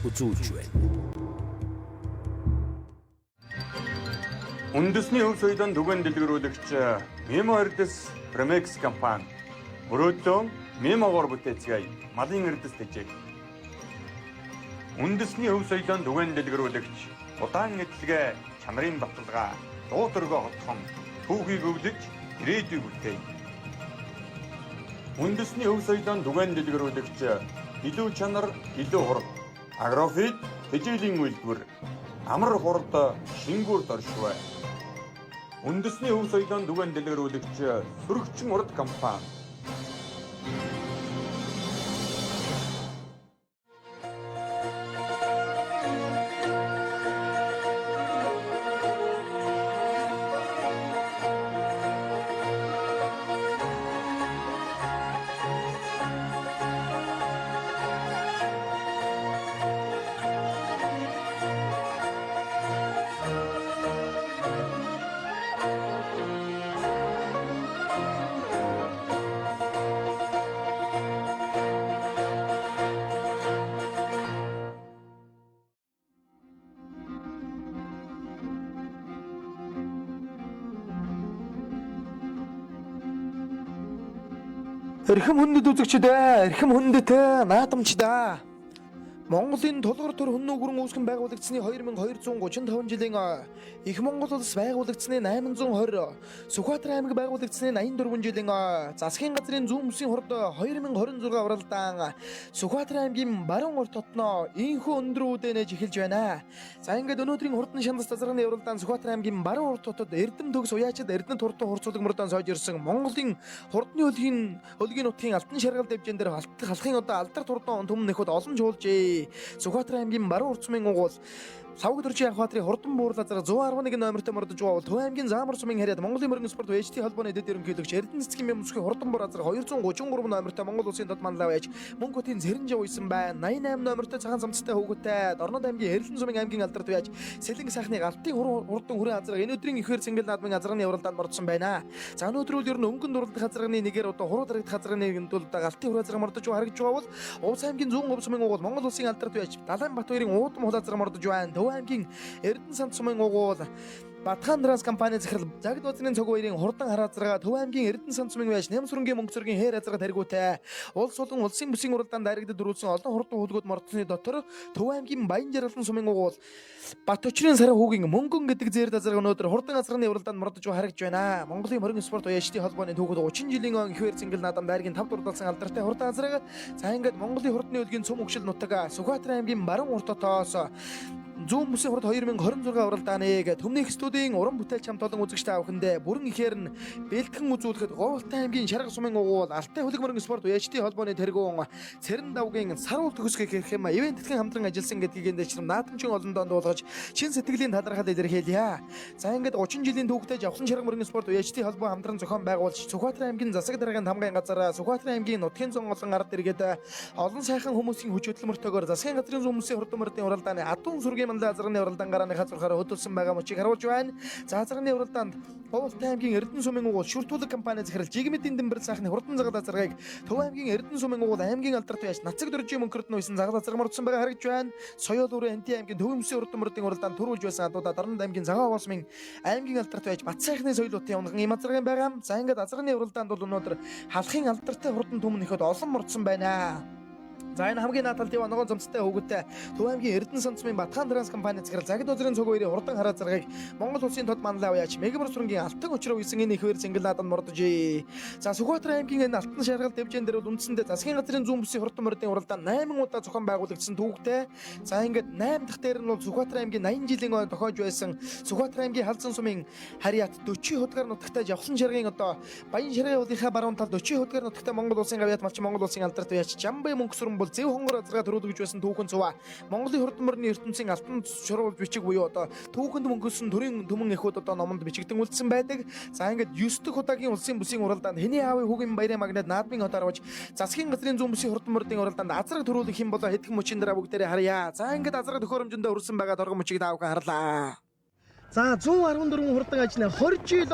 үзүүлж байна. Үндэсний өв соёлын түгээн дэлгэрүүлэгч Мемо Эрдэс Промекс компани мөрөөдлөө мемогоор бүтээцгээе. Малын Эрдэс тэжээх. Үндэсний өв соёлын түгээн дэлгэрүүлэгч удаан эдлэгээ чанарын баталгаа дуу төргөө хотхон түүхийг өвлөж ирээдүйг бүтээе. Үндэсний өв соёлын түгээн дэлгэрүүлэгч илүү чанар, илүү хурд. Агрофит тэжээлийн үйлдвэр амар хурд шингүүр доршвай. Үндэсний өв соёлын түгээн дэлгэрүүлэгч Сөрөгчин урд компани. Эрхэм хүндэт үзэгчид ээ, эрхэм хүндэт наадамчид аа. Монголын тулгар төр хүн нүгүрэн үүсгэн байгуулагдсаны 2235 жилийн Их Монгол улс байгуулагдсаны 820, Сүхбаатар аймаг байгуулагдсаны 84 жилийн засгийн газрын зүүн бүсийн хурд 2026 уралдаан Сүхбаатар аймгийн баруун урт хотноо инхүү өндөр үүдэнэж эхэлж байна. За ингээд өнөөдрийн хурдан шандас тазарганы уралдаан Сүхбаатар аймгийн баруун урт хотод Эрдэм төгс уяачид Эрдэнэт хурдан хурцуулаг мөрдөн сойж ирсэн Монголын хурдны өлгийн нутгийн алтан шаргал дэвжин дээр халахын одоо алдарт хурдан түмэн нөхөд олон чуулжээ. Сүхбаатар аймгийн баруун урт сумын угуул Савг дөржийн Анхбаатарын хурдан буурлаа зарга 111 номертой мордож байгаа бол Төв аймгийн Заамар сумын харьяат Монголын мөргөн спорт ВХТ холбооны дэд ерөнхийлөгч Эрдэнэ цэцгийн Мемсхийн хурдан буур азар 233 номертой Монгол улсын дод манлай байж мөнгө хотын Цэрэнжав уйсан байна. 88 номертой цагаан самцтай хүүхэдтэй Дорнод аймгийн Эрлэн сумын аймгийн алдарт байж Сэлэнг сайхны галтын хурдан хүрэн азраг энэ өдрийн ихээр цэнгэл наадмын азарганы уралдаанд мордсон байна. За өнөөдөр үл ер нь өнгөн дурлах азарганы нэгээр одоо хуруу дарагдах азарганы нэгэнд бол галтын хүрэн азарга мордож харагдж байгаа бол Увс аймгийн зүүн говь сумын угуул Монгол улсын алдарт байж Далайн Батбаярын уудам хул азарга мордож байна. Төв аймгийн Эрдэнэ санд сумын угуул Батхан Транс компани захирал Загд базрын цог баярын хурдан хараа азарга Төв аймгийн Эрдэнэ санд сумын байж Нямсүрэнгийн мөнгө зөргийн хээр азарга таригуутай улс болон улсын бүсийн уралдаанд дайрагдад дөрүүлсэн олон хурдан хүлгүүд мордсны дотор Төв аймгийн Баян жаргалан сумын угуул Бат өчрийн сарын хүүгийн мөнгөн гэдэг зээрд азарга өнөөдөр хурдан азарганы уралдаанд мордож харагдж байна. Монголын мөргөн спорт уяачдын холбооны түүхэд 30 жилийн он ихээр цэнгэл наадам дайргийн 5 дурдалсан алдартай хурдан азарга. За ингээд Монголын хурдны өлгийн цум өгшил нутаг Сүхбаатар аймгийн баруун урт хотоос зүүн бүсийн хурд 2026 уралдааныг Төмнийх студийн уран бүтээлч хамт олон үзэгч та бүхэндээ бүрэн ихээр нь бэлтгэн үзүүлэхэд Говьалтай аймгийн Шарга сумын угуул Алтай хөлөг мөргөн спорт уяачдын холбооны тэргүүн Цэрэн давгийн саруул төгсгөх гэх юм ивент тэтгэн хамтран ажилласан гэдгийг энэ дэчрэм наадамчин олондоо дуулгаж чин сэтгэлийн талархал илэрхийлье. За ингээд 30 жилийн түүхтэй Жавхлан шарга мөргөн спорт уяачдын холбоо хамтран зохион байгуулж Сүхбаатар аймгийн засаг даргын тамгын газар Сүхбаатар аймгийн нутгийн зун олон ард иргэд олон сайхан хүмүүсийн хүч хөдөлмөртөөр засгийн газрын зүүн бүсийн хурдан мөрдийн уралдааны адуун сүргийн манлай азарганы уралдаан гарааныхаа зурхаар хөдөлсөн байгаа мөчийг харуулж байна. За азарганы уралдаанд Говьалтай аймгийн Эрдэнэ сумын угуул Шүртүүлэг компани захирал Жигмэдийн Дэмбэр сайхны хурдан загал азаргыг Төв аймгийн Эрдэнэ сумын угуул аймгийн алдарт байж Нацаг дөржийн мөнхөрд нь уйсан загал азарга мордсон байгаа харагдж байна. Соёол өрөө Энти аймгийн Төв өмсийн хурдан мөрдийн уралдаанд төрүүлж байсан адуудаа Дорнод аймгийн Цагаан овоо сумын аймгийн алдарт байж Бат сайхны соёл утын унган им азаргын байгаа. За ингээд азарганы уралдаанд бол өнөөдөр халахын алдартай хурдан түмэн ихэд олон мордсон байна. За энэ хамгийн наад талд яваа ногоон зомцтой хүүхэдтэй Төв аймгийн Эрдэнэ санд сумын Батхан Транс компани захирал Загд базрын цог хоёрын хурдан хараа заргыг Монгол улсын тод манлай уяач Мегмар сүрэнгийн алтан өчрөө үйсэн энэ ихээр цэнгэл нааданд мордожээ. За Сүхбаатар аймгийн энэ алтан шаргал дэвжин дээр бол үндсэндээ засгийн газрын зүүн бүсийн хурдан мордын уралдаан 8 удаа зохион байгуулагдсан түүхтэй. За ингээд 8 дахь дээр нь бол Сүхбаатар аймгийн 80 жилийн ой тохиож байсан Сүхбаатар аймгийн Халзан сумын харьяат 40 худгаар нутагтай Жавхлан шаргын одоо Баян шаргын уулынхаа баруун талд 40 худгаар нутагтай Монгол улсын гавьяат малчин Монгол улсын алдарт уяач Жамбай мөнгө сүрэн бол зэв хонгор азарга төрүүлгэж байсан түүхэн цуваа Монголын хурдан мөрний ертөнцийн алтан шуруулж бичиг буюу одоо түүхэнд мөнгөсөн төрийн түмэн эхүүд одоо номонд бичигдэн үлдсэн байдаг. За ингээд 9 дахь удаагийн улсын бүсийн уралдаанд хэний аавын хүүгийн баярын магнат наадмын хот арваж засгийн газрын зүүн бүсийн хурдан мөрдийн уралдаанд азраг төрүүлэх юм болоо хэдхэн мөчийн дараа бүгдээрээ харъя. За ингээд азраг төхөөрөмжөндөө хүрсэн байгаа торгон мөчийг та бүхэн харлаа. За 114 хурдан ажны 20 жил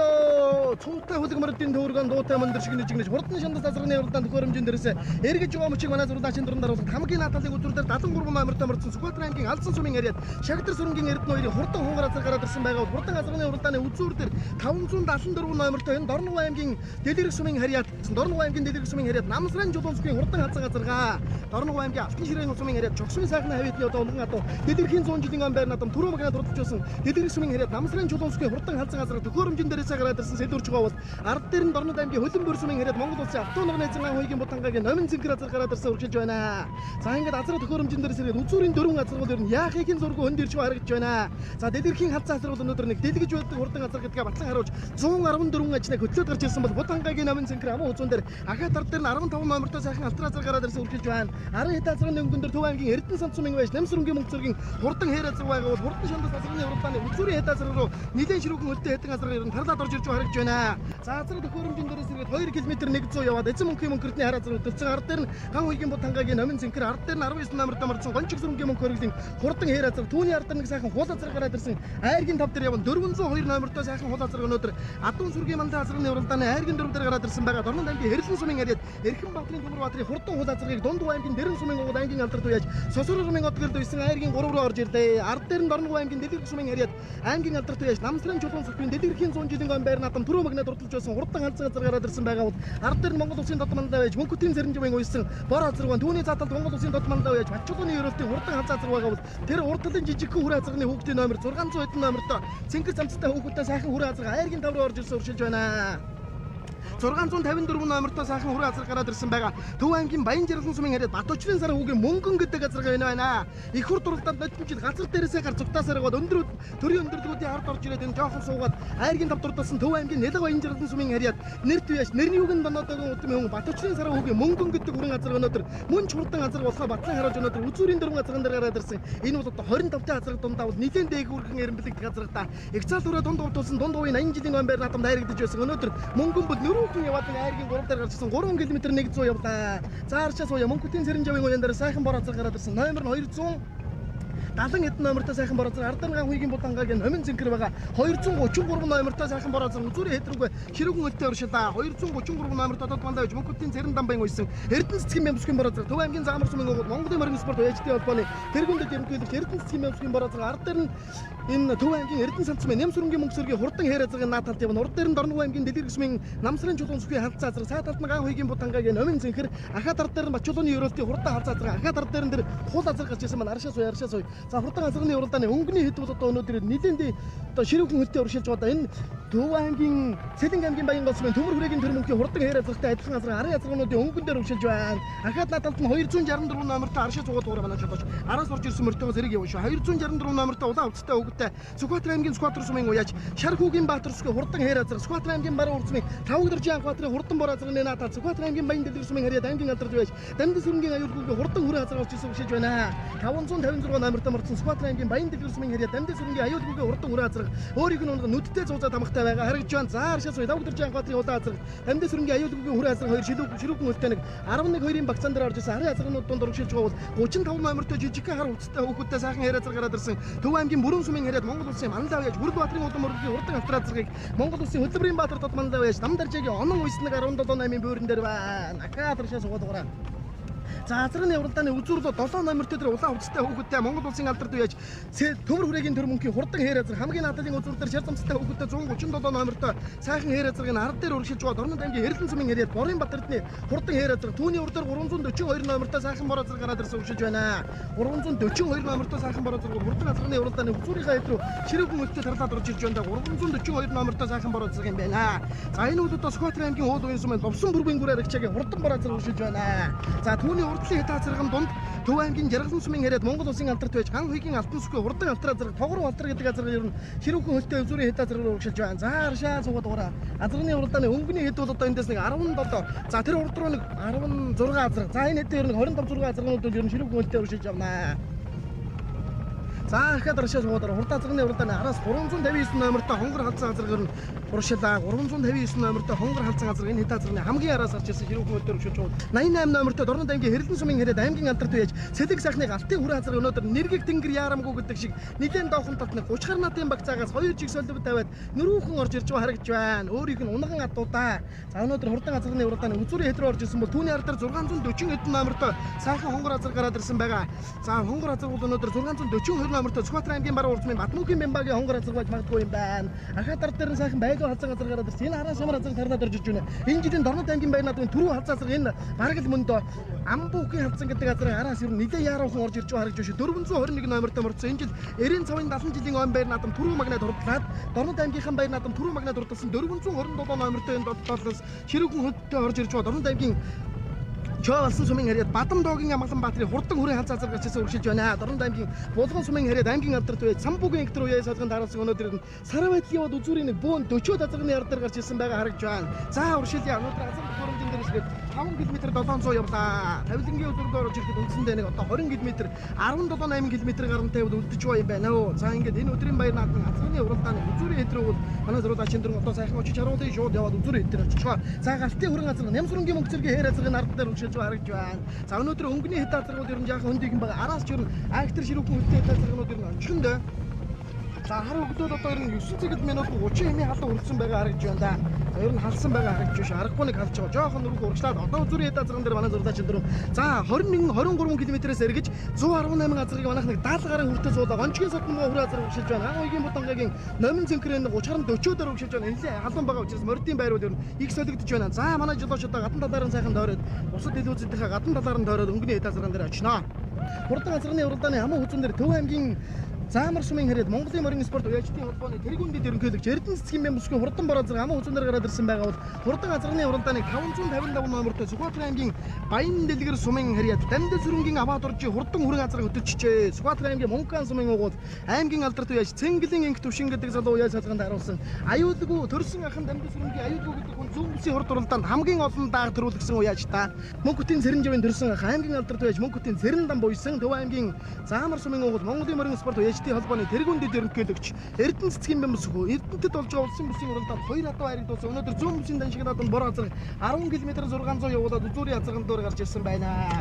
цуутай хөлөг мөрөдийн төвөргөн дуутай мөндөр шиг нэжигнэж хурдан шандас азраны уралдаан төхөөрөмжийн дээрээс эргэж байгаа мөчийг манай зурлаачийн дуран даруулахад хамгийн нааталыг үзүүр дээр 73 номертой мөрдсөн Сүхбаатар аймгийн Алсан сумын яриад Шагдар сүрэнгийн Эрдэнэ хоёрын хурдан хунгар азар гараад ирсэн байгаа. Хурдан азраны уралдааны үзүүр дээр 574 номертой энэ Дорногов аймгийн Дэлгэрэх сумын харьяат Дорногов аймгийн Дэлгэрэх сумын харьяат Намсран чулуун сүхийн хурдан хазан азаргаа Дорногов аймгийн Алтан ширээн сумын харьяат Чогсмын сайхан хавьтны одоо өмнө адуу Дэлгэрхийн 100 жилийн он байр наадам түрүү магнаа дурдж байсан Дэлгэрэх сумын харьяат Намсрын чулуун сүхийн хурдан халзан газар төхөөрөмжин дээрээсээ гараад ирсэн сэлүүрч байгаа бол ард дээр нь Дорнод аймгийн Хөлөнбөр сумын харьяат Монгол улсын автоног найзан хуйгийн Будангагийн номин зинкэр азар гараад ирсэн үргэлж байна. За ингээд азар төхөөрөмжин дээрээс ирээд үзүүрийн дөрвөн азар бол ер нь яахын зургүй хөнд ирж харагдаж байна. За Дэлгэрхийн халзан азар бол өнөөдөр нэг дэлгэж байдаг хурдан азар гэдгээ батлан харуулж 114 ажныг хөтлөөд гарч ирсэн бол Будангагийн номин зинкэр аман үзүүн дээр ахаад ард дээр нь 15 номертой сайхан алтар азар гараад ирсэн үргэлж байна. 10 хэд азрын өнгөн дээр Төв аймгийн Эрдэнэ сант сумын байж Намсрынгийн мөнгө зөргийн хурдан хээр азар байгаа бол хурдан шандас азрын уралдааны үзүүрийн хэд азар руу нэлээд ширүүхэн хөлтэй хэдэн азар ер нь тарлаад орж ирж байгаа харагдаж байна. За азар төхөөрөмжийн дээрээс ирээд 2 км 100 яваад эзэн мөнхийн мөнхөртний хар азар хөдөлсөн ард дээр нь ган хуйгийн Будангагийн номин зинкэр ард дээр нь 19 номертой мөрдсөн гончиг сүрэнгийн мөнх хөргөлийн хурдан хээр азар түүний ард дээр нэг сайхан хул азар гараад ирсэн айргийн тав дээр явна 402 номертой сайхан хул азар өнөөдөр адуун сүргийн мандаа азрын уралдааны айргийн дөрөв дээр гараад ирсэн байгаа. Дорнод аймгийн Хэрлэн сумын харьяат Эрхэн Баатрын Төмөр Баатрын хурдан хул азарыг дунд аймгийн Дэрэн сумын угууд аймгийн алдар туяаж Сосрор сумын одгэрд үйсэн айргийн 3 руу орж ирлээ. Ард дээр нь Дорногов аймгийн Дэлгэрэх сумын харьяат аймгийн алдар туяаж Намсрын чулуун сүхбийн Дэлгэрхийн 100 жилийн гон байр наадам түрүү магнаа дурдалж байсан хурдан халзан газар гараад ирсэн байгаа бол ард дээр нь Монгол улсын дод мандаа байж Мөнхөтийн Цэрэнживийн уйсан бор азарган түүний цааталд Монгол улсын дод мандаа байж Батчулууны ерөөлтийн хурдан халзан азар байгаа бол тэр урд талын жижигхэн хүрээ азарганы хүүхдийн номер 600 хэдэн номертой цэнгэр замцтай хүүхдтэй сайхан хүрээ азарга айргийн тав руу орж ирсэн уршилж байна. 654 номертой сайхан хүрээ азар гараад ирсэн байгаа. Төв аймгийн Баян жаргалан сумын харьяат Батөчрийн сар хүүгийн мөнгөн гэдэг азарга энэ байна. Их хур дуралдаанд нодножил газар дээрээсээ гар зүгтаасаар гоод өндөр төрийн өндөрлгүүдийн ард орж ирээд энэ жоохон суугаад айргийн тав дурдсан Төв аймгийн Нэлэг Баян жаргалан сумын харьяат нэр туяаш нэрний үгэн доноодогийн удмын хүн Батөчрийн сар хүүгийн мөнгөн гэдэг хүрэн азар өнөөдөр мөн ч хурдан азар болохоо батлан харуулж өнөөдөр үзүүрийн дөрвөн азарган дээр гараад ирсэн. Энэ бол одоо 25 та азарга дундаа бол нэлээд дээгүүрхэн эренбэлэгдэх азарга та. Их цаал түрээ дунд говьтуулсан дунд говийн 80 жилийн он байр наадамд хайрагдаж байсан. Өнөөдөр мөнгөн бол нөрүүхэн яваад нэг айргийн 3 дээр гарч ирсэн 3 км 100 явлаа. За арчаа сууя Мөнхөтийн Цэрэнжавын уян дээр сайхан бор азар гараад ирсэн. Номер нь 270 хэдэн номертой сайхан бор азар Ардарган хуйгийн Будангагийн номин зинкэр байгаа. 233 номертой сайхан бор азар үзүүрийн хэд рүүгээ ширүүхэн хөлтэй уршилаа. 233 номертой дод мандаа байж Мөнхөтийн Цэрэн дамбайн уйсан Эрдэнэ цэцгийн бямсгийн бор азар Төв аймгийн Заамар сумын угууд Монголын морин спорт уяжтын холбооны тэргүүндэд ерөнхийлөгч Эрдэнэ цэцгийн бямсгийн бор азар ард дээр нь энэ Төв аймгийн Эрдэнэ сант сумын Нямсрынгийн мөнгө сөргийн хурдан хээр азарын наад талд явна. Урд дээр нь Дорногов аймгийн Дэлгэрэх сумын Намсрын чулуун сүхийн халдсан азар цаа талд нь ган хуйгийн Будангагийн номин зинхэр ахаад ард дээр нь Бачулууны ерөөлтийн хурдан халдсан азар ахаад ард дээр нь тэр хул азар гарч ирсэн маань аршаа суй аршаа суй. За хурдан азарны уралдааны өнгөний хэд бол одоо өнөөдөр нэлээндээ одоо ширүүхэн хөлтэй уршилж байгаа. Энэ Төв аймгийн Цэлэнг аймгийн Баян гол сумын Төмөр хүрээгийн төр мөнхийн хурдан хээр азартай адилхан азар арын азарнуудын өнгөн дээр уршилж байна. Ахаад наад талд нь 264 номертой аршаа суугаад дуурай манай чулууч араас орж ирсэн мөртөөгөө зэрэг явна шүү. 264 номертой улаан хувцастай хүүхдтэй Сүхбаатар аймгийн Сүхбаатар сумын уяаж Шар хүүгийн Баатар сүхээ хурдан хээр азар Сүхбаатар аймгийн Баруун урд сумын Тавагдэржийн Анхбаатарын хурдан бор азарны наад талд Сүхбаатар аймгийн Баян дэлгэр сумын харьяат аймгийн алдарж байж Дамдын сүрэнгийн аюулгүйг хурдан хүрээ азар орж ирсэн уршилж байна. 556 номертой мөрдсөн Сүхбаатар аймгийн Баян дэлгэр сумын харьяат Дамдын сүрэнгийн аюулгүйг хурдан хүрээ азар өөрийг нь унган нүдтэй зуузаа тамхтай байгаа харагдж байна. За аршаа суй Тавагдэржийн Анхбаатарын улаан азар Дамдын сүрэнгийн аюулгүйг хүрээ азар хоёр ширүүхэн хөлтэй нэг 11-2-ын багцаан дээр орж ирсэн арын азарнууд дунд урагшилж байгаа бол 35 номертой жижигхэн хар хувцастай хүүхдтэй сайхан хээр азар гараад ирсэн. Төв аймгийн Бүрэн сумын харьяат Монгол улсын манлай яаж Хүрд Баатрын улам мөрөглөлийн хурдан алтар азаргийг Монгол улсын хөдөлмөрийн баатар дод манлай яаж Намдаржаагийн онон уйснаг 17-8-ын буурин дээр байна. Ахаад аршаа суугаад байгаа. За азрын уралдааны үзүүрлөө 7 номертой дээр улаан хувцастай хүүхдтэй Монгол улсын алдарт үеж Төмөр хүрээгийн төр мөнхийн хурдан хээр азар хамгийн наадалын үзүүр дээр шар замцтай хүүхдтэй 137 номертой сайхан хээр азарыг нь ард дээр үргэлжилж байгаа Дорнод аймгийн Хэрлэн сумын харьяат Борын Бат эрдэнэ хурдан хээр азар түүний ур дээр 342 номертой сайхан бор азар гараад ирсэн үргэлжилж байна. 342 номертой сайхан бор азар хурдан азрын уралдааны үзүүрийнхаа хэд рүү ширүүхэн хөлтэй тарлаад орж ирж байна. 342 номертой сайхан бор азар юм байна. За энэ үл одоо Сүхбаатар аймгийн уул уян сумын Лувсан бүргийн гүрээр агчаагийн хурдан бор азар үргэлжилж байна. За түүний урдлын хэд азарган дунд Төв аймгийн Жаргалан сумын харьяат Монгол улсын алдарт байж Ган хуйгийн Алтан сүхээ хурдан алтар азар тогруу алтар гэдэг азар ер нь ширүүхэн хөлтэй үзүүрийн хэд азар руу урагшилж байна. За аршаа суугаад уураа. Азарны уралдааны өнгөний хэд бол одоо эндээс нэг 17. За тэр урд руу нэг 16 азар. За энэ хэд ер нь 25 6 азарнууд бол ер нь ширүүхэн хөлтэй урагшилж явна. За ахаад аршаа суугаад хурд азарганы уралдааны араас 359 номертой хонгор халзан азаргаар нь уршилаа. 359 номертой хонгор халзан азарга энэ хэд азарганы хамгийн араас гарч ирсэн хэрүүхэн өдөр өгшөж 88 номертой Дорнод аймгийн Хэрлэн сумын хэрээд аймгийн алдарт үеж Сэлэг сайхныг алтын хүрээ азарга өнөөдөр нэргэг тэнгэр яарамгүй гэдэг шиг нэлээд доохон талд нэг 30 гарнатын багцаагаас 2 жиг солив тавиад нөрүүхэн орж ирж байгаа харагдж байна. Өөрийнх нь унган адуудаа. За өнөөдөр хурдан азарганы уралдааны үзүүрийн хэд рүү орж ирсэн бол түүний ард дээр 640 хэдэн номертой сайхан хонгор азар гараад ирсэн байгаа. За хонгор азар бол өнөөдөр 642 номертой Сүхбаатар аймгийн баруун урдмын Батмөнхийн Бямбагийн хонгор азар байж магадгүй юм байна. Ахаад ард дээр нь сайхан байлуу халзан азар гараад ирсэн. Энэ араас ямар азар тарлаад орж ирж байна. Энэ жилийн Дорнод аймгийн баяр наадмын түрүү халзан азар энэ бараг л мөндөө Амбүүхийн халзан гэдэг азарын араас ер нь нэлээ яаруухан орж ирж байгаа харагдж байна. 421 номертой морцсон. Энэ жил 90 цавын 70 жилийн он баяр наадам түрүү магнаад хурдлаад Дорнод аймгийнхаа баяр наадам түрүү магнаад хурдласан 427 номертой энэ долоос ширүүхэн хөдөлтөй орж ирж байгаа. Дорнод аймгийн Чоолсон сумын харьяат Бадамдоогийн Амгалан Баатрын хурдан хүрээ халзан азар гарч ирсэн үргэлжилж байна. Дорнод аймгийн Булган сумын харьяат аймгийн алдарт үе Самбугийн инктер үе садган дараалсан өнөөдөр нь сарай байдлын яваад үзүүрийн нэг бөөн 40 азарны ард дээр гарч ирсэн байгаа харагдж байна. За уршилъя. Өнөөдөр азар хөрөмжөн дээр ирсгээд 5 км 700 явлаа. Тавилангийн өдрөд орж ирэхэд үндсэндээ нэг одоо 20 км 17 8 км гарантай үлдэж байгаа юм байна. За ингээд энэ өдрийн баяр наадмын азарны уралдааны үзүүрийн хэд рүү бол манай зурулаачин дөрөв одоо сайхан очиж харуулъя шууд яваад үзүүрийн хэд дээр очихоо. За галтын хүрэн азар Нямсрынгийн мөнгө зэргийн хээр азарны ард дээр үргэлжилж харагдж байна. За өнөөдөр өнгөний хэд азаргууд ер нь жаахан хөндийг юм байгаа. Араас ч ер нь актер ширүүхэн хөлтэй хэд азаргууд ер нь онцгондоо. За хар өгдөл одоо ер нь 9 цагт минут 30 хэмийн халуун хүрсэн байгаа харагдж байна да. За ер нь халсан байгаа харагдж биш. Аргагүй нэг халж байгаа. Жохон нүрх урагшлаад одоо үзүүрийн хэд азарган дээр манай зурлаачин дөрөв. За 21 23 км-ээс эргэж 118 азаргийг манайх нэг 70 гаруй хүртэл суулаа. Гончгийн содон муу хүрээ азар үргэлжилж байна. Ан уйгийн будангагийн номин цэнхрэн 30 гаруй 40 дээр үргэлжилж байна. Нэлээ халуун байгаа учраас мордын байрууд ер нь их солигдож байна. За манай жолооч одоо гадна талаар нь сайхан тойроод бусад дэлгүүрүүдийнхээ гадна талаар нь тойроод өнгөний хэд азарган дээр очино. Хурдан азарганы уралдааны хаман хүзүүн дээр Төв аймгийн Заамар сумын хэрээд Монголын морин спорт уяажтын холбооны тэргүүн дэд ерөнхийлөгч Эрдэнэ цэцгийн бямбусгийн хурдан бор азар аман хүзүүн дээр гараад ирсэн байгаа бол хурдан азарганы уралдааныг 557 номертой Сүхбаатар аймгийн Баян дэлгэр сумын хэрээд Дамдын сүрэнгийн аваад оржи хурдан хүрэн азар хөтөлчжээ. Сүхбаатар аймгийн Мункан сумын угуул аймгийн алдарт уяаж Цэнгэлийн инх төвшин гэдэг залуу уяаж салганд харуулсан. Аюулгүй төрсөн ахын Дамдын сүрэнгийн аюулгүй гэдэг хүн зүүн бүсийн хурд уралдаанд хамгийн олон дааг төрүүлсэн уяаж та. Мөнхөтийн Цэрэнжавын төрсөн ах аймгийн алдарт уяаж Мөнхөтийн Цэрэндан буйсан Төв аймгийн Заамар сумын угуул Монголын морин спорт уяаж холбооны тэргүүн дэд ерөнхийлөгч Эрдэнэ цэцгийн бямсгүй Эрдэнэтэд болж байгаа улсын бүсийн уралдаанд 2 адуу хайрагдуулсан. Өнөөдөр зүүн бүсийн даншигнаад бор азар 10 км 600 явуулаад үзүүрийн азарган дээр гарч ирсэн байна.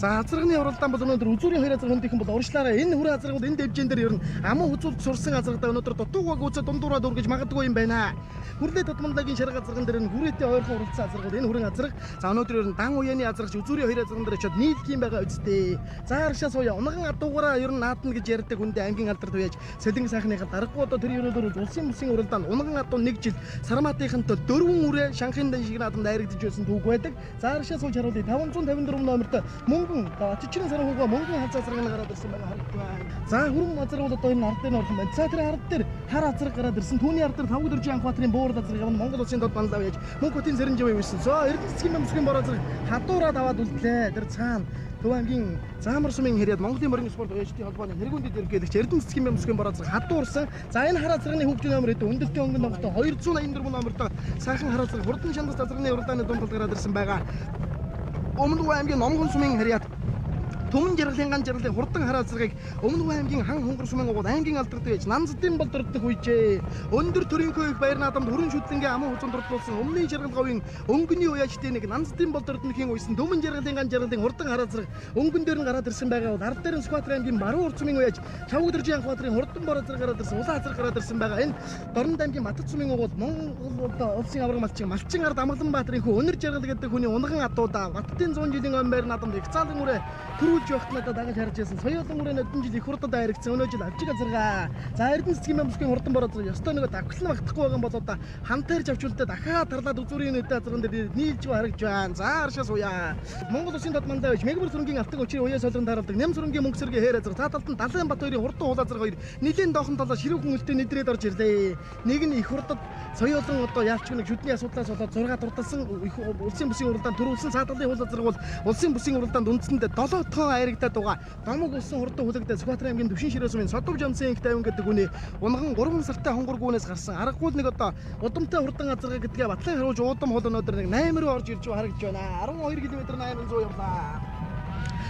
За азарганы уралдаан бол өнөөдөр үзүүрийн хоёр азар хөндийнхэн бол урагшлаараа энэ хүрээ азаргууд энэ дэвжин дээр ер нь аман хүзүүлж сурсан азаргадаа өнөөдөр дутуугаг үүсэ дундуураад үргэж магадгүй юм байна. Хүрлээ тудманлагийн шарга азарган дээр нь хүрээтэй ойрхон уралдсан азаргууд энэ хүрэн азарга. За өнөөдөр ер нь дан уяаны азаргач үзүүрийн хоёр азарган дээр очиод нийлэх юм байгаа үсттэй. За аршаа сууя. Унган адуугаараа ер нь наадна гэж ярьдаг хүндээ аймгийн алдарт уяаж Сэлэнг сайхныхаа даргагүй одоо тэр ерөөлөөр улсын бүсийн уралдаанд унган адуу нэг жил сарматынхантай дөрвөн үрээ шанхын дан шиг наадамд айрагдж байсан түүх байдаг. За аршаа сууж харуулъя. 554 номертой мөнгөн Чичрийн саран хүүга мөнгөн халзаа сарган гараад ирсэн байгаа харагдж байна. За хүрэн азар бол одоо энэ ард дээр орхон байна. За тэр ард дээр хар азар гараад ирсэн. Түүний ард дээр Тавгдөржийн Анхбаатарын буур азар явна Монгол улсын дод банлаа яаж Мөнхөтийн Цэрэнжав явсан. За Эрдэнэ цэцгийн бямсгийн бор азар хадуураад аваад үлдлээ. Тэр цаана Төв аймгийн Заамар сумын хэрээд Монголын морин спорт уяажтын холбооны тэргүүн дэд ерөнхийлөгч Эрдэнэ цэцгийн бямсгийн бор азар хадуурсан. За энэ хар азарны хүүхдийн номер хэд өндөртийн өнгөн номертой 284 номертой сайхан хар азар хурдан шандас азарны уралдааны дунд талд гараад ирсэн байгаа. Өмнө аймгийн Номгон сумын хэрээд Түмэн жаргалын ган жаргалын хурдан хараа зэргийг Өмнө аймгийн хан хонгор сумын угууд аймгийн алдарт байж Нанздын бол дурдах үежээ. Өндөр төрийнхөө их баяр наадамд хүрэн шүтлэнгийн аман хүзүүн дурдлуулсан өмнөний жаргал говийн өнгөний уяажтын нэг Нанздын бол дурднахын уйсан Түмэн жаргалын ган жаргалын хурдан хараа зэрэг өнгөн дээр нь гараад ирсэн байгаа бол ард дээр нь Сүхбаатар аймгийн Баруун урд сумын уяаж Чавгдөржийн Анхбаатарын хурдан бор зэрэг гараад ирсэн улаан зэрэг гараад ирсэн байгаа. Энэ Дорнод аймгийн Матат сумын угууд Монгол улсын аварга малчин ард Амгалан Баатарын хүү Өнөр жаргал гэдэг хүний унган адуудаа Баттын 100 жилийн ом байр наадамд их цаалан үрээ төрүүлж явахт надад дагаж харж байсан. Соёолон үрээ нодон жил их хурдад айрагдсан. Өнөө жил авчиг азаргаа. За Эрдэнэ цэцгийн бямсгийн хурдан бор азар ёстой нөгөө давхлан багтахгүй байгаа юм бол одоо хамтаарч авчулдаа дахиад тарлаад үзүүрийн нүдэ азарган дээр нийлж харагдж байна. За аршаа сууя. Монгол улсын дод мандаа байж Мегмөр сүрэнгийн алтан өчрийн уяа солирон тааралдаг. Ням сүрэнгийн мөнгө сэргийн хээр азар. Цаа талд нь Далайн бат хоёрын хурдан уул азар хоёр нэлийн доохон талаа ширүүхэн үлдээ нэдрээд орж ирлээ. Нэг нь их хурдад соёолон одоо яалч нэг шүдний асуудлаас болоод 6 дурдалсан их улсын бүсийн уралдаанд төрүүлсэн. Цаа талын уул азар бол улсын бүсийн уралдаанд үндсэндээ 7 тоон айрагдаад байгаа. Домог улсын хурдан хүлэгдээ Сүхбаатар аймгийн Төвшин ширээ сумын Содов жамсын инх тайван гэдэг үний унган 3 сартай хонгор гүнээс гарсан. Аргагүй нэг одоо удамтай хурдан азарга гэдгээ батлан харуулж удам хол өнөөдөр нэг 8 руу орж ирж харагдж байна. 12 км 800 явлаа.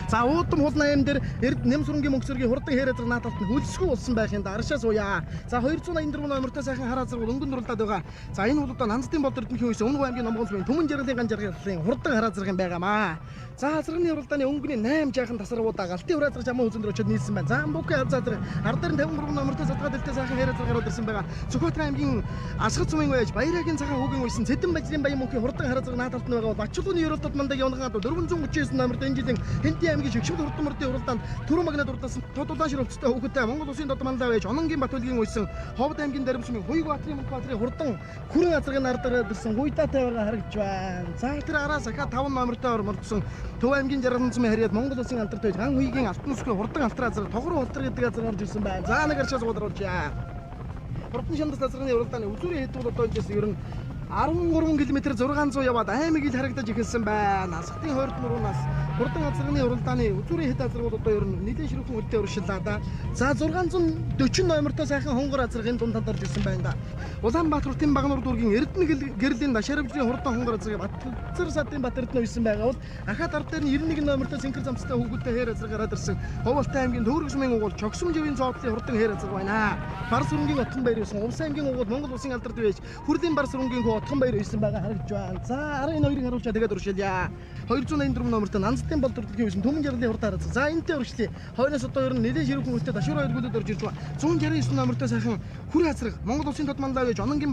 За уудам хул 80 дээр Эрд Нямсүрэнгийн мөнх зэргийн хурдан хээр азраг нааталт нь хөлсгүй болсон байх юм да. Аршаа сууя. За 284 номертой сайхан хар азраг өнгөн дуралдаад байгаа. За энэ бол одоо Нансдын болд эрдэнэхийн үеэс Өмнө аймгийн Номгон сүмийн Түмэн жаргалын ган жаргалын хурдан хар азраг юм байгаамаа. За азрагны уралдааны өнгөний 8 жаахан тасарвуудаа галтын хур азраг жаман үзэн дээр очиод нийлсэн байна. За Амбуки аз азраг ар дээр нь 53 номертой садгаа дэлтэй сайхан хээр азраг гараад ирсэн байгаа. Сүхбаатар аймгийн Асгат сумын байж Баярагийн цагаан хүүгийн үйсэн Цэдэн бажрын баян мөнхийн хурдан хар азраг нааталт нь байгаа бол Бачулгын ерөөлтөд мандаг явнаган 439 номертой энэ жилийн Хэнтийн аймгийн шигшмэл хурдан мөрдийн уралдаанд Түрүү магнад уралдаасан тод улаан ширвцтэй хүүхэдтэй Монгол улсын дод мандаа байж Ононгийн Батүлгийн үйсэн Ховд аймгийн Даримсумын Хуйг Баатрын мөнх Баатрын хурдан хүрэн азраг нар дээр ирсэн гуйдаатай байгаа харагдж байна. За тэр араас ахаа 5 номертой мордсон Төв аймгийн Жаргалан сумын харьяад Монгол улсын алдарт байж Ган хуйгийн алтан сүхээ хурдан алтар азраг тогруу алтар гэдэг азраг орж ирсэн байна. За нэг арчаас гудруулжээ. Хурдан шандас азрагны уралдааны үзүүрийн хэд бол одоо энэчээс ер нь 13 км 600 яваад аймаг ил харагдаж эхэлсэн байна. Асгатын хойд нуруунаас хурдан азрагны уралдааны үзүүрийн хэд азраг бол одоо ер нь нэлээд ширүүхэн үлдээ уршиллаа да. За 640 номертой сайхан хонгор азраг энэ дунд талд орж ирсэн байна да. Улаанбаатар хотын Багануур дүүргийн Эрдэнэ гэрлийн Дашаравжрын хурдан хонгор азраг Батцар садын Бат Эрдэнэ үйсэн байгаа бол ахаад ард дээр нь 91 номертой сэнхэр замцтай хүүхэдтэй хээр азраг гараад ирсэн. Ховалтай аймгийн Төвөрг сумын угуул Чогсом живийн цоодлын хурдан хээр азраг байна. Барс өрнгийн Отхон баяр үйсэн Увс аймгийн угуул Монгол улсын алдарт байж Хүрлийн Барс өрнгийн хүү Отхон баяр үйсэн байгаа харагдж байна. За арын энэ хоёрыг харуулчаа тэгээд уршилъя. 284 номертой Нансдын бол төрөлхийн үйсэн Түмэн жаргалын хурдан азраг. За энтэй уршлие. Хойноос одоо ер нь нэлээд ширүүхэн үлдээ Дашуур хоёр гүлүүд орж ирж байгаа. 169 номертой сайхан хүр азраг Монгол улсын тод мандаа гэж Ононгийн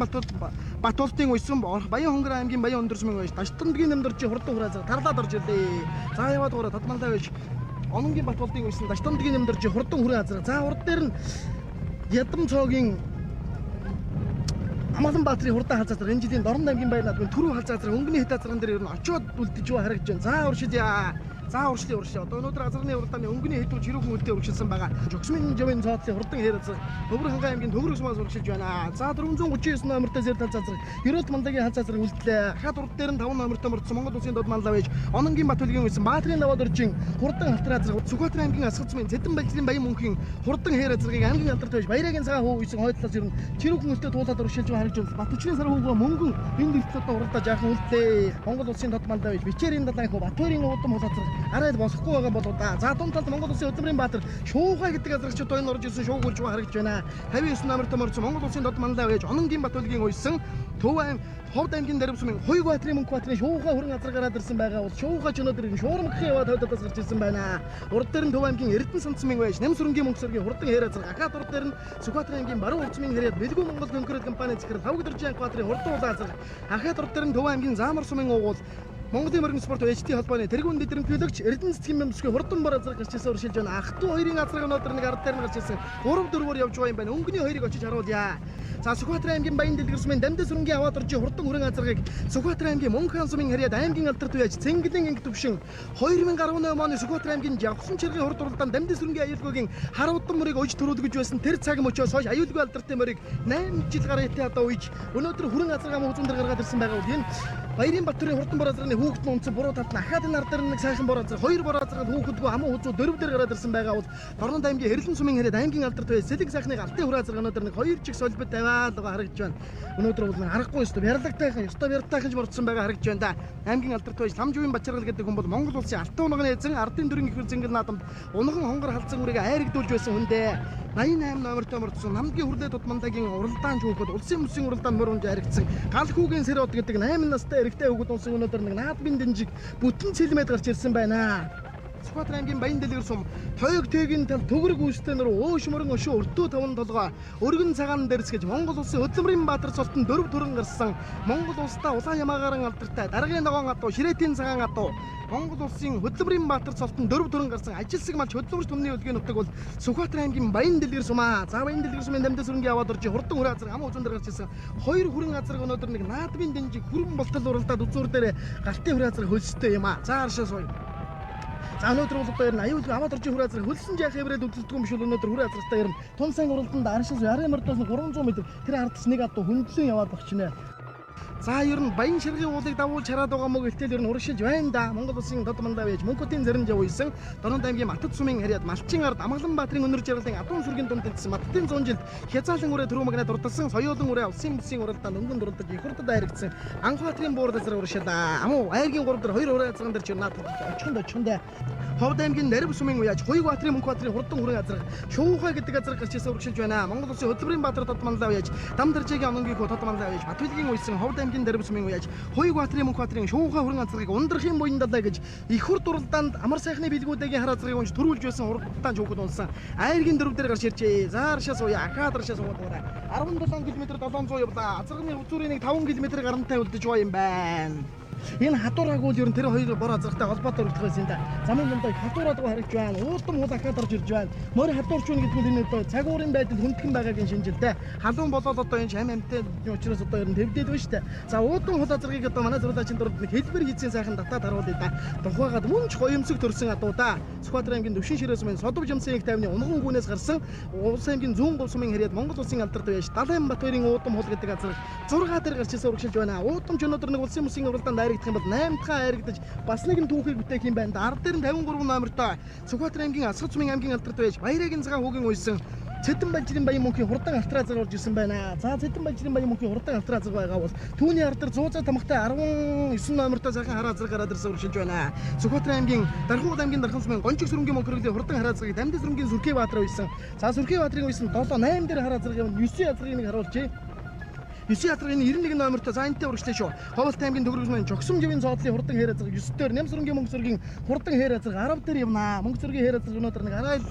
Батултын үйсэн Баян хонгор аймгийн Баян өндөр сумын байж Даштандгийн нэмдэрчийн хурдан хүр азраг тарлаад орж ирлээ. За яваад гураа тод мандаа гэж Ононгийн Батултын үйсэн Даштандгийн нэмдэрчийн хурдан хүрэн азраг. За урд дээр нь Ядам цоогийн Амгалан Баатрын хурдан хал азраг энэ жилийн Дорнод аймгийн Баян наадмын түрүү хал азраг өнгөний хэд азраган дээр ер нь очиод үлдэж байгаа харагдаж байна. За уршилъя. За уршлие уршлие. Одоо өнөөдөр азрагны уралдааны өнгөний хэд бол ширүүхэн үлдээ урагшилсан байгаа. Жогсмын живийн цоотлын хурдан хээр азраг Өвөр хангай аймгийн Төвөрг сумаас урагшилж байна. За 439 номертой зэр тал азраг Ерөөлт мандагийн хал азраг үлдлээ. Хаад урд дээр нь 5 номертой мордсон Монгол улсын дод манлаа байж Ононгийн Батүлгийн үйсэн Баатрын даваад оржин хурдан халтар азраг Сүхбаатар аймгийн Асгат сумын Цэдэн балжрын Баян мөнхийн хурдан хээр азрагийг аймгийн алдарт байж Баярагийн цагаан хүү үйсэн хойд талаас ер нь ширүүхэн үлдээ туулаад урагшилж байгаа харагдж байна. Батүчний сар хүүгөө мөнгөн энд иртэл одоо уралдаа жаахан үлдлээ. Монгол улсын дод манлаа байж Бичээрийн далайн хүү Батөрийн удам хул азраг арай л босохгүй байгаа болоо да. За дунд талд Монгол улсын хөдөлмөрийн баатар Шуухай гэдэг азрагч одоо энэ орж ирсэн шуугуулж байгаа харагдж байна. 59 номертой мордсон Монгол улсын дод манлаа байж Ононгийн Батүлгийн үйсэн Төв айм Ховд аймгийн Даримсумын Хуйг Баатрын мөнх Баатрын Шуухай хүрэн азраг гараад ирсэн байгаа бол Шуухай ч өнөөдөр энэ шуурмагхийн яваад хойд талаас гарч ирсэн байна. Урд дээр нь Төв аймгийн Эрдэнэ сандсмын байж Нямсүрэнгийн мөнх сэргийн хурдан хээр азраг ахаад урд дээр нь Сүхбаатар аймгийн Баруун урцмын хэрээд Бэлгүү Монгол конкурент компани захирал Хавгдэржин Анх Баатрын хурдан улаан азраг ахаад урд дээр нь Төв аймгийн Заамар сумын уугуул Монголын мөргөн спорт HT холбооны тэргүүн дэдрэмтгийлэгч Эрдэнэ цэцгийн мөмсгөө хурдан бор азраг гарч ирсэн уршилж байна. Ах トゥ хоёрын азраг өнөөдөр нэг ард дээр нь гарч ирсэн. 3 4-өөр явж байгаа юм байна. Өнгөний хоёрыг очиж харуулъя. За Сүхбаатар аймгийн Баян дэлгэр сумын Дамдас өрнгийн аваад орж хурдан хүрэн азрагийг Сүхбаатар аймгийн Мөнх хаан сумын харьяад аймгийн алдарт үеж Цэнгэлэн анги төвшин 2018 оны Сүхбаатар аймгийн Явсан чиргийн хурд уралдаанд Дамдас өрнгийн аюулгүйгийн хар удан мөрийг ожид төрүүлгэж байсан тэр цаг мөчөөс хойш аюулгүй алдартын мөрийг 8 жил гарan хэтэ одоо үеж өнөөдөр хүрэн азраг ам үзүүн дээр гаргаад ирсэн байгаа бол энэ Баярын Батөрийн хурдан бор азрагны хүүхэд нь унтсан буруу талд нь ахаад энэ ард дээр нэг сайхан бор азраг хоёр бор азраг хүүхэдгүй аман хүзүү дөрөв дээр гараад ирсэн байгаа бол Дорнод аймгийн Хэрлэн сумын хэрэг аймгийн алдарт бай сэлэг сайхныг алтын хүрээ азраг өнөөдөр нэг хоёр чиг солбод тавиал байгаа харагдаж байна. Өнөөдөр бол аргагүй ёстой бярлагтайхан ёстой бяртайхан ч борцсон байгаа харагдаж байна да. Аймгийн алдарт байж Ламжувын Бачаргал гэдэг хүн бол Монгол улсын алтан унганы эзэн ардын дөрвөн их зингэл наадамд унган хонгор халдсан үрийг айрагдуулж байсан хүн дээ. 88 номертой мордсон намдгийн хүрлээ дудмандагийн уралдаан хүүхэд улсын бүсийн уралдаанд мөр унж айрагдсан гал хүүгийн сэрод гэдэг 8 настай эрэгтэй хүүхэд унсан өнөөдөр нэг наадмын дэнжиг бүтэн цэлмэд гарч ирсэн байна. Сүхбаатар аймгийн Баян дэлгэр сум тойг тэгийн тал төгрөг үүстэй нөр өөш мөрөн өшөө өртөө таван толгой өргөн цагаан дэрсгэж Монгол улсын хөдөлмөрийн баатар цолтон дөрөв төрөн гарсан Монгол улсдаа улаан ямаагаар алдартай даргын ногоон адуу ширэтийн цагаан адуу Монгол улсын хөдөлмөрийн баатар цолтон дөрөв төрөн гарсан ажилсаг малч хөдөлмөрч түмний үлгийн нутаг бол Сүхбаатар аймгийн Баян дэлгэр сумаа. За Баян дэлгэр сумын Дамдас өрнгийн аваад орж хурдан хүрээ азраг ам үзүүн дээр гарч ирсэн хоёр хүрэн азраг өнөөдөр нэг наадмын дэнжиг хүрэн болтол уралдаад үзүүр дээр галтын хүрээ азраг хөлстэй юм аа. За аршаа сууя. За өнөөдөр бол одоо ер нь аюулгүй аваад орж хүрээ азраг хөлсөн жаах хэврээд үлддэг юм биш бол өнөөдөр хүрээ азрагтай ер нь тун сайн уралданд аршаас ярын мордоос 300 м тэр ардс нэг адуу хөндлөн яваад багч нэ. За ер нь Баян ширгийн уулыг давуулж хараад байгаа мөг элтэл ер нь урагшилж байна да. Монгол улсын дод мандаа байж Мөнхөтийн зэрэн жав уйсан Дорнод аймгийн Матад сумын харьяат Малчин ард Амгалан баатрын өнөр жаргалын Адуун сүргийн дунд тэнцсэн Маттын 100 жилд хязаалан үрээ түрүү магнаа дурдсан соёолон үрээ улсын бүсийн уралдаанд өнгөн дурлаж их хурдад дайрагдсан Анхбаатрын буур газар урагшилаа. Амуу айргийн 3 дээр 2 үрээ азран дээр чи наадах очихонд очихонд Ховд аймгийн Нарив сумын уяаж Хуйг баатрын Мөнх баатрын хурдан хүрэн азраг Шуухай гэдэг азраг гарч ирсэн урагшилж байна. Монгол улсын хөдөлмөрийн баатар дод манлаа уяаж Дам даржаагийн ононгийн хүү тод манлаа уяаж Батбилгийн уйсан Ховд аймгийн Нарив сумын уяаж Хуйг баатрын Мөнх баатрын Шуухай хүрэн азрагийг ундрахын буян далай гэж их хурд уралдаанд амар сайхны бэлгүүдэгийн хар азрыг унж төрүүлж байсан уралдаан шүүхэд унсан. Айргийн 4 дээр гарч иржээ. Зааршаа сууя, акадаршаа суугаад байгаа. 17 км 700 явлаа. Азрагны үзүүрийн нэг 5 км гарантай үлдэж байгаа юм байна. Энэ хадуур агуул ер нь тэр хоёр бор азрагтай холбоотой өргөх байсан да. Замын дундаа хадуур агуу харагдж байна. Уулдам хул ахаад орж ирж байна. Морь хадуурч үн гэдэг нь энэ одоо цаг уурын байдал хүндхэн байгаагийн шинжилтэй. Халуун болоод одоо энэ шам амьтны учраас одоо ер нь твдээд байна шүү дээ. За уулдам хул азрагийг одоо манай зурлаачийн дурд нэг хэлбэр хийцэн сайхан татаад харуулъя да. Тухайгаад мөн ч гоёмсог төрсэн адуу да. Сүхбаатар аймгийн Төвшин ширээ сумын Содов жамсын их тайвны унган гүнээс гарсан Улс аймгийн Зүүн говь сумын харьяат Монгол улсын алдарт байж Далайн Батбаярын уудам хул гэдэг газар 6 дээр гарч ирсэн урагшилж байна. Уудам ч өнөөдөр нэг улсын бүсийн уралдаанд айрагдах юм бол 8 дахь айрагдаж бас нэгэн түүхийг бүтээх юм байна. Ард дээр нь 53 номертой Сүхбаатар аймгийн Асгад сумын аймгийн алдарт байж Баярагийн цагаан хүүгийн уйсан Цэдэн банжирын баян мөнхийн хурдан автраа зар орж ирсэн байна. За Цэдэн банжирын баян мөнхийн хурдан автраа зар байгаа бол түүний ард дээр 100 тамхтай 19 номертой сайхан хараа зар гараад ирсэн урагшилж байна. Сүхбаатар аймгийн Дархуул аймгийн Дархан сумын Гонжиг сүрэнгийн мөнхөрөглөлийн хурдан хараа зарыг Дамдын сүрэнгийн Сүрхий Баатар уйсан. За Сүрхий Баатрын уйсан 7 8 дээр хараа зарыг 9 язрыг нэг харуулжээ. 9 язрын 91 номертой за энтэй урагшлаа шүү. Ховолт аймгийн төгрөг сумын Жогсом живийн цоодлын хурдан хээр азраг 9 дээр Нямсрынгийн мөнгө сүргийн хурдан хээр азраг 10 дээр явнаа. Мөнгө сүргийн хээр азраг өнөөдөр нэг арай л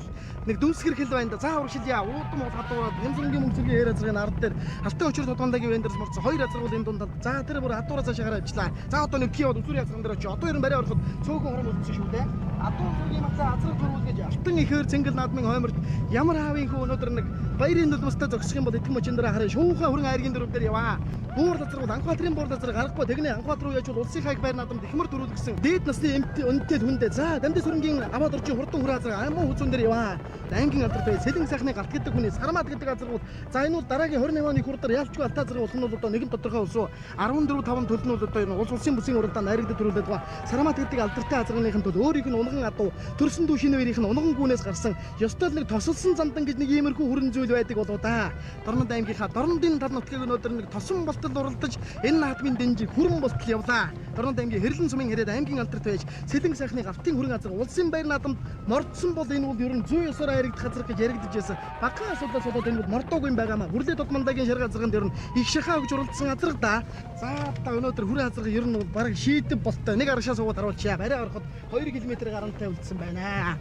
нэг дүнсгэрхэл байна да. За урагшилъя. Уудам бол хадуураад Нямсрынгийн мөнгө сүргийн хээр азраг 10 дээр Алтан өчөр тодгондагийн вендерс морцсон 2 азраг бол энэ дунд. За тэр бүр хадуураа цаашаа гараа авчлаа. За одоо нэг киод өсвөрийн азраган дээр очив. Одоо ер нь барай ороход цөөхөн хором үлдсэн шүү дээ. Адуун сүргийн матлаа азраг төрүүлгэж Алтан ихээр цэнгэл наадмын хойморт ямар аавын хүү өнөөдөр нэг баярын нулимстай зогсох юм бол итгэм мөчн дээр хараа шуухай хүрэн айргийн дөрөв дээр яваа. Буур газар бол Анхбаатрын буур газар гарахгүй тэгнэ Анхбаатар руу яаж бол улсын хайг байр наадамд ихмэр төрүүлгэсэн дээд насны үнэтэй хүндээ. За Дамдын сүрэнгийн аваад орчин хурдан хүрээ газар амун хүзүүн дээр яваа. Аймгийн алдарт бай Сэлэн сайхны галт гэдэг хүний Сармат гэдэг газар бол за энэ бол дараагийн 28 оны хурдаар ялчгүй алтаа зэрэг болох нь бол одоо нэгэн тодорхой улс 14 5 төлн бол одоо энэ улс улсын бүсийн уралдаанд айрагдад төрүүлээд байгаа. Сармат гэдэг алдартай азарганыхын тул өөрийнх нь унган адуу төрсөн дүүшийн үеийнх нь унган гүнээс гарсан ёстой л нэг тосолсон зандан гэж нэг иймэрхүү хүрэн зүйл байдаг болоо да. Дорнод аймгийнхаа Дорнодын тал нутгийг өнөөдөр нэг тосон болтол уралдаж энэ наадмын дэнжиг хүрэн болтол явлаа. Дорнод аймгийн Хэрлэн сумын хэрээд аймгийн алдарт байж Сэлэн сайхны галтын хүрэн газар улсын баяр наадамд мордсон бол энэ бол ер нь зүй ёсоор айрагдах газар гэж яригдж байсан. Багахан асуудлаас болоод энэ бол мордоогүй юм байгаамаа. Хүрлээ додмандагийн шар газарганд ер нь их шахаа өгж уралдсан газар да. За та өнөөдөр хүрэн газар ер нь бараг шийдэв болтой. Нэг аршаа суугаад харуулчаа. Барай ороход 2 км гарантай үлдсэн байна.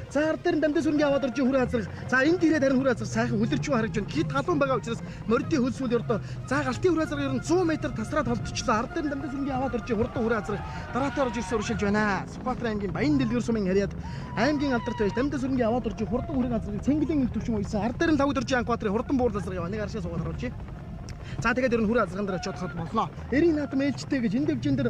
За ард дээр нь Дамдын сүрэнгийн аваад орж хүрээ азраг. За энд ирээд харин хүрээ азраг сайхан хүлэрч харагдж байна. Хит халуун байгаа учраас мордын хөлсүүл ердөө. За галтын хүрээ азраг ер нь 100 м тасраад холдчихлоо. Ард дээр нь Дамдын сүрэнгийн аваад орж хурдан хүрээ азраг дараатай орж ирсэн уршилж байна. Сүхбаатар аймгийн Баян дэлгэр сумын харьяат аймгийн алдарт байж Дамдын сүрэнгийн аваад орж хурдан хүрээ азраг цэнгэлийн их төвшин уйсан. Ард дээр нь лавд орж Анхбаатрын хурдан буур азраг яваа. Нэг аршаа суугаад харуулчих. За тэгээд ер нь хүрээ азраган дээр очиод боллоо. Эрийн наадам ээлжтэй гэж энэ дэвжин дээр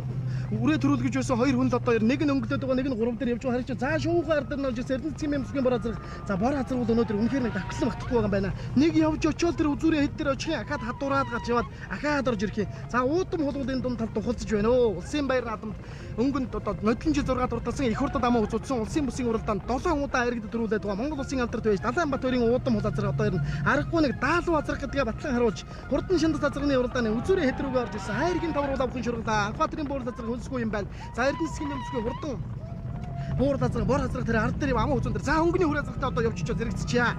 үрээ төрүүлгэж байсан хоёр хүн л одоо ер нэг нь өнгөлөд байгаа, нэг нь 3 дээр явж байгаа харагч. За шуухай ард дээр нь олж Эрдэнэт цэцгийн бор азраг. За бор азраг бол өнөөдөр үнэхээр нэг давхлан багтахгүй байгаа юм байна. Нэг явж очиод тэр үзүүрийн хэд дээр очих юм ахаад хадуураад гарч яваад ахаад орж ирэх юм. За уудам хулгуул энэ дунд тал тухалцж байна өө. Улсын баяр наадамд өнгөнд одоо нодлон жил 6 дурдсан их хурдад амаа үзүүлсэн улсын бүсийн уралдаанд 7 удаа айрагдад төрүүлээд байгаа Монгол улсын алдарт байж Далайн Батбаярын уудам хул азраг одоо ер нь аргагүй нэг даалуу азраг гэдгээ батлан харуулж хурдан шандас азрагны уралдааны үзүүрийн хэд рүүгээ орж ирсэн. Айргийн тавруулаа бүхэн шургалаа. Анхбаатрын буур азраг хөлсгүй юм байна. За Эрдэнэ цэцгийн нэмсгүй хурдан буур азраг, бор азраг тэр ард дээр аман хүзүүн дээр. За өнгөний хүрээ азрагтай одоо явж очиж зэрэгцчихье.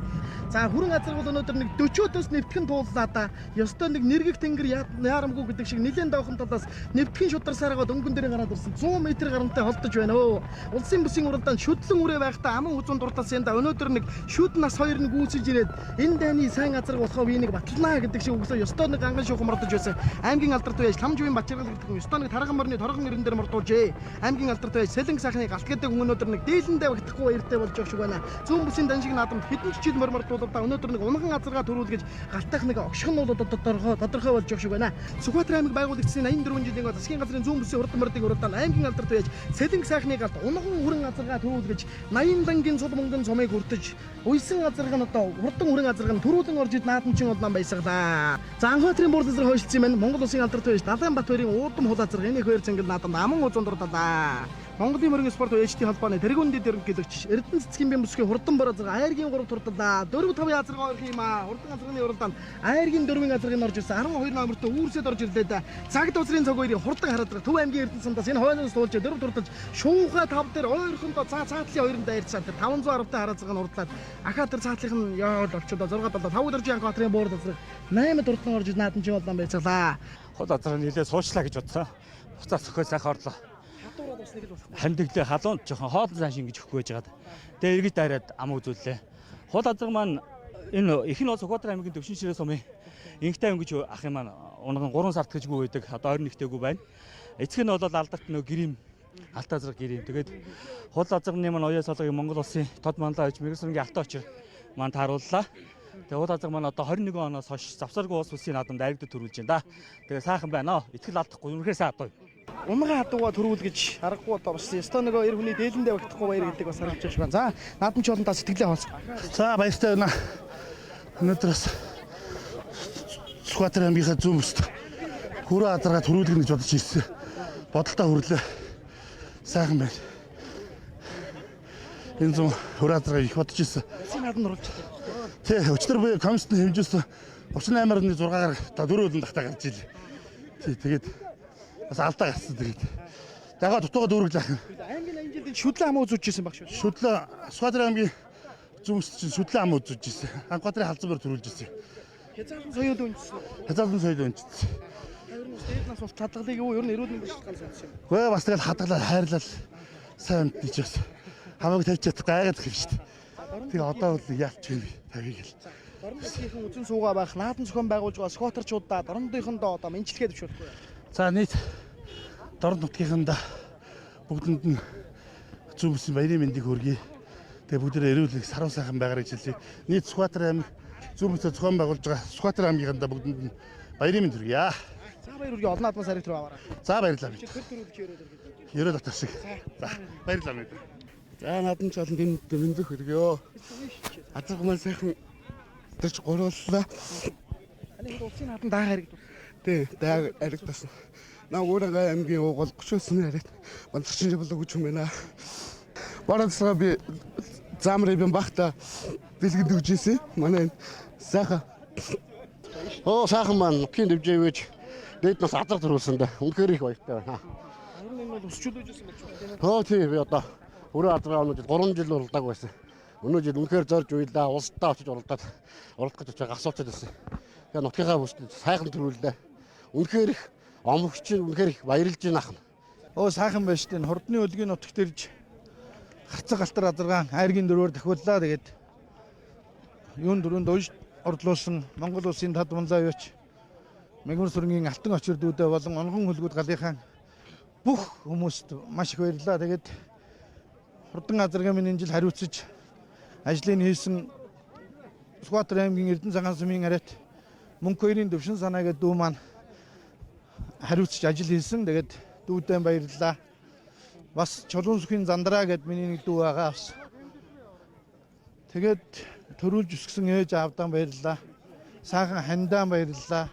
За хүрэн азраг бол өнөөдөр нэг 40-оос нэвтгэн тууллаа да. Ёстой нэг нэргэх тэнгэр яарамгүй гэдэг шиг нэлээд доохон талаас нэвтгэн шударсаар агаад өнгөн дээр гараад ирсэн. 100 м гарантай холдож байна өө. Улсын бүсийн уралдаанд шүдлэн үрээ байхдаа аман хүзүүн дурталсан да. Өнөөдөр нэг шүд нас хоёр нь гүйцэж ирээд энэ дайны сайн азраг болохоо би нэг баталнаа гэдэг шиг өглөө ёстой нэг анган шуухан мордож байсан. Аймгийн алдарт байж Ламживын Бачиргал гэдэг хүн ёстой нэг тарган морины торгон эрен дээр мордуужээ. Аймгийн алдарт байж Сэлэнг сайхны галт гэдэг хүн өнөөдөр нэг дийлэндээ багтахгүй баяртай болж байгаа шиг байна. Зүүн бүсийн даншиг наадамд хэдэн ч жил мормордуулав өнөөдөр нэг унган азаргаа төрүүлгэж галтах нэг огших нь бол тодорхой болж байгаа шиг байна. Сүхбаатар аймаг байгуулагдсны 84 жилийн засгийн газрын зүүн бүсийн хурдан мордыг уралдаан аймгийн алдарт байж Сэлэнг сайхны галт унган хүрэн азаргаа төрүүлгэж 80 лангийн сул мөнгөн сумыг хүртэж уйсан азарга нь одоо хурдан хүрэн азарга нь төрүүлэн орж ид наадамчин улаан баясгалаа. За Анхбаатарын буур зэрэг хойшлцсан юм байна. Монгол улсын алдарт байж Далайн Батбаярын уудам хул азарга энэ их хоёр цэнгэл наадамд аман узун дурдалаа. Монголын мөргийн спорт ЭЖТ холбооны тэргүүн дэд ерөнхийлөгч Эрдэнэ цэцгийн бие бүсгийн хурдан бор азарга айргийн 3 турдалаа. 4 5 азарга ойрхон юм аа. Хурдан азарганы уралдаанд айргийн 4-ийн азаргыг орж ирсэн 12 номертой үүрсэд орж ирлээ да. Цаг дуусрын цаг хоёрын хурдан харадраг Төв аймгийн Эрдэнэ сумдаас энэ хойноос суулж 4 турдалж шуухай 5 дээр ойрхондоо цаа цаатлын хоёронд дайрсан. Тэр 510 та хараацгаа нь урдлаад ахаа тэр цаатлынх нь ёол олчод 6 7 5 дөржийн Анхбаатарын буур азарга 8 дурдлан орж наадам чи боллон байцгаалаа. Хол азарга нэлээд суучлаа гэж бодсон. Буцаа цохио сайхан орлоо. Хадуураад бас нэг л болох. Хандиглээ халуун жоохон хоолн сайн шингэж өгөхгүй байж байгаад. Тэгээ эргэж дайраад ам үзүүллээ. Хол азарга маань энэ их нь бол Сүхбаатар аймгийн Төвшин ширээ сумын Инхтай өнгөж ах юм маань унган 3 сард гэжгүй байдаг. Одоо 21-тэйгүй байна. Эцэг нь бол алдарт нөө гэрим алт азарга гэрим. Тэгээд хол азарганы маань оёо солгыг Монгол улсын тод манлай хож Мэргэсүрэнгийн алтан очир маань таарууллаа. Тэгээ хол азарга маань одоо 21 оноос хойш завсаргүй улс улсын наадамд айрагдад төрүүлж байна да. Тэгээ сайхан байна. Итгэл алдахгүй үнэхээр сайн адуу. Унгаа хадууга төрүүл гэж аргагүй одоо бас ёстой нөгөө эр хүний дээлэндээ багтахгүй баяр гэдэг бас харагдаж байгаа шиг байна. За наадам чи болон та сэтгэлээ хаваалцах. За баяртай байна. Өнөөдөр бас Сүхбаатар аймгийнхаа зүүн бүст хүрээ азаргаа төрүүлгэнэ гэж бодож ирсэн. Бодолтой хүрлээ. Сайхан байна. Энэ зүүн хүрээ азаргаа их бодож ирсэн. Улсын наадамд оруулж байна. Тий, өчтөр би комиссны хэмжээсэн 38.6-аар та дөрөв өдөн тахтаа гарч ийлээ. Тий, тэгээд бас алдаа гарсан тэгээд. Дагаа дутууга дүүргэлээ. Аймгийн 80 жилд шүдлэн ам үзүүлж ирсэн баг шүү. Шүдлэн Сүхбаатар аймгийн зүүн бүст чинь шүдлэн ам үзүүлж ирсэн. Анхбаатарын халзан бор төрүүлж ирсэн. Хязгаарлан соёл үндэссэн. Хязгаарлан соёл үндэссэн. Ер нь бас дээд нас бол чадгалыг юу ер нь эрүүл мэндийн шалтгаан сонссон юм. Гүй бас тэгэл хадгалаад хайрлал сайн амьд ч бас хамаагүй тавьж чадахгүй айгаад их юм шүү дээ. Тэгээ одоо бол яалч юм бэ тавийг л. Дорн нутгийнхан үзэн суугаа байх, наадам зохион байгуулж байгаа Сүхбаатарчуудаа дорндынхондоо одоо мэнчилгээ дэвшүүлэхгүй. За нийт дорн нутгийнхандаа бүгдэнд нь зүүн бүсийн баярын мэндийг хүргэе. Тэгээ бүгдээрээ эрүүл их саруу сайхан байгаарай гэж хэлье. Нийт Сүхбаатар аймаг зүүн бүсээ зохион байгуулж байгаа Сүхбаатар аймгийнхандаа бүгдэнд нь баярын мэнд хүргэе. За баяр хүргэе. Олон наадмаас хариг рүү аваарай. За баярлалаа. Чи төр төрүүлж өрөөд иргэд. Ерөөл дотор шиг. За баярлалаа мэд. За наадам ч олон тэнд мэндэх хүргөө. Азарга маань сайхан төрч гурууллаа. Таны хэд улсын наадам даах хэрэг дурсан. Тий, дааг аригдасан. Наа өөрөнгөө аймгийн уугуул 39 яриад бандагчин болоо гэж юм байна. Бараацгаа би замрын би бахта бэлгэд өгч ирсэн. Манай энэ сайхан. Оо сайхан маань нутгийн дэвжээвэж дээд нас азар төрүүлсэн да. Үнэхээр их баяртай байна. Ер нь энэ бол өсчүүлж ирсэн байж байна тийм ээ. Хөө тий би одоо өрөө азар авна гэж 3 жил уралдааг байсан. Өнөө жил үнэхээр зорж уйлаа, улсдаа очиж уралдаад уралдах гэж очиж асуучаад байсан. Тэгээ нутгийнхаа бүсд сайхан төрүүллээ. Үнэхээр их омогч үнэхээр их баярлж байна ахна. Оо сайхан байж тань хурдны өлгийн нутагт ирж гарцаг галтар азаргаан айргийн дөрвөөр дахиуллаа. Тэгээд юун дөрөнд уйж ордлуулсан Монгол улсын тад мунлаа юуч Мегмөр сүрэнгийн алтан очирдүүдээ болон онгон хөлгүүд галынхаа бүх хүмүүст маш их баярлалаа. Тэгээд хурдан азаргаан минь энэ жил хариуцаж ажлыг хийсэн Сүхбаатар аймгийн Эрдэнэ цагаан сумын арайт мөнх хоёрын төвшин санаа гэдэг дүү маань хариуцж ажил хийсэн. Тэгээд дүүдэн баярлалаа. Бас Чулуун сүхийн зандраа гэд миний нэг дүү байгаа бас. Тэгээд төрүүлж өсгсөн ээж аавдаа баярлалаа. Сайхан хандаа баярлалаа.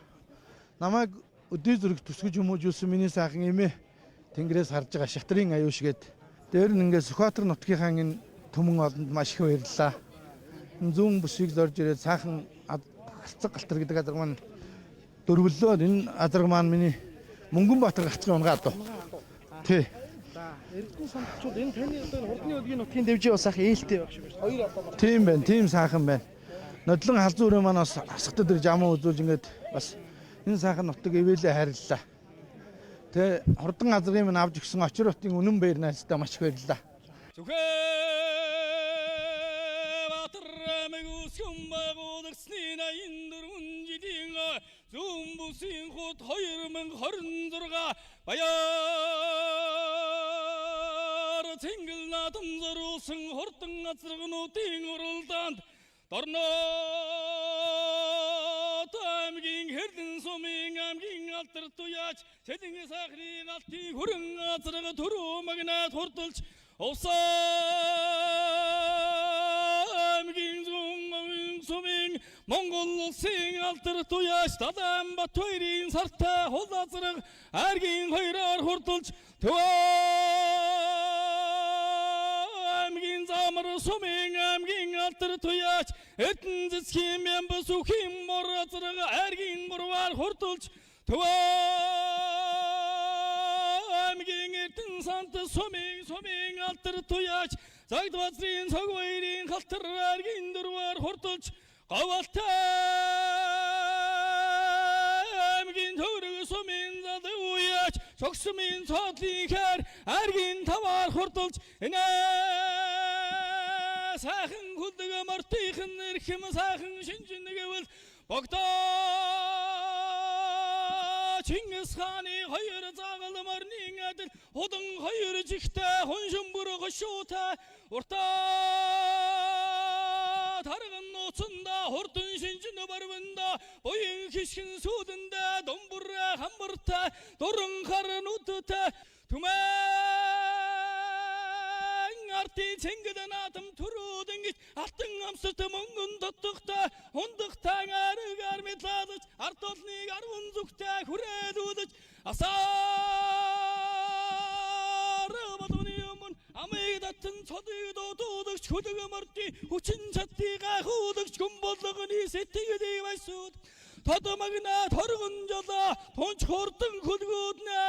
Намайг өдий зүрх төсгөж хүмүүжүүлсэн миний сайхан эмээ Тэнгэрээс харж байгаа шатрын аюу шигэд. Дээр нь ингээд Сүхбаатар нутгийнхаа энэ түмэн олонд маш их баярлалаа. Энэ зүүн бүсийг зорж ирээд сайхан галцаг галтар гэдэг азарга маань дөрвөллөө. Энэ азарга маань миний Мөнгөн Баатар гацгийн унгаа адуу. Тий. За Эрдэнэ сандчууд энэ таны одоо энэ хурдны өлгийн нутгийн дэвжээ бас сайхан ээлтэй байх шиг байна. Хоёр адуу маань. Тийм байна, тийм сайхан байна. Нодлон халзан өрөө маань бас асгатад ирж аман үзүүлж ингээд бас энэ сайхан нутаг ивэлээ хайрлаа. Тэ хурдан азрын минь авч өгсөн очир хотын үнэн баяр найздаа маш их баярлалаа. Сүхбаатар аймаг үүсгэн байгуулагдсны 84 жилийн зүүн бүсийн хот 2026 баяр цэнгэл наадам азаргануудын уралдаанд Дорнод аймгийн Хэрлэн сумын аймгийн алдар туяач Цэлэн сайхны галтын хүрэн азарга төрөө магнаад хурдалж Увс аймгийн зүүн сумын Монгол улсын алдар туяач Далайн Батбаярын сартай хул азарга айргийн хоёроор хурдалж Төв аймгийн Замар сумын аймгийн алдар туяач Эрдэнэ цэцгийн Мямба сүхийн мор азарга айргийн гурваар хурдалж Төв аймгийн Эрдэнэ сант сумын алдар туяач Загд базрын цог баярын халтар айргийн дөрвөөр хурдалж Говьалтай аймгийн Төврөг сумын залуу уяач Цогсмын цоодлын хэр айргийн таваар хурдалж энэ сайхан хүлэг мортынхан эрхэм сайхан шинжин гэвэл Богдоо Чингис хааны хоёр загал морины адил худан хоёр жигтэй хуншин бүр гошуутай уртаа тарган нууцанда хурдан шинжин барванда буян хишгэн сүүдэндэ домбураа хамбартай дуран хар нүдтэй түмэн артын цэнгэл наадам төрөөд ингэж алтан амсарт мөнгөн дотготой хундагтай аргаар мэдлалж ард олныг арван зүгтэй хүрээлүүлж асаар болгоны өмнө амыг татан цодыг дуудагч хөлөг мордын хүчин чадлыг гайхуулагч күн болгоны сэтгэлийг баясууд тод магна торгон жолоо тунч хурдан хөлгүүднэ.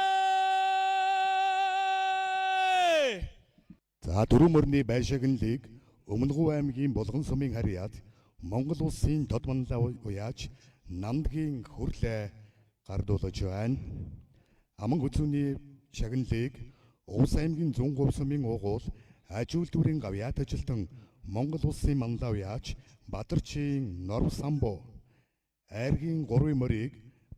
За дөрвөн мөрний байшаагнлыг Өмнөговь аймгийн Булган сумын харьяат Монгол улсын дод манлай уяаж Намдгийн хөрлөө гардуулж байна. Аман хүзүүний шагналыг Увс аймгийн Зүүнговь сумын уугуул аж үйлдвэрийн гавьяат ажилтан Монгол улсын манлай уяач Бадарчийн Норв Самбо, айргийн 3 мөрийг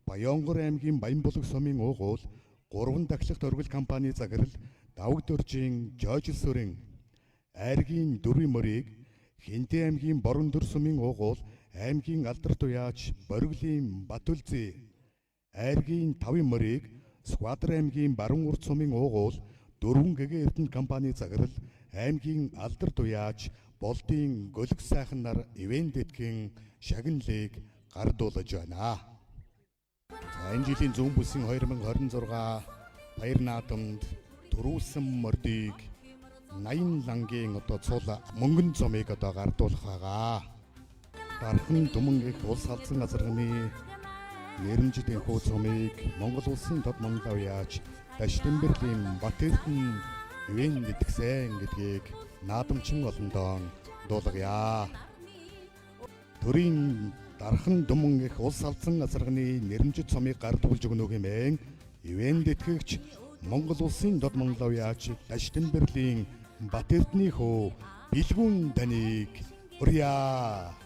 Баяонгор аймгийн Баянбулаг сумын уугуул 3 дахлах дөрвөл компани захирал Давгдөржийн Жожил сүрэн, айргийн 4 мөрийг Хинтээ аймгийн Борондөр сумын уугуул аймгийн алдарт уяач Бориглийн Батүлзээ, айргийн 5 мөрийг Сүхбаатар аймгийн Баруун урд сумын уугуул 4 гэгээ эрдэнэ компани захирал аймгийн алдарт уяач Болдын Гөлөг сайхан нар ивэн дэтгэн шагналыг гардуулж байна. За энэ жилийн зүүн бүсийн 2026 баяр наадамд төрүүлсэн мордыг 80 лангийн одоо цул мөнгөн зумыг одоо гардуулах байгаа. Дархан түмэн их улс алзан азарганы нэрэмжит энхүү цумыг Монгол улсын тод манлай уяач Даштемберлийн Бат Эрдэнэ ивэн гэдгсэн гэдгийг наадамчин олондоо дуулгая. Төрийн дархан түмэн их улс алзан азарганы нэрэмжит цумыг гардуулж өгнө хэмээн ивэн дэтгэгч Монгол улсын дод манлай уяач Даштемберлийн Бат Эрдэнийн хөө Билгүн таныг урья.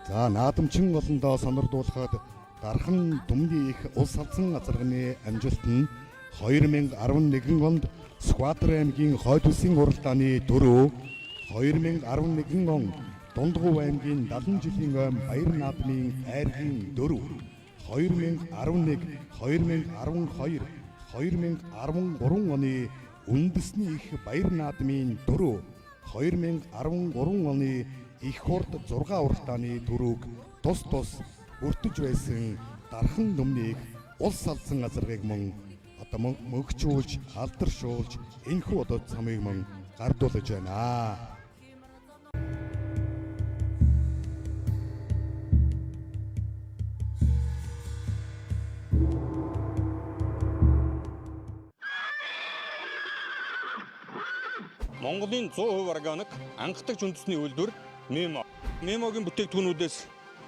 За наадамчин олондоо сонирдуулахад дархан түмний их улс алзан азарганы амжилт нь 2011 онд Сүхбаатар аймгийн Хойд бүсийн уралдааны дөрөв, 2011 он Дундгув аймгийн 70 жилийн ойн баяр наадмын айргийн дөрөв, 2011, 2012, 2013 оны үндэсний их баяр наадмын дөрөв, 2013 оны их хурд 6 уралдааны дөрөвг тус тус өртөж байсан дархан нүмнийг улс алзан азаргыг мөн одоо мөнгөчүүлж, алдаршуулж энэхүү одоо цамыг мөн гардуулж байна. Монголын 100% органик анхдагч үндэсний үйлдвэр Мемо. Мемогийн бүтээгдэхүүнүүдээс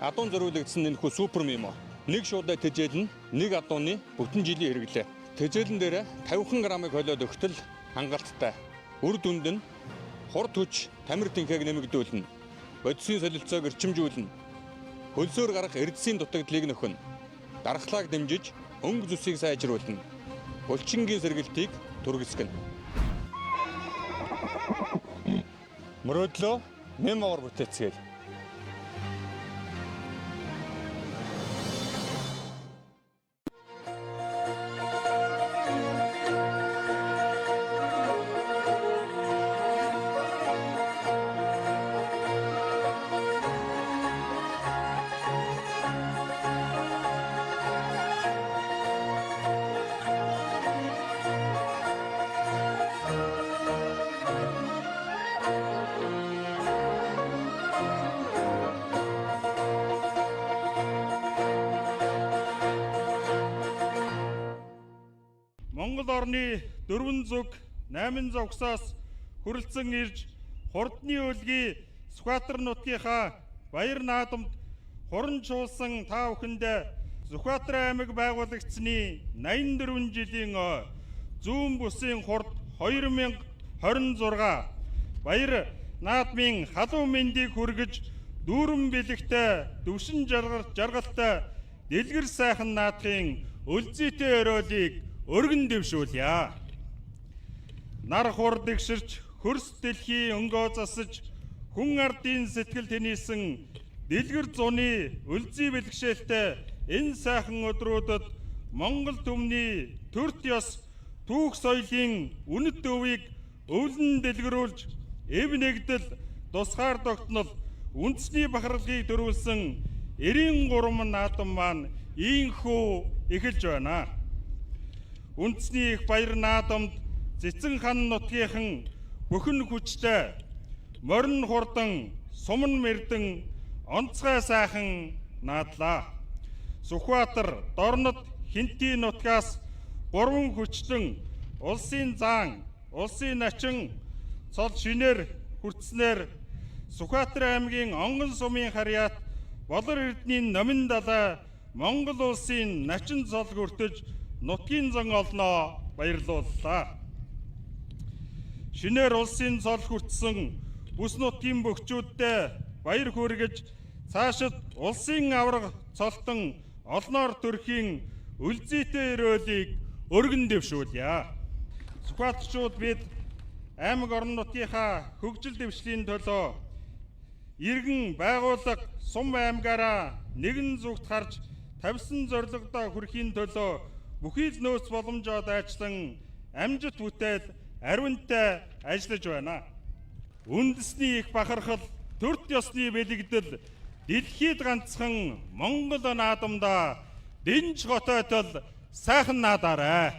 адуун зориулагдсан энэхүү супер мемо. Нэг шуудаа тэжээлнэ, нэг адууны бүтэн жилийн хэрэглээ. Тэжээлэн дээр 50 грамыг холиод өгтөл хангалттай. Үр дүнд нь хурд хүч, тамир тэнхээг нэмэгдүүлнэ. Бодисын солилцоог эрчимжүүлнэ. Хөлсөөр гарах эрдэсийн дутагдлыг нөхнө. Дархлааг дэмжиж өнгө зүсийг сайжруулна. Булчингийн сэргэлтийг түргэсгэнэ. Мөрөөдлөө нэм оор бүтээцгээе. Монгол орны 4 зүг 8 зогсоос хүрэлцэн ирж хурдны өлгий Сүхбаатар нутгийнхаа баяр наадамд хуран чуулсан та бүхэндээ Сүхбаатар аймаг байгуулагдсаны 84 жилийн ой зүүн бүсийн хурд 2026 баяр наадмын халуун мэндийг хүргэж дүүрэн бэлэгтэй төвшин жаргалтай дэлгэр сайхан наадхын өлзийтэй өрөөлийг өргөн дэвшүүлье. Нар хур дэгширч хөрс дэлхий өнгөө засаж хүн ардын сэтгэл тэнийсэн дэлгэр зуны өлзий бэлгшээлтэй энэ сайхан өдрүүдэд Монгол түмний төрт ёс түүх соёлын үнэт өвийг өвлөн дэлгэрүүлж эв нэгдэл тусгаар тогтнол үндэсний бахархалыг төрүүлсэн 93 наадам маань ийхүү эхэлж байна. Үндэсний их баяр наадамд Цэцэн хан нутгийнхан бүхэн хүчтэй морин хурдан суман мэрдэн онцгой сайхан наадлаа. Сүхбаатар, Дорнод, Хинтийн нутгаас 3 хүчлэн улсын заан, улсын начин цол шинээр хүртснээр Сүхбаатар аймгийн онгон сумын харьяат Болор эрдэнийн номин далай Монгол улсын начин цол хүртэж нутгийн зан олноо баярлууллаа. Шинээр улсын цол хүртсэн бүс нутгийн бөхчүүддээ баяр хүргэж цаашид улсын аварга цолтон олноор төрхийн өлзийтэй өрөөлийг өргөн дэвшүүлье. Сүхбаатарчууд бид аймаг орон нутгийнхаа хөгжил дэвшлийн төлөө иргэн байгууллага сум аймгаараа нэгэн зүгт харж тавьсан зорилгодоо хүрэхийн төлөө бүхий л нөөц боломжоо дайчлан амжилт бүтээл ариунтай ажиллаж байна. Үндэсний их бахархал, төрт ёсны бэлэгдэл дэлхийд ганцхан Монгол наадамдаа дэнж готойтол сайхан наадаарай.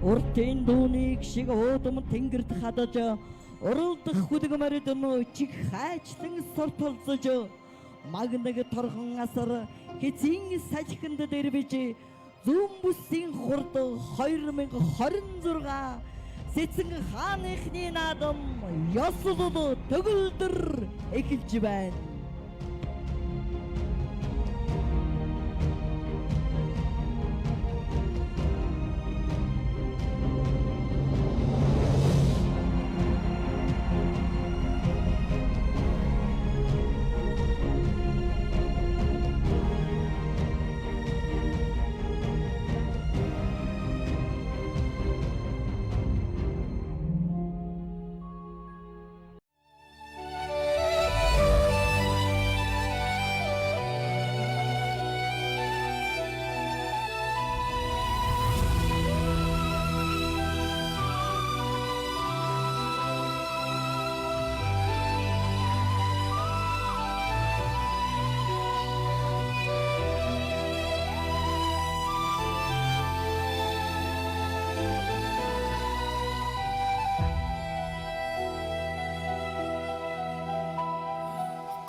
Уртын дүүнийг шиг уудам тэнгэрт хадаж уралдах хүдэг морид нь чих хайчлан сортолцож магнаг торхон асар хэзээ салхинд дэрвэж зүүн бүсийн хурд 2026 Цэцэн хааныхны наадам ёслол төгөлдөр эхэлж байна.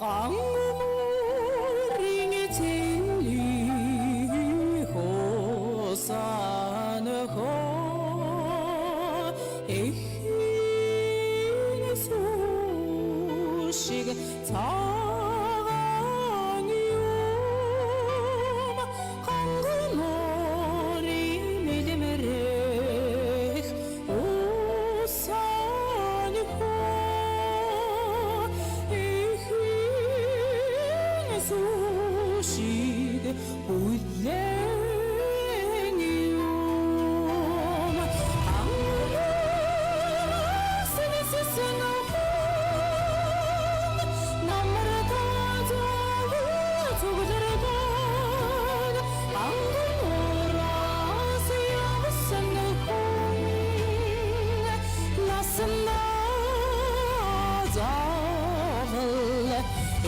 강물이 진리 호산호 эхийн сүшиг цагаан юм хонгоморын мэлмэрэх усан хоо эхийн сүшиг бүлээн юм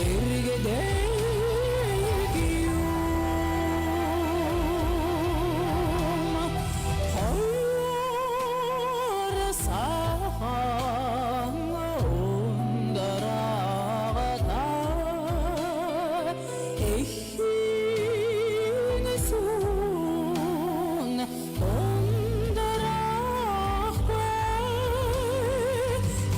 эргэдэг юм хоёр сахан ундрагата эхийн сүн ундрахгүй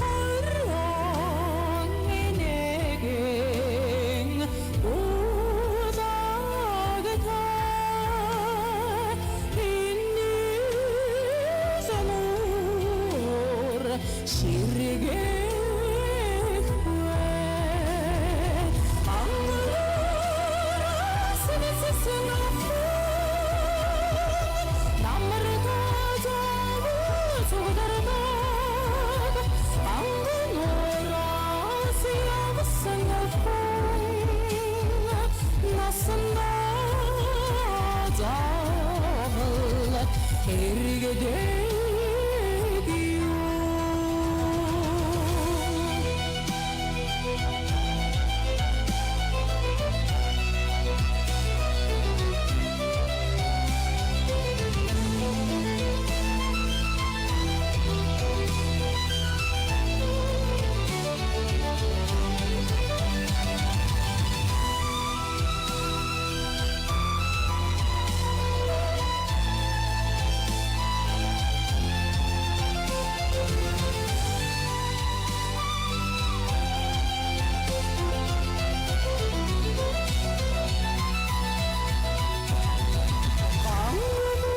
хорон нэгэн улагта энэс нуур ширгэхгүй ангаас нэсэн намар тозоо цугдардаг ангнуураас явсан хүн насандаа заавал эргэдэг юм.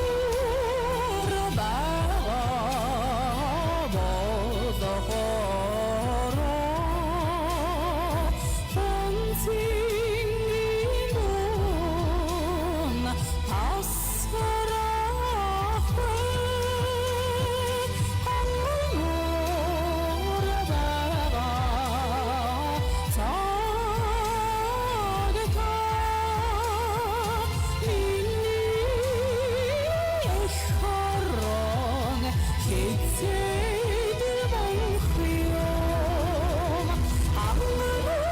Хангуур байгаа болохоро хонцгийн мөн тасрахгүй хангуур байгаа цагта миний эх хорон хизээд монхиом ангаас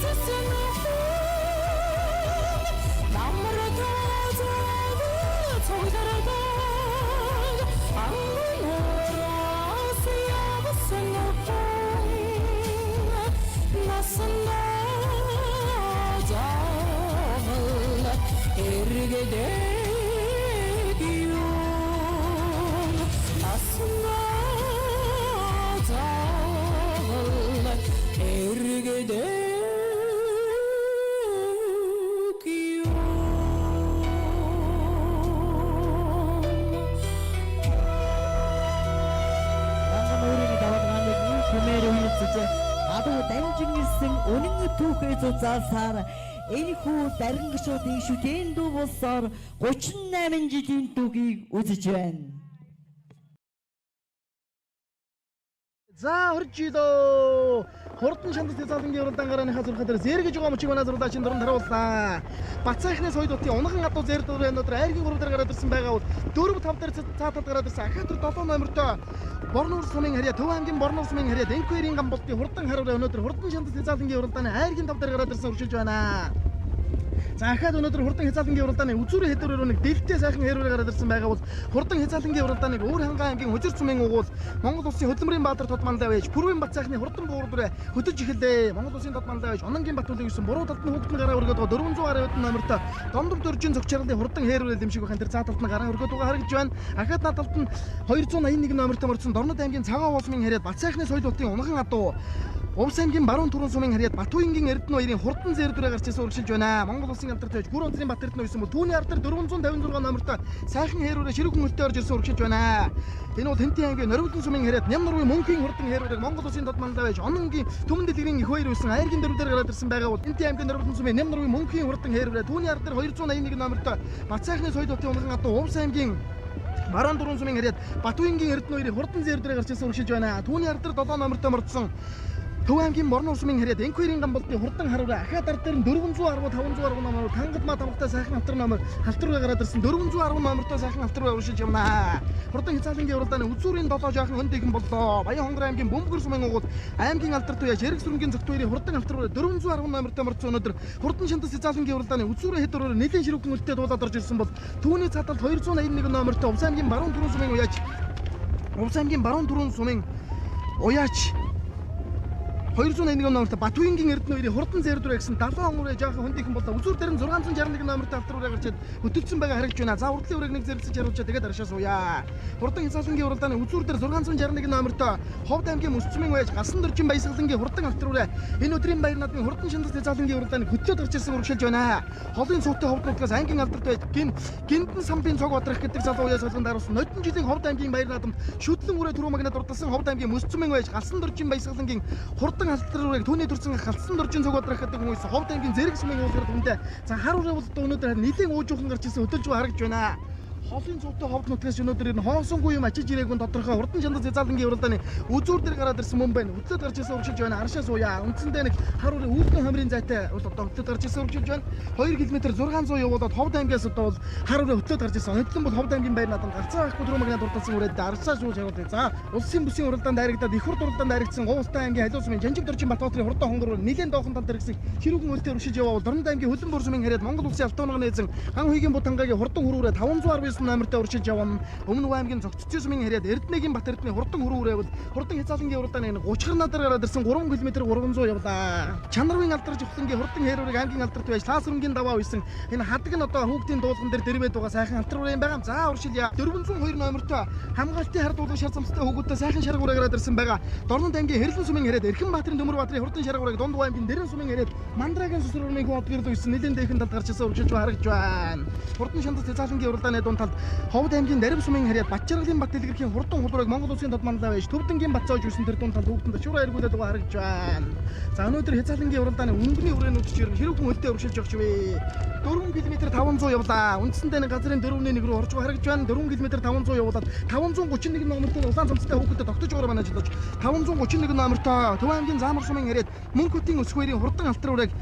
нэсэн хүн намар тозоо цугдардаг ангуураас явсан хүн насандаа заавал эргэдэг юм насандаа заавал эргэдэг юм. Мангамөрийн давалгааныг хүмээр үйлцэж адуу дамжин ирсэн үнэн түүхээ зузаасаар энэхүү дарин гişүүдийн шүтэн дүү болсоор 38 жилийн түүхийг үзэж байна. За 20 жилөө хурдан шандас хязгаарлангийн уралдаан гарааныхаа зурхаа дээр зэрэгж байгаа мөчийг манай зурлаачин дуран харууллаа. Бацаахнаас хоёр дутын унахан адуу зэрэг дурын өнөөдөр айргийн 3 дээр гараад ирсэн байгаа бол 4 5 дээр цаа талд гараад ирсэн Ахаатар 7 номертой Борнуур сумын харьяа Төв аймгийн Борнуур сумын харьяа Дэнквэрийн гамболтын хурдан харуулаа өнөөдөр хурдан шандас хязгаарлангийн уралдааны айргийн 5 дээр гараад ирсэн өршөж байна. За ахаад өнөөдөр хурдан хязаалангийн уралдааны үзүүрийн хэдүүрээр нэг дэлтэй сайхан хэрүүрээр гараад ирсэн байгаа бол хурдан хязаалангийн уралдааныг өөр хангай аймгийн Хужир сумын угуул Монгол улсын хөдөлмөрийн баатар тод мандаа байж Пүрвийн бат сайхны хурдан буурдурэ хөтөж эхэллээ. Монгол улсын тод мандаа байж Ононгийн бат үлэг ирсэн буруу талд нь хүүхэд нь гараа өргөд байгаа 410 номертой Дондор дөржин зогч чаргалын хурдан хэрүүрээр дэмшиг байхan тэр цаа талд нь гараа өргөд байгаа харагдж байна. Ахаад над талд нь 281 номертой морцсон Дорнод аймгийн Цагаан уусмын харьяат Бат сайхны соёл утын унган адуу Увс аймгийн Баруун түрүүн сумын харьяат Батуйнгийн Эрдэнэ баярын хурдан зээрдүрээ гарч ирсэн үргэлжилж байна. Монгол улсын алдарт байж Гүр онцрын Бат Эрдэнэ байсан бол түүний ард дээр 456 номертой сайхан хээрүүрээ ширүүхэн хөлтэй орж ирсэн үргэлжилж байна. Энэ бол Хэнтийн аймгийн Нориглон сумын харьяат Ням нурвын мөнхийн хурдан хээрүүрийг Монгол улсын дод мандаа байж Ононгийн Түмэн дэлгэрийн их баяр байсан Айргийн дөрвдөр гараад ирсэн байгаа бол Хэнтийн аймгийн Нориглон сумын Ням нурвын мөнхийн хурдан хээрүүрээ түүний ард дээр 281 номертой Бат сайхны соёл утын унган адуу Увс аймгийн Баруун дөрвөн сумын харьяат Батуйнгийн Эрдэнэ хоёрын хурдан зээрдүрээ гарч ирсэн үргэлжилж байна. Түүний ард дээр 7 номертой мордсон Төв аймгийн Морн усмын харьяат Энквэрийн гамболтын хурдан харваа ахаад ард дээр нь 410 510 номер тангадмаа тамгатай сайхан алтар номер халтар руу гараад ирсэн 410 номертой сайхан алтар руу уршиж явна. Хурдан хязаалангийн уралдааны үзүүрийн 7 жаахан өнд ихэн боллоо. Баян хонгор аймгийн Бөмбөгөр сумын угуул аймгийн алдар туяаж Эрэг сүрэнгийн зогтвэрийн хурдан алтар руу 410 номертой морцсон өнөөдөр хурдан шантас хязаалангийн уралдааны үзүүрийн хэд өрөөр нэлийн ширүүхэн үлдээ дуулаад орж ирсэн бол түүний цааталд 281 номертой Увс аймгийн Баруун түрүүн сумын уяач Увс аймгийн Баруун түрүүн сумын уяач 281 номертой Батуйнгийн Эрдэнэ хоёрын хурдан зээрдүрээ гэсэн 70 онгороо жаахан хөндийнхэн боллоо. Үзүүр дээр нь 661 номертой алтар үрээ гарч хөтөлсөн байгаа харагдж байна. За урдлын үрээг нэг зэрэлцэж харуулчаа тэгээд аршаа сууя. Хурдан хязаалангийн уралдааны үзүүр дээр 661 номертой Ховд аймгийн Мөсцмийн уяж Галсан дөржин баясгалангийн хурдан алтар үрээ энэ өдрийн баяр наадмын хурдан шандас хязаалангийн уралдааны хөтлөөд гарч ирсэн үргэлжилж байна. Холын суутай ховд нутгаас ангийн алдарт байж гин гиндэн самбын цог бадрах гэдэг залуу уяа солгон даруулсан нодон жилийн Ховд аймгийн баяр наадамд шүтлэн үрээ түрүү магнад урдалсан Ховд аймгийн Мөсцмийн уяж Галсан дөржин баясгалангийн хурдан алтар үрэг түүний төрсэн галсан дөржин цог бадрах гэдэг хүмүүс Ховд аймгийн зэрэг сумын уулгарт хүнтэй. За хар үрээ бол өнөөдөр нэлийн уужуухан гарч ирсэн хөдөлж харагдж байна. Холын цувтай ховд нутгаас өнөөдөр энэ хоосонгүй юм ачиж ирээгүй тодорхой хурдан чандас хязаалангийн уралдааны үзүүр дээр гараад ирсэн мөн байна. Хөтлөөд гарч ирсэн урагшилж байна. Аршаа сууя. Үндсэндээ нэг хар үрээ үүдэн хамрын зайтай бол одоо хөтлөөд гарч ирсэн урагшилж байна. 2 км 600 явуулаад Ховд аймгаас одоо бол хар үрээ хөтлөөд гарч ирсэн. Хөтлөн бол Ховд аймгийн байр наадам гарцаа байхгүй түрүү магнад урдалсан үрээд аршаа сууж харуулъя. За улсын бүсийн уралдаанд дайрагдаад их хурд уралдаанд дайрагдсан Говьлтай аймгийн Халиу сумын Жанжиг дөржин Батбаатарын хурдан хонгор нэлээд доохон тал дэргсэн ширүүхэн үлдээ урагшиж яваа бол Дорнод аймгийн Хөлөнбөр сумын харьяат Монгол улсын алтан эзэн Ган хуйгийн Бутангагийн хурдан хөрүүрээ 519 номертой уршиж явна. Өмнө Уг аймгийн Цогццын сумын харьяат Эрдэнэгийн Бат Эрдэнэ хурдан хөрүүрээ бол хурдан хязаалангийн уралдааны 30 надар гараад ирсэн 3 км 300 явлаа. Чанарвын алдар жавхлангийн хурдан хээрүүрийг аймгийн алдарт байж Лаасрынгийн даваа үйсэн энэ хадаг нь одоо хүүхдийн дуулган дээр дэрвэд байгаа сайхан алтар үрээ юм байгаа. За уршилъя. 402 номертой хамгаалтын хар дуулган шар замстай хүүхдүүдтэй сайхан шарга үрээ гараад ирсэн байгаа. Дорнод аймгийн Хэрлэн сумын харьяат Эрхэн Баатрын Төмөр Баатрын хурдан шарга үрээг Дунд Уг аймгийн Дэрэн сумын харьяат Мандрагийн сүсэр урмын хүн одгирлөө үйсэн нэлээд дээхэн талд гарч ирсэн уршилж харагдж байна. Хурдан шандас хязаалангийн уралдааны дунд талд Ховд аймгийн Дарим сумын харьяат Батчаргалын Бат дэлгэрхийн хурдан хулуурыг Монгол улсын тод манлай байж Төвдөнгийн Бат зоож үйсэн тэр дунд талд хүүхдэнд шур хайргуулаад байгаа харагдж байна. За өнөөдөр хязаалангийн уралдааны өнгөний үрээнүүд ч ер нь хэрүүхэн хөлтэй урагшилж явж вэ. 4 км 500 явлаа. Үндсэндээ нэг газрын 4-ний 1 рүү орж байгаа харагдж байна. 4 км 500 явуулаад 531 номертой улаан цамцтай хүүхдэд тогтож байгаа манай ажиллаж 531 номертой Төв аймгийн Заамар сумын харьяат Мөнхөтийн Өсгөрийн хурдан алтар үрээг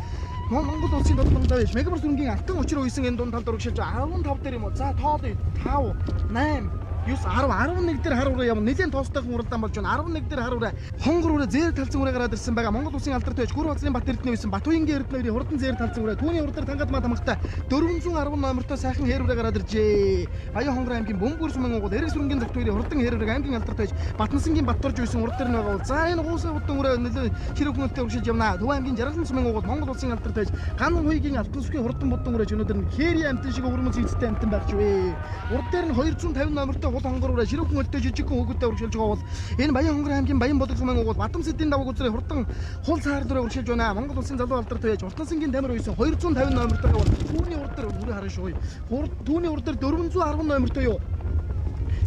Монгол улсын дод мандаа биш Мегамар сүрэнгийн алтан учир үйсэн энэ дунд талд урагшилж 15 дээр юм уу? За тоолъё. 5 8 9 10 11 дээр хар үрээ явна. Нэлээд тоостойхон уралдаан болж байна. 11 дээр хар үрээ хонгор үрээ зээр талцсан үрээ гараад ирсэн байгаа. Монгол улсын алдарт байж Гүр базрын Бат Эрдэнэ үйсэн Батуйнгийн Эрдэнэ хоёрын хурдан зээр талцсан үрээ түүний урд дээр тангад маа тамгатай 410 номертой сайхан хээр үрээ гараад иржээ. Баян хонгор аймгийн Бөмбөр сумын угуул Эрэг сүрэнгийн зогт хоёрын хурдан хээр үрээг аймгийн алдарт байж Батнасангийн Батдорж үйсэн урд дээр нь байгаа бол за энэ гуусан хурдан үрээ нэлээд ширүүхэн хөлтэй урагшилж явна. Төв аймгийн Жаргалан сумын угуул Монгол улсын алдарт байж Ган хуйгийн Алтан сүхийн хурдан буддан үрээ өнөөдөр нь хээрийн амтан шиг өвөрмөц эцтэй амтан байх чивээ. Урд дээр нь 250 номертой хул хонгор үрээ ширүүхэн хөлтэй жижигхэн хүүхэдтэй урагшилж байгаа бол энэ Баян хонгор аймгийн Баян болог сумын угуул Бадам сэдийн даваг үзрээ хурдан хул цаар дүрээ урагшилж байна. Монгол улсын залуу алдарт байж Уртансангийн тамир үйсэн 250 номертой бол түүний урд дээр үрээ харан шүү. Түүний урд дээр 410 номертой юу?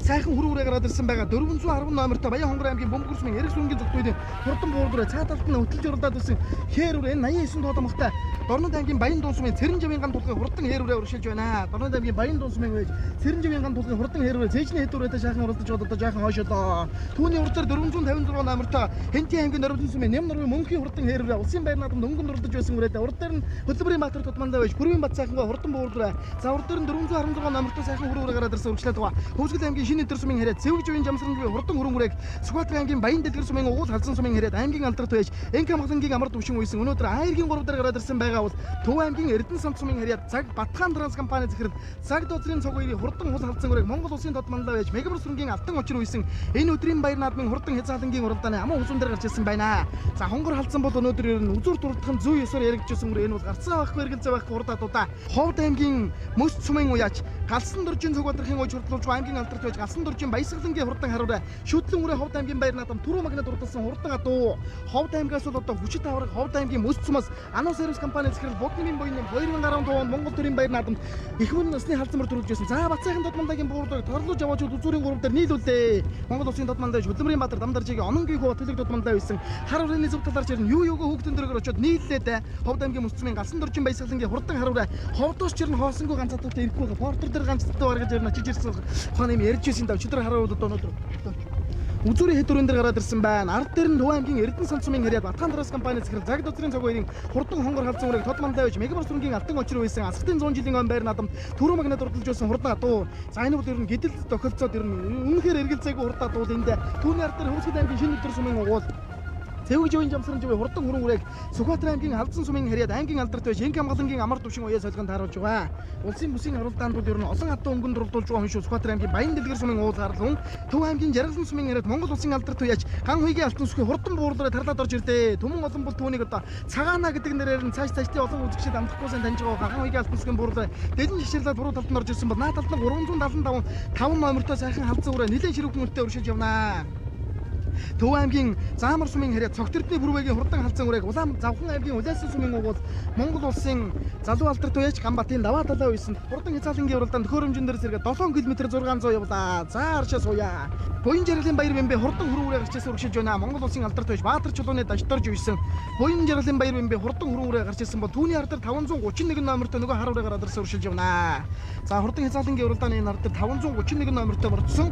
Сайхан хүрүү үрээ гараад ирсэн байгаа. 410 номертой Баян хонгор аймгийн Бөмбөр сумын Эрэг сүнгийн зогтүйдийн хурдан буурдураа цаа талд нь хөтөлж уралдаад ирсэн хээр үрээ энэ 89 тоодомхтой Дорнод аймгийн Баян дуун сумын Цэрэн живийн ган тулгын хурдан хээр үрээ урагшилж байна. Дорнод аймгийн Баян дуун сумын байж Цэрэн живийн ган тулгын хурдан хээр үрээ цээжний хэд үрээтэй сайхан уралдаж одоо жаахан хойшоолоо. Түүний урд дээр 456 номертой Хэнтийн аймгийн Дорнод сумын Ням нурвын мөнхийн хурдан хээр үрээ улсын байр наадамд өнгөн уралдаж байсан үрээтэй урд дээр нь Хөдөлмөрийн Баатар тутмандаа байж Пүрвийн Бат сайхангаа хурдан буурдураа. За урд дээр нь 416 номертой сайхан хүрүү үрээ гараад ирсэн урагшлаад байгаа. Хөвсгөл аймгийн шинэ өдөр сумын хараад Цэвэг живийн жамсрангүй хурдан хөрөнгөрийг Сүхбаатар аймгийн Баян дэлгэр сумын угуул халзан сумын хараад аймгийн алдарт байж Энк хамгаалангийн амар төвшин үйсэн өнөөдөр айргийн 3 дээр гараад ирсэн байгаа бол Төв аймгийн Эрдэнэ самт сумын хараад цаг Батхан транс компани захирал цаг дозрын цог хоёрын хурдан хул халзан үрэг Монгол улсын тод манлай байж Мегамар сүрэнгийн алтан очир үйсэн энэ өдрийн баяр наадмын хурдан хязгаарлангийн уралдааны аман хүзүүн дээр гарч ирсэн байна. За хонгор халзан бол өнөөдөр ер нь үзүүр дурдах нь зүй ёсоор яригдчихсэн мөр энэ бол гарцаа байхгүй эргэлзээ байхгүй хурдаад удаа. Ховд аймгийн Мөс сумын уяач Галсан дөржин Сүхбаатарын ууж хурдлуулж аймгийн алдарт байж Галсан дөржин Баясгалангийн хурдан харуурай шүтлэн үрээ Ховд аймгийн баяр наадам түрүү магнад урдалсан хурдан адуу. Ховд аймгаас бол одоо хүчит авраг Ховд аймгийн Мөс сумаас Ану сервис компани захирал Будны буйны 2015 онд Монгол төрийн баяр наадамд их мөн насны халзан мөр төрүүлж байсан. За Бацаахан дод мандагийн буурдаг торлож яваач үзүүрийн 3 дээр нийлүүлээ. Монгол улсын дод мандаа хөдөлмөрийн баатар Дамдаржигийн ононгийн хүү Батлыг дод мандаа байсан. Хар үрээний зөв талаар чирнэ юу юугаа хүүхдэн дөрөөр очиод нийллээ. Ховд аймгийн Мөс сумын Галсан дөржин Баясгалангийн хурдан харуурай Ховдоос чирнэ хоосонгүй ганц адуутай ирэхгүй байгаа. Портер дээр ганц адуу гаргаж ирнэ очиж ирсэн. Хон юм ярьж ирсэн даа. Өчигдөр харуул одоо өнөөдөр үзүүрийн хэд өрөн дээр гараад ирсэн байна. Ард дээр нь Төв аймгийн Эрдэнэ самт сумын хараад Батхан транс компани захирал цаг дозрын цог хоёрын хурдан хонгор халзан үрэг тод мандаа байж Мегамар сүрэнгийн алтан очир байсан асгатын 100 жилийн он байр наадамд түрүү магнад урдалж байсан хурдан адуу. За энэ бол ер нь гэдэл тохиолцоод ер нь үнэхээр эргэлзээгүй хурдан адуу энд түүний ард дээр Хөвсгөл аймгийн шинэ өдөр сумын угуул Цэвэг живийн жамсран живийн хурдан хүрэн үрээг Сүхбаатар аймгийн Халзан сумын харьяад аймгийн алдарт байж Энк хамгаалангийн амар төвшин уяа солигон тааруулж байгаа. Улсын бүсийн уралдаанд бол ер нь олон адуу өнгөн дурлуулж байгаа хүн шүү. Сүхбаатар аймгийн Баян дэлгэр сумын уул гарлун Төв аймгийн Жаргалан сумын харьяад Монгол улсын алдарт уяач Ган хуйгийн алтан сүхийн хурдан буурлаараа тарлаад орж ирлээ. Түмэн олон бол түүнийг одоо цагаана гэдэг нэрээр нь цааш цаашдын олон үзэгчид амдахгүй сайн таньж байгаа. Ган хуйгийн алтан сүхийн буурлаараа дэлэн шиширлээд буруу талд нь орж ирсэн бол наад талд нь 375 5 номертой сайхан халзан үрээ нэлээд ширүүхэн үлдээ өршөж явнаа. Төв аймгийн Заамар сумын харьяа Цогт Эрдэнэ бүрвэгийн хурдан халзан үрээг Улаан Завхан аймгийн Улаасан сумын угуул Монгол улсын залуу алдарт уяач Ганбатын даваа талаа үйсэн хурдан хязгаарлангийн уралдаанд төхөөрөмжөн дээр сэргээ 7 км 600 явлаа. За аршаа сууя. Буян жаргалын баяр бэмбэ хурдан хүрэн үрээ гарч ирсэн үргэлжлэж байна. Монгол улсын алдарт уяач Баатар чулууны даждорж үйсэн Буян жаргалын баяр бэмбэ хурдан хүрэн үрээ гарч ирсэн бол түүний ард дээр 531 номертой нөгөө хар үрээ гараад ирсэн үргэлжлэж байна. За хурдан хязгаарлангийн уралдааны энэ ард дээр 531 номертой мордсон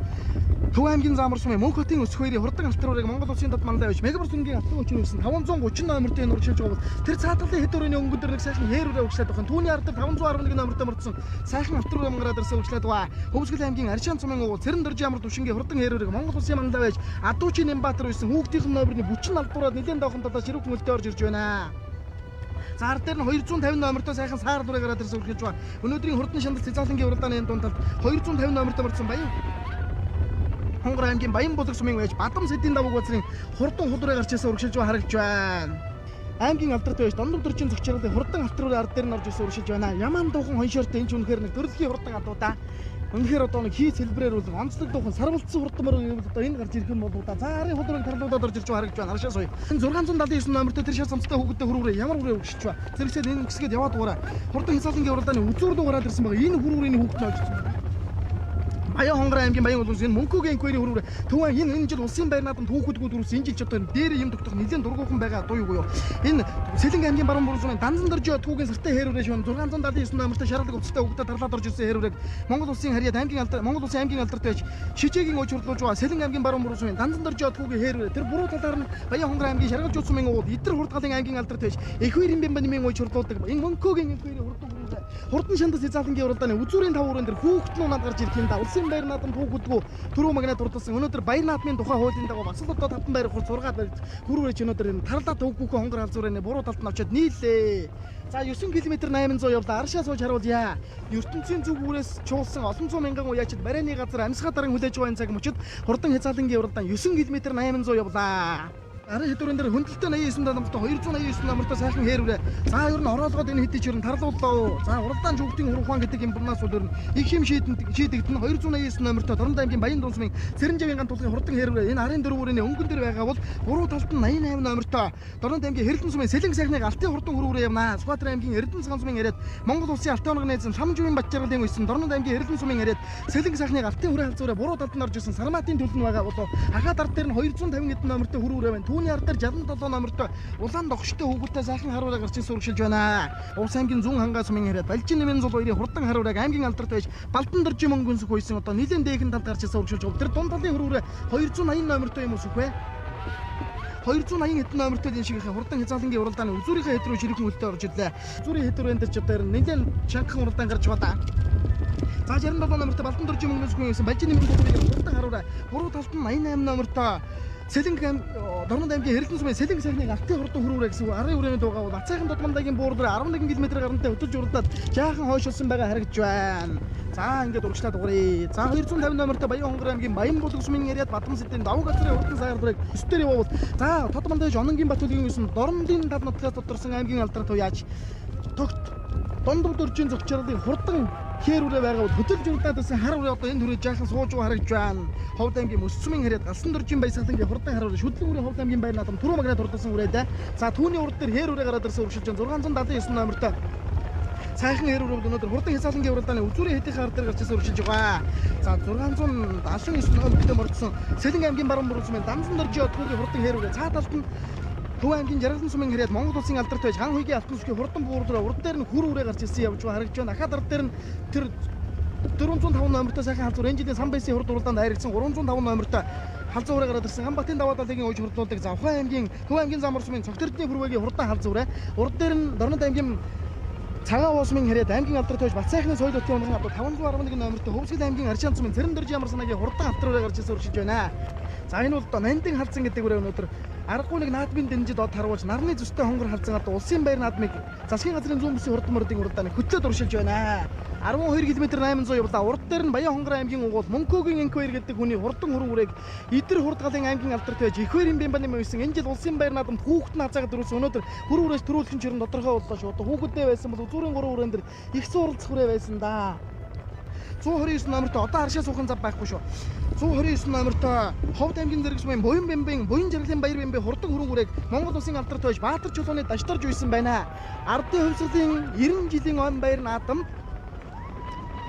Төв аймгийн Заамар сумын Мөнх хотын өсөх хоёрын хурдан алтар үрэг Монгол улсын дод мандаа байж Мегамар сүнгийн алтан өчнө үүсэн 530 номертой энэ урагшилж байгаа бол тэр цаатгалын хэд өрөөний өнгөн дээр нэг сайхан хээр үрээ өгчлээд байгаа. Түүний ард дээр 511 номертой мордсон сайхан алтар үрээ мунгараад ирсэн өгчлээд байгаа. Хөвсгөл аймгийн Аршаан сумын угуул Цэрэн дөржин амар төвшингийн хурдан хээр үрэг Монгол улсын мандаа байж Адуучийн Нэмбаатар үйсэн хүүхдийн номерны 40 алдуураад нэлээд доохон талаа ширүүх мөлтөө орж ирж байна. За ард дээр нь 250 номертой сайхан саар дүрээ гараад ирсэн үргэлж байгаа. Өнөөдрийн хурдан шаналл цэцаалангийн уралдааны энэ дунд талд 250 номертой мордсон Баян Хонгор аймгийн Баян булаг сумын байж Бадам сэдийн давг газрын хурдан худураа гарч ирсэн үргэлжлэж байгаа харагдж байна. Аймгийн алдарт байж Дондор дөржин зөгчрөлийн хурдан алтар үрээ ард дээр нь орж ирсэн үргэлжлэж байна. Яман дуухан хоншоортой энэ ч үнэхээр нэг төрөлхийн хурдан адуу да. Үнэхээр одоо нэг хийц хэлбэрээр бол онцлог дуухан сарвалцсан хурдан мөр одоо энэ гарч ирэх юм бол да. За арын худурыг тарлуудад орж ирж байгаа харагдж байна. Аршаа сууя. Энэ 679 номертой тэр шар самцтай хүүхэдтэй хүрүүрээ ямар хүрээ өгшөж ба. Зэрэгсээд энэ хэсгээд яваад дуурай. Хурдан хязгаарлангийн уралдааны үзүүр дуу гараад ирсэн байгаа. Энэ хүрүүрийн хүүхэд нь очсон байна. Баян хонгор аймгийн Баян улс энэ Мөнхөгийн инквери хүрүүрээ Төв аймгийн энэ жил улсын баяр наадамд хүүхэдгүүд төрүүлсэн энэ жил ч одоо дээр юм тогтох нэлээд дургүйхан байгаа дуу юу юу. Энэ Сэлэнг аймгийн баруун бүрэн сумын Данзан дөржи түүгийн сартай хээр үрээ шүүн 679 номертой шаарлаг увцтай хүүхдэд тарлаад орж ирсэн хээр үрээг Монгол улсын харьяат аймгийн алдар Монгол улсын аймгийн алдарт байж Шижээгийн ууж хурлуулж байгаа Сэлэнг аймгийн баруун бүрэн сумын Данзан дөржи түүгийн хээр үрээ тэр буруу талаар нь Баян хонгор аймгийн Шаргалжууд сумын уул Идэр хурдгалын аймгийн алдарт байж Эхвэрийн бэмбэнмийн ууж хурлуулдаг энэ Мөнхөгийн инквери хурдан хүрүүрээ хурдан шандас хязгаарлангийн уралдааны үзүүрийн тав өрөөнд дэр хүүхэд нь унаад гарч ирэх юм да. Улсын баяр наадам түүхүүдгүү түрүү магнат урдалсан өнөөдөр баяр наадмын тухай хуулийн дагуу бас л одоо тавтан баяр хурц 6 барь хүрүүрээ ч өнөөдөр энэ тарлаад өгөхгүйхэн хонгор халзуурны буруу талд нь очиод нийллээ. За 9 км 800 явлаа. Аршаа сууж харуулъя. ертөнцийн зүг бүрээс чуулсан олон зуун мянган уяачид барайны газар амьсгаа даран хүлээж байгаа энэ цаг мөчид хурдан хязгаарлангийн уралдаан 9 км 800 явлаа. Арын хэдүүрэн дээр хөндлөлтөй 89 номертой 289 номертой сайхан хээр үрээ. За ер нь ороолгоод энэ хэдий ч ер нь тарлууллаа. За уралдаан хүүхдийн хуран ухаан гэдэг юм бунаас бол ер нь их юм шийдэгдэн 289 номертой Дорнод аймгийн Баян дуун сумын Цэрэнжавийн ган тулгын хурдан хээр үрээ. Энэ арын дөрөв үрээний өнгөн дээр байгаа бол буруу талд нь 88 номертой Дорнод аймгийн Хэрлэн сумын Сэлэнг сайхныг алтын хурдан хөрөн үрээ явнаа. Сүхбаатар аймгийн Эрдэнэ цагаан сумын яриад Монгол улсын алтан онгоны эзэн Ламживын Батжаргалын үйсэн Дорнод аймгийн Хэрлэн сумын яриад Сэлэнг сайхныг алтын хүрээ халзуураа буруу талд нь орж ирсэн Сарматын төлөв нь байгаа бол ахаад ард дээр нь 250 хэдэн номертой хөрөн үрээ байна. Түүний ард дээр 67 номертой улаан догштой хүүхэлтэй сайхан харуулаа гарч ирсэн үргэлжилж байна. Увс аймгийн Зүүн хангай сумын яриад Балжин нэмэн зул хоёрын хурдан харуулааг аймгийн алдарт байж Балдан дөржин мөнгөн сүх үйсэн одоо нэлээд дээхэн талд гарч ирсэн үргэлжилж байгаа. Тэр дунд талын хөрүүрээ 280 номертой юм уу сүх вэ? 280 хэдэн номертой энэ шиг хурдан хязгаарлангийн уралдааны үзүүрийнхээ хэд рүү ширхэн хөлтөй орж ирлээ. Үзүүрийн хэд рүү энэ төр ч одоо нэлээд чангахан уралдаан гарч байгаа. За 67 номертой Балдан дөржин мөнгөнөөс хүн гэсэн Балжин нэмэн бүхнийг хурдан харуураа. Буруу талд нь 88 номертой Сэлэнг Дорнод аймгийн Хэрэлтэн сумын Сэлэнг сайхныг алтын хурдан хөрүүрэ гэсэн арын хүрээний дуугаа бол Бацайхан Додмандагийн буур дээр 11 км гарантай хөтөлж урдаад жаахан хойшилсан байгаа харагдж байна. За ингээд урагшлаад угрээ. За 250 номертой Баян хонгор аймгийн Баян булаг сумын яриад Бадам сэдийн давуу газрын хурдан саяар дүрэг 9 дээр явуул. За Тодмандаж Ононгийн Батүлгийн 9 Дорнодын тал нутгаас тодорсон аймгийн алдар туяач тогт Дондог дөржийн зөгчролын хурдан хээр үрээ байгаа бол хөтөлж урдаад байсан хар үрээ одоо энэ түрээ жаахан сууж байгаа харагдж байна. Ховд аймгийн Мөс сумын хараад Галсан дөржийн баясгалангийн хурдан хар үрээ шүдлэн үрээ Ховд аймгийн баяр наадам түрүү магнаа турдсан үрээ дээ. За түүний урд дээр хээр үрээ гараад ирсэн үргэлжилж 679 номертой сайхан хээр үрээ өнөөдөр хурдан хязгаарлангийн уралдааны үзүүрийн хэдийн хар дээр гарч ирсэн үргэлжилж байгаа. За 679 номертой мордсон Сэлэнг аймгийн баруун бүрэн сумын Дамсан дөржийн отгоогийн хурдан хээр үрээ цаа талд нь Төв аймгийн Жаргалан сумын хэрээд Монгол улсын алдарт байж Хан хуйгийн алтан сүхийн хурдан буур дээр урд дээр нь хүр үрээ гарч ирсэн явж байгаа харагдж байна. Ахаад ард дээр нь тэр 405 номертой сайхан халзуур энэ жилийн сан байсын хурд уралдаанд хайрагдсан 305 номертой халзуу үрээ гараад ирсэн. Ганбатын даваа талын ууж хурдлуулдаг Завхан аймгийн Төв аймгийн Замар сумын Цогт Эрдэнэ хүрвэгийн хурдан халзуу үрээ урд дээр нь Дорнод аймгийн Цагаан уус сумын хэрээд аймгийн алдарт байж Батсайхны соёл хотын унган одоо 511 номертой Хөвсгөл аймгийн Аршаан сумын Цэрэн дөрж ямар санаагийн хурдан алтар үрээ гарч ирсэн үршиж байна. За энэ бол одоо Нандин халзан гэдэг үрээ өнөөдөр аргагүй нэг наадмын дэнжид од харуулж нарны зүстэй хонгор халзан одоо улсын баяр наадмыг засгийн газрын зүүн бүсийн хурдан мордын уралдааны хөтлөөд уршилж байна. 12 км 800 явлаа. Урд дээр нь Баян хонгор аймгийн угуул Мөнкөгийн Энквэр гэдэг хүний хурдан хүрэн үрээг Идэр хурдгалын аймгийн алдарт байж Ихвэрийн бимбаны мөсөн энэ жил улсын баяр наадамд хүүхэд нь хазаагаад дөрүүлсэн өнөөдөр хүрэн үрээс төрүүлэх нь чирэн тодорхой боллоо шүү. Одоо хүүхэдтэй байсан бол үзүүрийн 3 үрээн дээр их зууралцах хүрээ байсан да. 129 номертой одоо аршаа суухан зав байхгүй шүү. 129 номертой Ховд аймгийн зэрэг сумын Буян бэмбэн Буян жаргалын баяр бэмбэ хурдан хөрөнгө үрээг Монгол улсын алдарт байж Баатар чулууны даждарж үйсэн байна. Ардын хувьсгалын 90 жилийн он баяр наадамд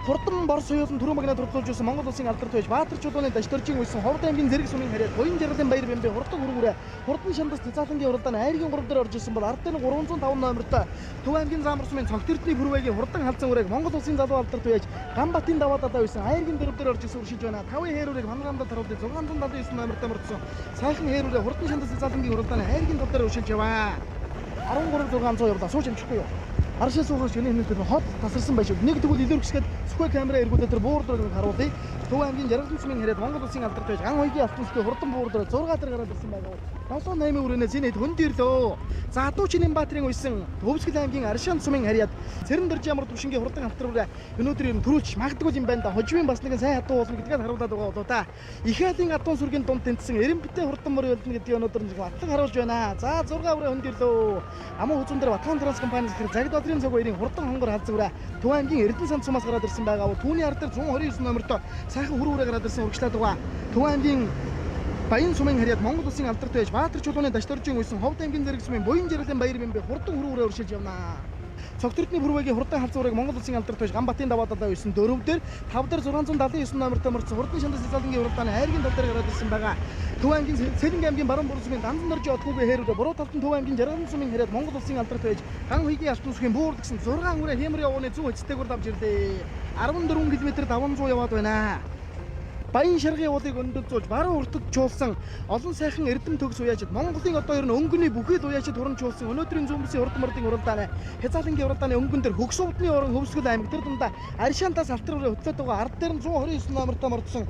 хурдан бор соёолон түрүү магнаа турдлуулж байсан Монгол улсын алдарт байж Баатар чулууны даждаржин үйсэн Ховд аймгийн зэрэг сумын хараад Буян жаргалын баяр бэмбэ хурдан хөрөнгө үрээ хурдан шандас цэцаалангийн уралдааны айргийн 3 дээр орж исэн бол ард дээр 305 номертой Төв аймгийн Замар сумын Цогт Эрдэнэ бүрвэгийн хурдан халзан үрээг Монгол улсын залуу алдарт байж Ганбатын даваа далаа үйсэн айргийн 4 дээр орж исэн үршиж байна. 5 хээр үрээг Хангамдад харуулдаг 679 номертой мөрдсөн сайхан хээр үрээ хурдан шандас цэцаалангийн уралдааны айргийн 5 дээр өршилж яваа. 13 600 явлаа. Сууж амжихгүй юу? Аршаа суухаар шөнийн хэмнэлтээр хот тасарсан байж нэг тэгвэл илүүрхсгээд сүхэ камера эргүүлээд тэр буур дөрөг харуулъя. Төв аймгийн Жаргалан сумын хэрээд Монгол улсын алдарт байж Ган хуйгийн алтан сүхэ хурдан буур дөрөг 6 дээр гараад ирсэн байгаа. 7 8 өрөөнөөс энэ хэд хүнд ирлөө. За Адуучин Баатарын уйсан Төвсгөл аймгийн Аршаан сумын харьяад Цэрэн дөрж ямар төвшингийн хурдан алтар үрээ өнөөдөр юм төрүүлж магадгүй юм байна да. Хожимын бас нэгэн сайн хадуу болно гэдгийг харуулад байгаа болоо та. Ихээлийн адуун сүргийн дунд тэнцсэн Эрэмбэтэй хурдан мөр ялна гэдгийг өнөөдөр нэг батлан харуулж байна. За 6 үрээ хүнд ирлөө. Аман хүзүүн дээр Батхан транс компани зэрэг Загд Бадрын цаг хоёрын хурдан хонгор халзан үрээ Төв аймгийн Эрдэнэ сан сумаас гараад ирсэн байгаа. Түүний ард дээр 129 номертой сайхан хүрүү үрээ гараад ирсэн урагшлаад байгаа. Төв аймгийн Баян сумын харьяад Монгол улсын алдарт байж Баатар чулууны дашдоржин үйсэн Ховд аймгийн зэрэг сумын Буян жаргалын баяр бэмбэ хурдан хүрүү үрээ уршилж явнаа. Цогт Эрдэнэ бүрвэгийн хурдан халзан үрээг Монгол улсын алдарт байж Ганбатын даваа далаа үйсэн 4 дээр 5 дээр 679 номертой мөрдсөн хурдан шандас цэцаалангийн уралдааны айргийн тал дээр гараад ирсэн байгаа. Төв аймгийн Сэлэнг аймгийн баруун бүрэн сумын Данзан дөржийн отгоогийн хээр үрээ буруу талд нь Төв аймгийн Жаргалан сумын харьяад Монгол улсын алдарт байж Ган хуйгийн алтан сүхийн буур гэсэн 6 үрээ хэмэр явууны зүүн эцтэйгүр давж ирлээ. 14 км 500 яваад байна. Баян шаргын уулыг өндөрлзүүлж баруун уртад чуулсан олон сайхан эрдэм төгс уяачид Монголын одоо ер нь өнгөний бүхий л уяачид хуран чуулсан өнөөдрийн зүүн бүсийн урд мордын уралдааны хязаалангийн уралдааны өнгөн дээр хөгс увдны орон Хөвсгөл аймаг тэр дундаа Аршаантаас алтар үрээ хөтлөөд байгаа ард дээр нь 129 номертой мордсон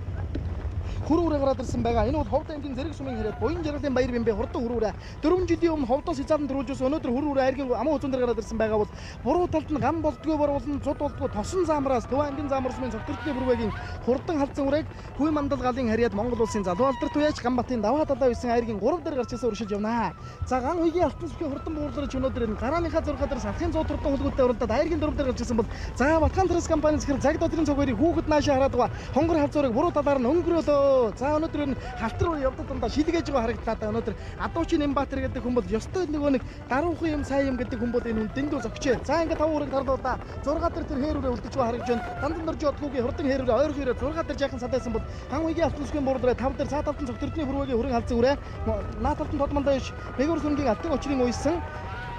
хүрүү үрээ гараад ирсэн байгаа. Энэ бол Ховд аймгийн зэрэг сумын хэрэг Буян жаргалын баяр бэмбэ хурдан хүрүү үрээ 4 жилийн өмнө Ховдоос хязгаарлан төрүүлж байсан өнөөдөр хүрүү үрээ айргийн аман хүзүүн дээр гараад ирсэн байгаа бол буруу талд нь гам болдгоо боруулан зуд болдгоо тосон заамраас Төв аймгийн Замар сумын Цогт Эрдэнэ бүрвэгийн хурдан халзан үрээг Хүй мандал галын харьяад Монгол улсын залуу алдарт туяач Ганбатын даваа далаа үйсэн айргийн 3 дээр гарч ирсэн өршилж явнаа. За Ган хуйгийн алтан сүхийн хурдан буурлаар өнөөдөр энэ гарааныхаа 6 дээр салхын 100 хурдан хүлгүүтэй уралдаад айргийн 4 дээр гарч ирсэн бол за Батхан транс компани захирал Загд өдрийн цогоорыг хүүхэд наашаа хараад байгаа хонгор халзуурыг буруу талаар нь өнгөрөөлөө. За өнөөдөр энэ халтар руу явдаг дундаа шилгээж байгаа харагдлаа да. Өнөөдөр Адуучин Нэмбаатар гэдэг хүн бол ёстой нөгөө нэг даруухан юм сайн юм гэдэг хүн бол энэ хүн дэндүү зөгчээ. За ингээд 5 үрэг тарлаа да. 6 дээр тэр хээр үрээ үлдэж байгаа харагдж байна. Дандан дөрж одгоогийн хурдан хээр үрээ ойрхон үрээ 6 дээр жаахан салайсан бол Ган хуйгийн алтан сүхийн буурлаараа 5 дээр цаа тавтан Цогт Эрдэнэ бүрвэгийн хүрэн халзан үрээ наад тавтан Тодмандаа иш Бэгүр сүнгийн алтан очрын уйсан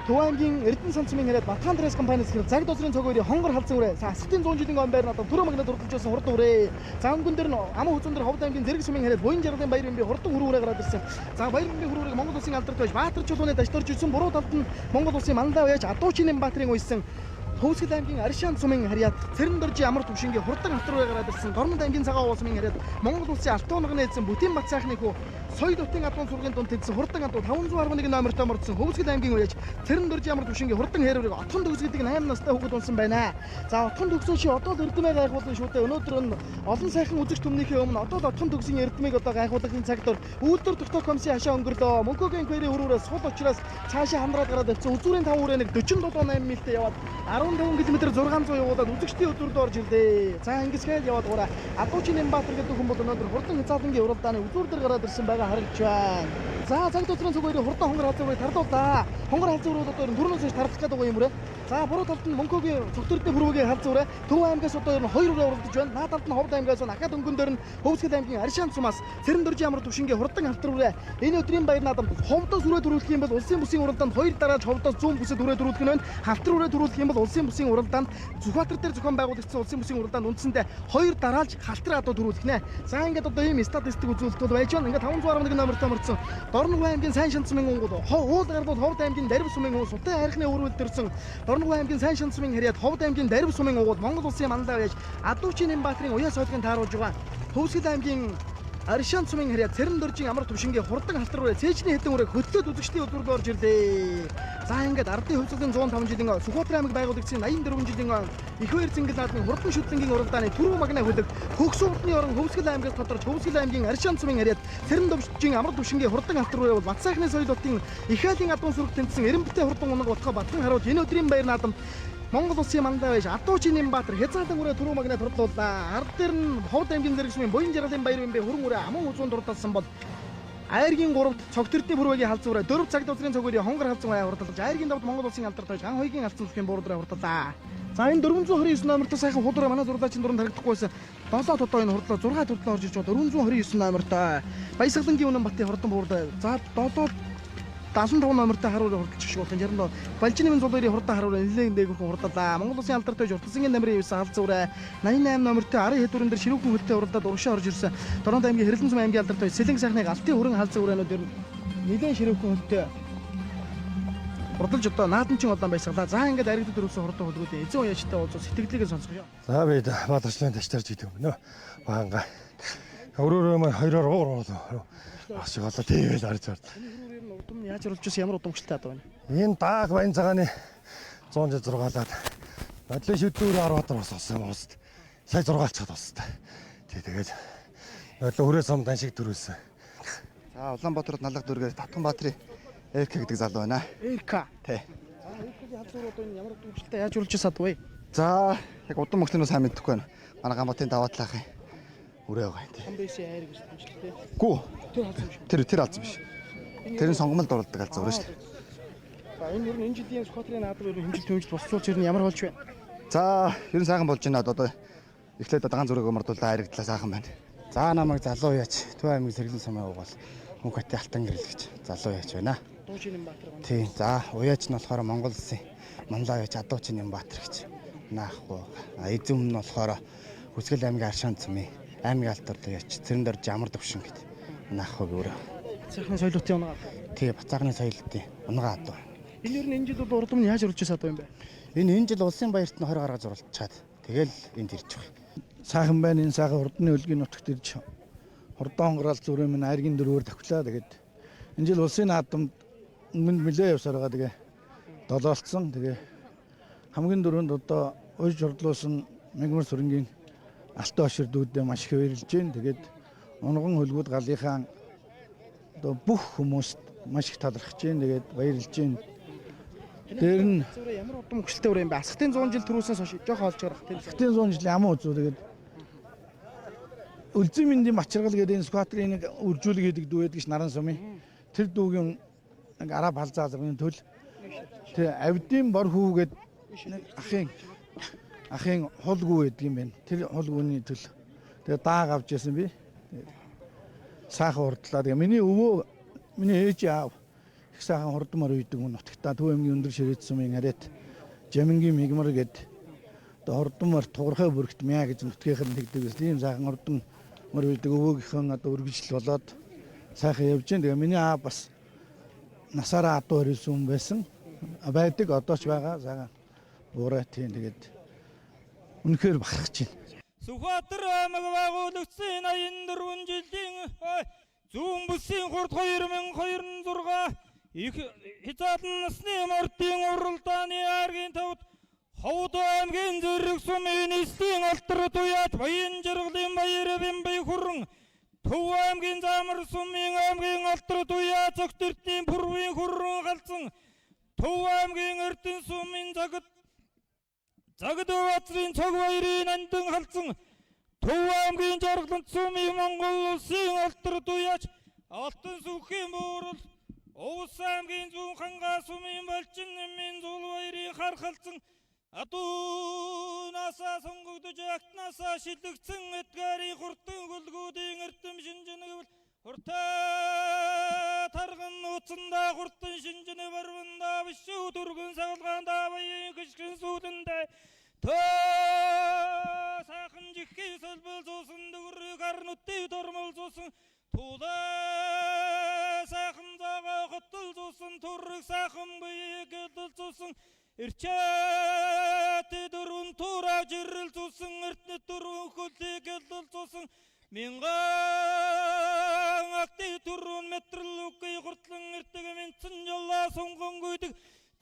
Төв аймгийн Эрдэнэ сан сумын харьяад Батхан транс компани захирал Загд улсын цогоорын хонгор халзан үрээ асгатын 100 жилийн он байр надад түрүү магнад урдалж байсан хурдан үрээ. За өнгөн дээр нь аман хүзүүн дээр Ховд аймгийн зэрэг сумын харьяад Буян жаргалын баяр бэмбэ хурдан хүрүү үрээ гараад ирсэн. За баяр бэмбэ хүрүү үрээг Монгол улсын алдарт байж Баатар чулууны даждарж ирсэн буруу талд нь Монгол улсын манлай уяач Адуучин Нэмбаатарын уйсан Хөвсгөл аймгийн Аршаан сумын харьяат Цэрэндоржийн амар төвшингийн хурдан халтар руу гараад ирсэн Дорнод аймгийн Цагаан уул сумын харьяат Монгол улсын Алтан унганы эзэн Бүтэн Бат сайхны хүү Соёл хотын адуун сургийн дунд тэнцсэн хурдан адуу 511 номертой мордсон Хөвсгөл аймгийн уяаж Цэрэндоржийн амар төвшингийн хурдан хэрвэрийг Отхон төгс гэдэг 8 настай хүүхэд унсан байна. За Отхон төгсөө чи одоо л эрдэмээ гайхуулна шүү дээ. Өнөөдөр нь олон сайхан үзэгч түмнийхээ өмнө одоо л Отхон төгсийн эрдмийг одоо гайхуулахын цаг дор үйлдвэр тогтоох комиссийн хашаа өнгөрлөө. Мөнхөгийн инквайри өрөөрөө сул учраас цаашаа хамраад гараад авсан. Үзүүрийн 5 үрээ нэг 47.8 милтэй яваад 15 км 600 явуулаад үзэгчдийн өдрөд орж ирлээ. За ингэсгээд яваад гураа. Адуучин Нэмбаатар гэдэг хүн бол өнөөдөр хурдан хязгаарлангийн уралдааны үзүүр дээр гараад ирсэн байгаа харагдаж байна. За цаг дуусрын цуг хоёрын хурдан хонгор халзуурыг тарлууллаа. Хонгор халзуурууд одоо ер нь түрнөөс хойш тарлах гэдэг юм үрээ. За буруу талд нь Мөнхөгийн Цогтөрдний пүрвэгийн халзуураа Төв аймгаас одоо ер нь 2 үрээ уралдаж байна. Наад талд нь Ховд аймгаас байна. Ахад өнгөн дээр нь Хөвсгөл аймгийн Аршаан сумаас Цэрэндөржийн амар төвшингийн хурдан халтар үрээ. Энэ өдрийн баяр наадамд Ховдоос үрээ төрүүлэх юм бол улсын бүсийн уралдаанд хоёр дарааж Ховдоос зүүн бүсэд үрээ төрүүлэх нь байна. Халтар үрээ төрүүлэх юм бол улсын бүсийн уралдаанд Сүхбаатар дээр зохион байгуулагдсан улсын бүсийн уралдаанд үндсэндээ хоёр дараалж халтар адуу төрүүлэх нэ. За ингээд одоо ийм статистик үзүүлэлт бол байж байна. Ингээд 511 номертой мордсон Дорногов аймгийн сайн шанд сумын унгууд уул гарлууд Ховд аймгийн Дарив сумын уул Сутын хайрхны өрөөл төрсөн Дорногов аймгийн сайн шанд сумын харьяат Ховд аймгийн Дарив сумын угууд Монгол улсын манлай яаж Адуучийн Нэмбаатарын уяа сойлгын тааруулж байгаа. Төвсгөл аймгийн Аршаан сумын харьяат Цэрэндөржийн амар төвшингийн хурдан халтар үрээ цээжний хэдэн үрээ хөтлөөд үзэгчдийн өдрөд орж ирлээ. За ингээд ардын хувьцлын 105 жилийн Сүхбаатар аймаг байгуулагдсан 84 жилийн их баяр зингэл наадмын хурдан шүтлэнгийн уралдааны түрүү магна хөлөг Хөгсөн урдны орон Хөвсгөл аймгаас тодорч Хөвсгөл аймгийн Аршаан сумын харьяат Цэрэндөржийн амар төвшингийн хурдан халтар үрээ бол Бат сайхны соёл хотын их айлын адуун сүрэг тэнцсэн Эрэмбэтэй хурдан унаг утга батхан харуулж энэ өдрийн баяр наадамд Монгол улсын манлай байж Адуучийн Нэмбаатар хязгаарлан үрээ түрүү магнаа турдлууллаа. Ард дээр нь Ховд аймгийн зэрэг сумын буян жаргалын баяр юм бэ хөрөн үрээ аман үзүүн дурдалсан бол Айргийн 3-т Цогтөрдний пүрвэгийн халзуураа 4 цаг дуусрын цогоорын хонгор халзуу ай хурдалж Айргийн 5-д Монгол улсын алдар тойж Ган хоёгийн алдсан зүрхийн буудраа хурдлаа. За энэ 429 номертой сайхан худураа манай зурлаачийн дуранд харагдахгүйсэн 7 одоо энэ хурдлаа 6 турдлаа орж ирж байгаа 429 номертой Баясгалангийн үнэн батын хурдан буурдаа. За 7 75 номертой харуураа хурдалж шиг болох юм. 60 Балжины зулуурын хурдан харуураа нэлээд дээгүүрхэн хурдлаа. Монгол улсын алдар тойж Уртасангийн намрын 9 халзуураа 88 номертой 10 хэдүүрэн дээр ширүүхэн хөлтэй хурдлаад урагшаа орж ирсэн. Дорнод аймгийн Хэрлэн сум аймгийн алдар тойж Сэлэнг сайхныг алтын хүрэн халзуураанууд ер нь нэлээд ширүүхэн хөлтэй хурдалж одоо наадамчин улаан байсгалаа. За ингээд аригдад өрөвсөн хурдан хөлгүүдийн эзэн уяачтай уулзах сэтгэлийг сонсгоё. За би Баатарчлан таштарч гэдэг юм нөө. Баанга. Өрөөрөө маань хоёроор уур уур. Бас голоо тийм л арж ард. Удам яаж оруулж ирсэн ямар удамшлтай адуу байна? Энэ дааг баян цагааны 100 жил зургаалаад бодлын шүдүүр 10 баатар бас болсон уст. Сая зургаалцаад болсон. Тий тэгээд бодлоо хүрээ сум дан шиг төрүүлсэн. За Улаанбаатарт налах дүүргээс Татхан Баатрын РК гэдэг залуу байна. РК. Тий. За РК-ийн халзуур одоо энэ ямар удамшлтай яаж оруулж ирсэн адуу вэ? За яг удам мөхлөнөө сайн мэдэхгүй байна. Манай Ганбатын даваа талаахын үрээ байгаа юм тий. Хамбэсийн айр гэж тэмцэлтэй. Гүү. Тэр халзуу биш. Тэр алзан биш. Тэр нь сонгомолд оролдог алзан үрээ шүү дээ. За энэ ер нь энэ жилийн Сүхбаатарын наадам ер нь хэмжил тэмжил босцуулж ер нь ямар болж байна? За ер нь сайхан болж байна. Одоо эхлээд дагаан зүрэг мордуулаа айрагдлаа сайхан байна. За намайг залуу яач Төв аймгийн Сэргэлэн сумын угаал мөнх хатын алтан гэрэл гэж залуу яач байна. Дуучин Нэмбаатар байна. Тийм. За уяач нь болохоор Монгол улсын манлай яач Адуучин Нэмбаатар гэж наахгүй. А эзэн хүн нь болохоор Хүсгэл аймгийн Аршаан сумын аймгийн алдар яач Цэрэндор жамар төвшин гэд наахгүй өөрөө. Бацаахны соёлотын унгаа. Тий, Бацаахны соёлотын унгаа адуу. Энэ ер нь энэ жил бол урдам нь яаж оруулж ирсэн адуу юм бэ? Энэ жил улсын баярт нь 20 гаргаж уралдчаад тэгэл энд ирж байгаа. Сайхан байна энэ сайхан хурдны хөлгийн нутагт ирж хурдан хонгораал зүрээ минь айргийн дөрвөөр давхлаа. Тэгээд энэ жил улсын наадамд өмнө нэлээ явсаар байгаа. Тэгээ долоолцсон. Тэгээ хамгийн дөрөнд одоо уйж хурдлуулсан мегмар сүрэнгийн алтан хошир дүүдээ маш их баярлж байна. Тэгээд унган хөлгүүд галынхаа одоо бүх хүмүүст маш их талархаж байна. Тэгээд баярлж байна. Дээр нь ямар удам хүчлээ өрөө юм бэ? Асхтын 100 жил төрүүлсэн хойш жоох олж гарах тийм. Асхтын 100 жилийн аман үзүү тэгээд Өлзий мэндийн бачиргал гэдэг энэ Сүхбаатарын нэг үржүүлэг гэдэг дүү байдаг ш наран сумын. Тэр дүүгийн нэг араб халзаа азрын төл тэг авдын бор хүү гэдэг нэг ахын хулгүү гэдэг юм байна. Тэр хулгүүний төл. Тэгээ дааг авч ясан би. Сайхан хурдлаа. Тэгээ миний өвөө миний ээж аав их сайхан хурдмар үйдэг хүн нутагта Төв аймгийн өндөр ширээт сумын харьяат Жамингийн мигмар гэд одоо хурдмар тугархай бүрэгт мя гэж нутгийнх нь тэгдэг байсан. Тийм сайхан хурдан мөр үйдэг өвөөгийнхэн одоо үргэлжлэл болоод сайхан явж байна. Тэгээ миний аав бас насаараа адуу хариулсан хүн байсан. Байдаг одоо ч байгаа. Сайхан Уурай тийм тэгээд үнэхээр бахархаж байна. Сүхбаатар аймаг байгуулагдсан 84 жилийн зүүн бүсийн хурд 2026 их хязгаарлан насны мордын уралдааны аргийн тавд Ховд аймгийн зэрэг сумын нийслэлийн алдар туяат Баян жаргалын баяр бямбай хүрэн Төв аймгийн замар сумын аймгийн алдар туяа цогт эрдний пүрвийн хүрэн халзан Төв аймгийн Эрдэнэ сумын загад Загад баазрын цог баярын нандин халзан Төв аймгийн жаргалант сумын Монгол улсын алдар туяач Алтан сүхийн буурал Увс аймгийн зүүн хангай сумын балжин нэмийн зул баярын хар халзан Адуунаасаа сонгогдож актнаасаа шилэгцэн эдгээрийн хурдан хөлгүүдийн эрдэм шинжинэвэл хуртай тарган нууцсандаа хурдан шинжинэ барвандаа бишүү түргэн сагалгаандаа баян хишгэн сүүлэндээ төө сайхан жихий сэлбэл зуусан дүгрэг арнутыг тормол зуусан тулаа сайхан зоогоо хотол зуусан түрэг сайхан бие гэдэл зуусан Ирчээт дөрвөн туураа жирэл зусан эрдэнэ дөрвөн хөлийг гэлэл зусан мянган акты түрүүн метрэл үгүй хурдлан эрдэг минцэн жоллаа сунган гүйдэг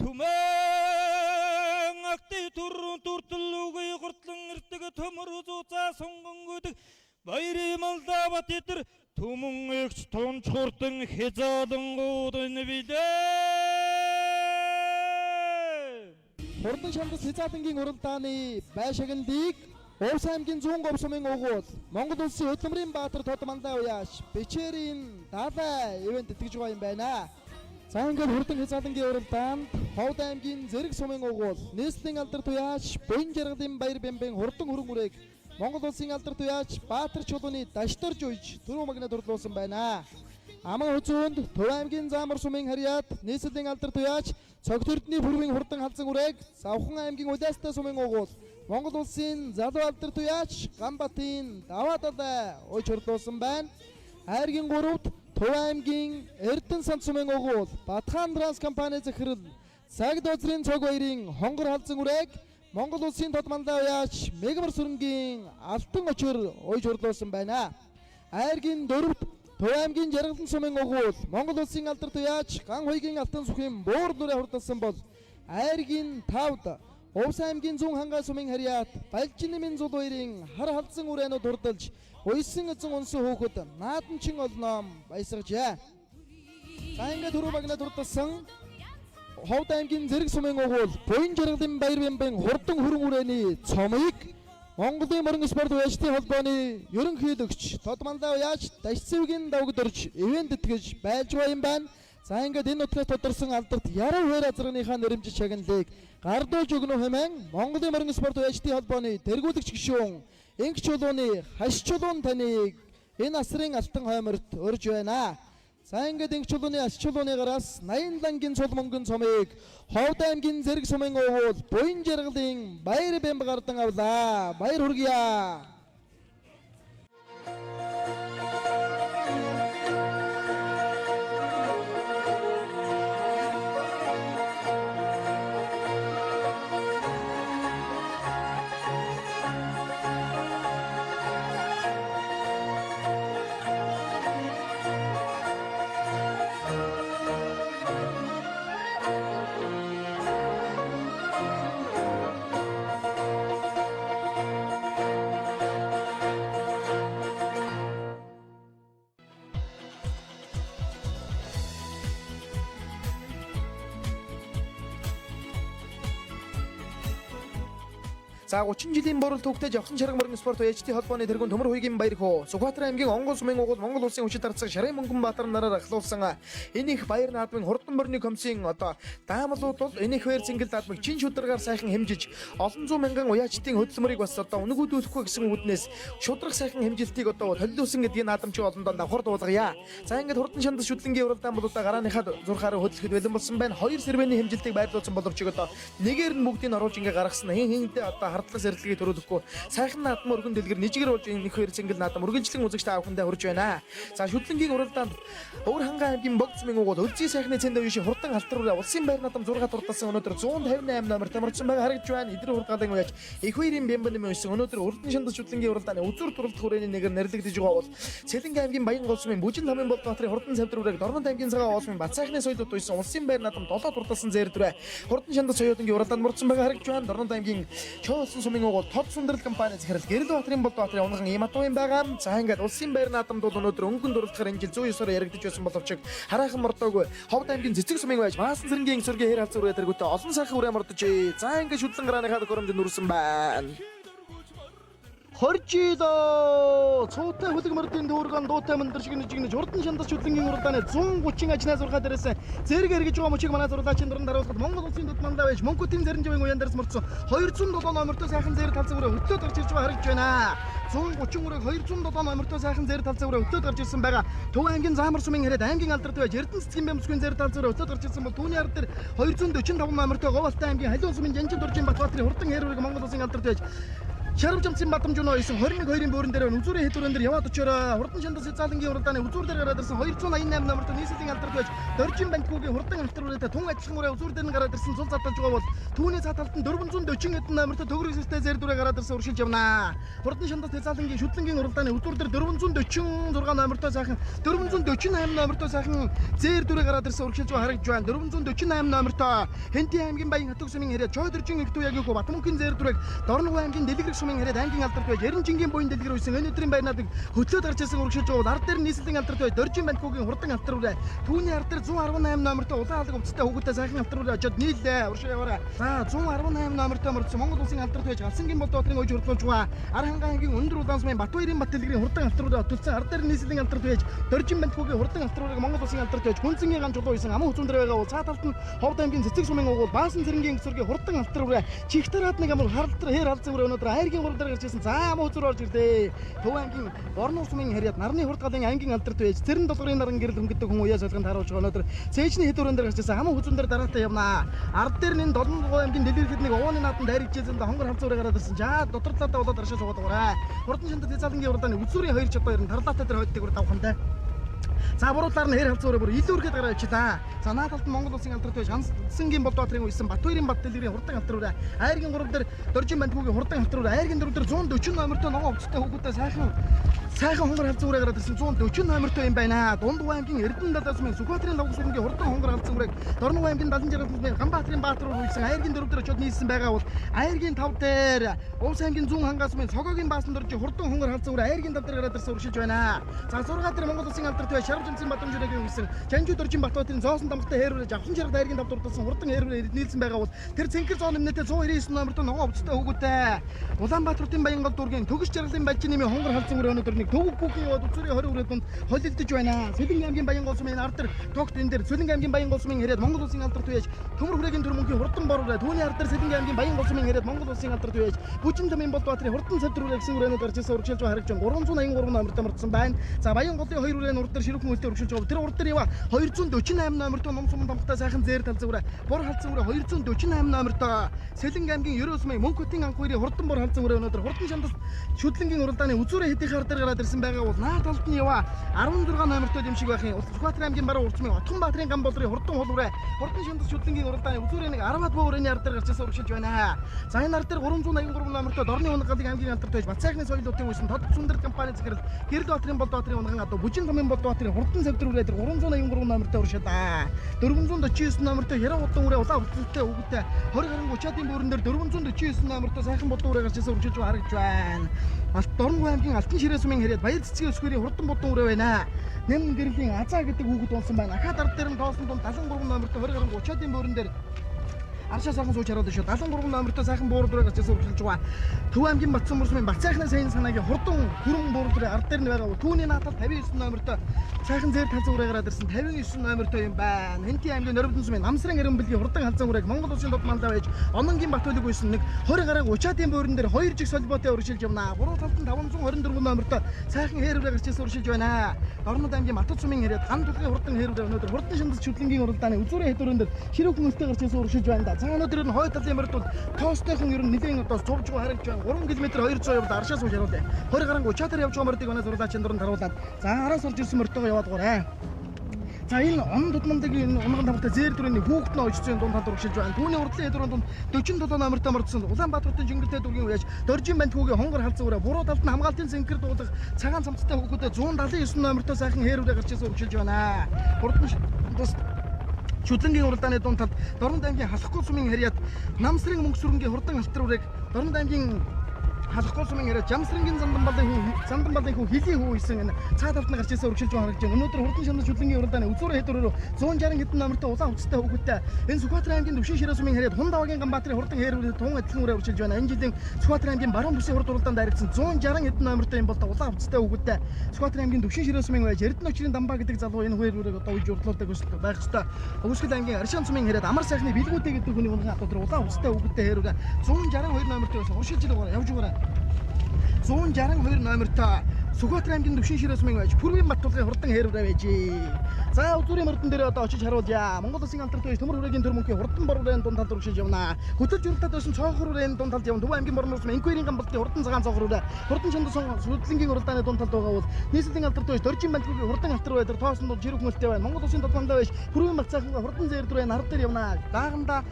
түмэн акты түрүүн түртэл үгүй хурдлан эрдэг төмөр зуцаа сунган гүйдэг баярын малдаа бат идэр түмэн эгч тунч хурдан хязаалангууд энэ билээ. Хурдан шамдас хязаалангийн уралдааны байшаглалыг Увс аймгийн зүүн говь сумын угуул Монгол улсын хөдөлмөрийн баатар Тод Мандаа уяаш Бичээрийн далай ивент итгэж байгаа юм байна. За ингээд хурдан хязаалангийн уралдаанд Ховд аймгийн зэрэг сумын угуул нийслэлийн алдар туяач Буян жаргалын баяр бямбын хурдан хөрөн үрээг Монгол улсын алдар туяач Баатар чулууны дашдорж уйж түрүү магнад хурлуулсан байна. Аман хүзүүнд Төв аймгийн Заамар сумын харьяат нийслэлийн алдар туяач Цогт эрдний пүрвийн хурдан халзан үрээг Завхан аймгийн Улаастай сумын угуул Монгол улсын залуу алдар туяач Ганбатын даваа далай уйж хурлуулсан байна. Айргийн гуравт Төв аймгийн Эрдэнэ санд сумын угуул Батхан транс компани захирал Цагд озрын цог баярын хонгор халзан үрээг Монгол улсын тод мандаа уяач Мегмар сүрэнгийн алтан очир уйж хурлуулсан байна. Айргийн дөрөвт Төв аймгийн Жаргалан сумын угуул Монгол улсын алдар туяач Ган хуйгийн алтан сүхийн буур нүрээ хурдалсан бол айргийн тавд Увс аймгийн зүүн хангай сумын харьяат Балжин нэмийн зул баярын хар халзан үрээнүүд хурдалж уйсан эзэн унсан хүүхэд нааданчин олноом баясгажээ. За ингээд түрүү багнад хурдалсан Ховд аймгийн зэрэг сумын угуул Буян жаргалын баяр бямбын хурдан хөрөн үрээний цомыг Монголын морин спорт уяачдын холбооны ерөнхийлөгч Тод Мандаа уяач Дашцэвгийн давгдорж ивент итгэж байлж байгаа юм байна. За ингээд энэ нутгаас тодорсон алдарт яруу хоёр азарганыхаа нэрэмжит шагналыг гардуулж өгнө хэмээн Монголын морин спорт уяачдын холбооны тэргүүлэгч гишүүн Инх чулууны хаш чулуун таныг энэ асрын алтан хойморт урьж байна. За ингээд инх чулууны аш чулууны гараас 80 лангийн цул мөнгөн цомыг Ховд аймгийн зэрэг сумын угуул Буян жаргалын баяр бямба гардан авлаа. Баяр хүргье. За 30 жилийн борол түүхтэй Жавхлан шарга морин спорт уяачдын холбооны тэргүүн Төмөр хуйгийн баяр хөө Сүхбаатар аймгийн Онгон сумын угуул Монгол улсын хүчит арцаг шарын мөнгөн баатар нараар ахлуулсан энэ их баяр наадмын хурдан морины комиссийн одоо даамлууд бол энэ их баяр зингэл даадмыг чин шударгаар сайхан хэмжиж олон зуун мянган уяачдын хөдөлмөрийг бас одоо үнэгүйдүүлэхгүй гэсэн үүднээс шудраг сайхан хэмжилтийг одоо толиулсан гэдгийг наадамчин олондоо давхар дуулгая. За ингээд хурдан шандас шүдлэнгийн уралдаан бол одоо гарааныхаа зурхаараа хөдлөхөд бэлэн болсон байна. Хоёр сэрвэний хэмжилтийг байрлуулсан боловч одоо нэгээр нь бүгдийг оруулж ингээ гаргасан хин хинтэй одоо хардлага сэрэлтгийг төрүүлэхгүй сайхан наадам өргөн дэлгэр нижигэр болж энэ хоёр цэнгэл наадам үргэлжлэн үзэгч та бүхэндээ хүрж байна. За шүдлэнгийн уралдаанд Өвөр хангай аймгийн богд сумын угуул Өлзий сайхны цэнд үеийн хурдан алтар үрээ улсын байр наадам 6 дурдсан өнөөдөр 158 номертой мордсон байгаа харагдж байна. Эдгээр хурдгаалan уяаж их хоёрын бямба нэмэн үйсэн өнөөдөр Өрдөн шандас шүдлэнгийн уралдааны үзүүр дурлах хүрээний нэгэр нэрлэгдэж байгаа бол Сэлэнг аймгийн Баян гол сумын Бүжин тамын болд баатрын хурдан цавдар үрээг Дорнод аймгийн цагаан оосмын Бат сайхны соёлууд уйсан улсын байр наадам 7 дурдсан зээр дүрэ хурдан шандас соёлынгийн уралдаанд мордсон байгаа харагдж байна. Дорнод аймгийн Чоосон сумын угуул Тод сүндрэл компани захирал Гэрэл Баатрын болд баатрын унган ийм адуу юм байгаа. За ингээд улсын байр наадамд бол өнөөдөр өнгөн дурлахаар энэ жил 109-оор яригдж байсан боловч хараахан мордоогүй Ховд аймгийн Цэцэг сумын байж Маасан цэрэнгийн сүргийн хэр халзан үрээ тэргүүтээ олон сайхан үрээ мордожээ. За ингээд шүдлэн гарааныхаа төхөөрөмжөнд нүрсэн байна. 20 жил цуутай хөлөг мөрдийн дүүргэн дуутай мөндөр шиг нэжигнэж хурдан шандас шүтлэнгийн уралдааны 130 ажнаа 6 дээрээс зэрэг эргэж байгаа мөчийг манай зурлаачийн дуран даруулахад Монгол улсын дөд мандаа байж Мөнхөтийн зэрэнживийн уян дээрс мөрдсөн 207 номертой сайхан зэрэг талцсан үрээ хөтлөөд гарч ирж байгаа харагдж байна. 130 үрэг 207 номертой сайхан зэрэг талцсан үрээ хөтлөөд гарч ирсэн байгаа. Төв аймгийн Заамар сумын хэрэг аймгийн алдарт байж Эрдэнэ цэцгийн бямсгийн зэрэг талцсан үрээ хөтлөөд гарч ирсэн бол түүний ард дээр 245 номертой Говьалтай аймгийн Халиун сумын Жанжин дуржин Батбаатрын хурдан хэр үрэг Монгол улсын алдарт байж Шарв жамцын бадамж унаа 9 21 2-ын бөөрөн дээр байна. Үзүүрийн хэд өрөөн дээр яваад очоорой. Хурдан шандас заалангийн уралдааны үзүүр дээр гараад ирсэн 288 номертой нийслэлийн алдарт байж Доржин бантгуугийн хурдан алтар үрээтэй тун адилхан үрээ үзүүр дээр нь гараад ирсэн цул задалж байгаа бол түүний цаа талд нь 440 хэдэн номертой төгрөг сэстэй зэр дүрээ гараад ирсэн уршилж явнаа. Хурдан шандас заалангийн шүтлэнгийн уралдааны үзүүр дээр 446 номертой сайхан 448 номертой сайхан зэр дүрээ гараад ирсэн уршилж байгаа харагдж байна. 448 номертой Хэнтийн аймгийн Баян хатаг сумын хэрэг Чойдоржин их дүү яг хөө Батмөнхийн зэр дүрээг Дорногов аймгийн Дэлгэрэх сумын хэрэг аймгийн алдарт байж Эренжингийн буян дэлгэр үйсэн энэ өдрийн байрнаадыг хөтлөөд гарч ирсэн үргэлжлэж байгаа бол ард дээр нийслэлийн алдарт байж Доржин бантгуугийн хурдан алтар үрээ түүний ард дээр 118 номертой улаан алаг увцтай хүүхэдтэй сайхан алтар үрээ очиод нийллээ. Уршаа яваарай. За 118 номертой мордсон Монгол улсын алдарт байж Галсангийн болдоотрын ойж хурдлуулж байгаа Ар хангай аймгийн өндөр улаан сумын Батбаярын бат дэлгэрийн хурдан алтар үрээ отолцсон ард дээр нийслэлийн алдарт байж Доржин бантгуугийн хурдан алтар үрээг Монгол улсын алдарт байж Хүнцэнгийн ган чулуу үйсэн аман хүзүүн дээр байгаа бол цаа талд нь Ховд аймгийн Цэцэг сумын угуул Баасан цэрэнгийн гэсвэргийн хурдан алтар үрээ чихтараад нэг амар харалтар хээр халзан үрээ өнөөдөр айргийн гурав дээр гарч ирсэн. За аман хүзүүр орж ирлээ. Төв аймгийн Борнуур сумын харьяат нарны хурд галын ангийн алдарт байж Цэрэн долгорын наран гэрэл хөнгөдөг хүн уяа солигонд харуулж байгаа өнөөдөр цээжний хэд өрөөн дээр гарч ирсэн. Аман хүзүүн дээр дараатай явнаа. Ард дээр нь 7 аймгийн дэлгэрхэд нэг ууны наадам дайрагжсэн да хонгор халзан үрээ гараад ирсэн. За дотор талдаа болоод аршаа суугаад байгаарай. Хурдан шандад залангийн уралдааны үзүүрийн хоёр чадвар ер нь тарлаатай дээр хойддаг үр давхантай. За буруутаар нь хэр халзан үрээ бүр илүү үргээд гараа явчихлаа. За наад талд нь Монгол улсын алдарт байж Гансангийн болдоотрын үйсэн Батбаярын бат дэлгэрийн хурдан алтар үрээ айргийн гурав дээр Доржин бантгуугийн хурдан алтар үрээ айргийн дөрөв дээр 140 номертой ногоон увцтай хүүхдүүдтэй сайхан хонгор халзан үрээ гараад ирсэн 140 номертой юм байна. Дундгав аймгийн Эрдэнэ далай сумын Сүхбаатарын лавг сумгийн хурдан хонгор халзан үрээг Дорногов аймгийн 76 сумын Ганбаатарын баатар руу үйсэн айргийн дөрөв дээр очиод нийлсэн байгаа бол айргийн тав дээр Увс аймгийн Зүүн хангай сумын Цогогийн баасан доржи хурдан хонгор халзан үрээ айргийн тав дээр гараад ирсэн үршилж байна. За 6 дээр Монгол улсын алдарт байж Шарв жамцын бадамж үрээгийн үйсэн Жанжуу доржин Батбаатарын зоосон дамгатай хээр үрээ жавхан жаргал айргийн тав дурдсан хурдан хээр үрээ нийлсэн байгаа бол тэр цэнхэр зоон нэмнэтэй 199 номертой ногоон увцтай хүүгүүтэй Улаанбаатарын Баянгол дүүргийн төгс жаргалын балжин нэмийн хонгор халзан үрээ өнөөдөр нэг төвөг бүхэн яваад үзүүрийн 20 үрээ дунд холилдож байна. Сэлэнг аймгийн Баянгол сумын ард дээр тогт энэ дээр Сэлэнг аймгийн Баянгол сумын хэрэг Монгол улсын алдарт үеж Төмөр хүрээгийн төр мөнхийн хурдан бор үрээ түүний ард дээр Сэлэнг аймгийн Баянгол сумын хэрэг Монгол улсын алдарт үеж Бүжин тамын Болдбаатрын хурдан цавдар үрээ гэсэн үрээнүүд гарч ирсэн үргэлжлэж байгаа харагдж байна. 383 номертой мордсон байна. За Баянголын хоёр үрээ урд дээр ширүүхэн үлдээ үргэлжлэж байгаа. Тэр урд дээр ява 248 номертой ном сумын тамгатай сайхан зээр талзан үрээ бор халзан үрээ 248 номертой Сэлэнг аймгийн Ерөө сумын Мөнхөтийн анх хоёрын хурдан бор халзан үрээ өнөөдөр хурдан шандас шүдлэнгийн уралдааны үзүүрээ хэдийнх хар дээр гараад ирсэн байгаа бол наад талд нь ява 16 номертой юм шиг байх юм. Сүхбаатар аймгийн баруун урцмын Отгонбаатарын гам болрын хурдан хул үрээ хурдан шандас шүдлэнгийн уралдааны үзүүрээ нэг 10-аад буу үрээний ард дээр гарч ирсэн үргэлжлэж байна. За энэ ард дээр 383 номертой Дорны унаг галын аймгийн алдарт байж Батсайхны соёлуудын үйсэн Тод сүндэр компани захирал Гэрэл Баатрын Болдбаатрын унган адуу Бүжин тамын Болдбаатрын хурдан цавдар үрээ дээр 383 номертой уршилаа. 449 номертой Хяраа хурдан үрээ улаан хувцастай хүүхэдтэй 20 гаруй 30-ын бөөрөн дээр 449 номертой сайхан бодон үрээ гарч ирсэн үргэлжлэж харагдж байна. Алт Дорногов аймгийн Алтан ширээ сумын хэрэг Баяр цэцгийн өсгөрийн хурдан бодон үрээ байна. Нэм гэрлийн Азаа гэдэг хүүхэд унсан байна. Ахаад ард дээр нь тоосон дунд 73 номертой 20 гаруй 30-ын бөөрөн дээр Аршаа сайхан сууж хараад шүү. 73 номертой сайхан буур дүрээ гарч ирсэн үргэлжлэж байгаа. Төв аймгийн Батсан мөрсмийн Бат сайхны сайн санаагийн хурдан хүрэн буур дүрээ ард дээр нь байгаа. Түүний наатал 59 номертой сайхан зээр талзан үрээ гараад ирсэн 59 номертой юм байна. Хэнтийн аймгийн Норвдон сумын Намсрын эрен бэлгийн хурдан халзан үрээг Монгол улсын дод мандаа байж Ононгийн Бат хөлөг үйсэн нэг 20 гаруй 30-ын бөөрөн дээр 2 жиг солбоотой үргэлжлэж явна. Гурав талд нь 524 номертой сайхан хээр үрээ гарч ирсэн үргэлжлэж байна. Дорнод аймгийн Батат сумын хэрэг ган тулгын хурдан хээр үрээ өнөөдөр хурдан шандас шүтлэнгийн уралдааны үзүүрийн хэд өрөн дээр ширүүхэн өлтөө гарч ирсэн үргэлжлэж байна. За өнөөдөр нь хойд талын морд бол тоостойхон ер нь нэлээд одоо зувж байгаа харагдж байна. 3 км 200 явбал аршаас сууж харуулъя. 20 гаран учаатар явж байгаа мордыг манай зурлаачийн дуранд харуулад. За араас орж ирсэн мордтойгоо яваад гурай. За энэ он тудмандагийн энэ унган тамгатай зээр дүрний хүүхэд нь очсон дунд талд урагшилж байна. Түүний урдлын хэдвэрэн дунд 47 номертой мордсон Улаанбаатар хотын жингэлтэй дүүргийн үеэж Доржин банд хүүгийн хонгор халзан үрэ буруу талд нь хамгаалтын цэнхэр дуулах цагаан цамцтай хүүхэдээ 179 номертой сайхан хээр үрэ гарч ирсэн урагшилж байна. Хурдан тус Шүлэнгийн уралдааны дунд талд Дорнод аймгийн Халахгүй сумын харьяат Намсрын мөнгө сүрэнгийн хурдан алтар үрэг Дорнод аймгийн Халахгүй сумын яриа Жамсрынгийн Занданбалын хүү хилийн хүү исэн энэ цаа талд нь гарч ирсэн үргэлжилж байгаа харагдаж байна. Өнөөдөр хурдан шамнаж шүлэнгийн уралдааны үзүүрэн хэд өрөөрөө 160 хэдэн номертой улаан хувцастай хүүхэдтэй энэ Сүхбаатар аймгийн Төвшин ширээ сумын яриад Хун даваагийн Ганбаатарын хурдан хээр үрээ тун адилхан үрээ үргэлжилж байна. Энэ жилийн Сүхбаатар аймгийн баруун бүсийн хурд уралдаанд дайрагдсан 160 хэдэн номертой юм бол та улаан хувцастай хүүхэдтэй Сүхбаатар аймгийн Төвшин ширээ сумын байж Эрдэнэ очрын Дамбаа гэдэг залуу энэ хоёр үрэг одоо үеж урдлуулдаг байх ёстой. Өвсгөл аймгийн Аршаан сумын яриад амар сайхны бэлгүүтэй гэдэг хүний унган одоо улаан хувцастай хүүхэдтэй хээр үрээ 162 номертой байсан уршилж явж байгаа. 162 номертой Сүхбаатар аймгийн Төвшин ширээ сумын байж Пүрвийн Баттулгын хурдан хээр үрээ байжээ. За үзүүрийн мөрдөн дээр одоо очиж харуулъя. Монгол Улсын алдарт байж Төмөр хүрээгийн төр мөнхийн хурдан бор үрээн дунд талд урагшиж явна. Хөтөлж уралдаад байсан цоохор үрээн дунд талд явна. Төв аймгийн борнор сум Инквэрийн гамбалтын хурдан цагаан цоохор үрээ. Хурдан чандсан сүдлэнгийн уралдааны дунд талд байгаа бол нийслэлийн алдарт байж Доржин бандгүйгийн хурдан алтар бай дээр тоосон дунд жирүүх мөлтэй байна. Монгол Улсын тодмондоо байж Пүрвийн Бат сайхангаа хурдан зээр дүрээ нар дээр явна. Дааганда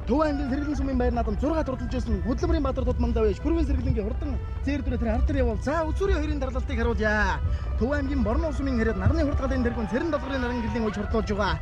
Төв аймгийн сэргэлэн сумын байр наадам 6 турдалж байсан Хөдөлмөрийн Баатар тудмандаа байж Пүрвийн сэргэлэнгийн хурдан зээр дүрээ тэр ард дээр явуул. За үзүүрийн хоёрын дарлалтыг харуулъя. Төв аймгийн Борноо сумын хэрэг нарны хурд галын тэргүүн Цэрэн долгорын наран гэлэн уж хурдлуулж байгаа.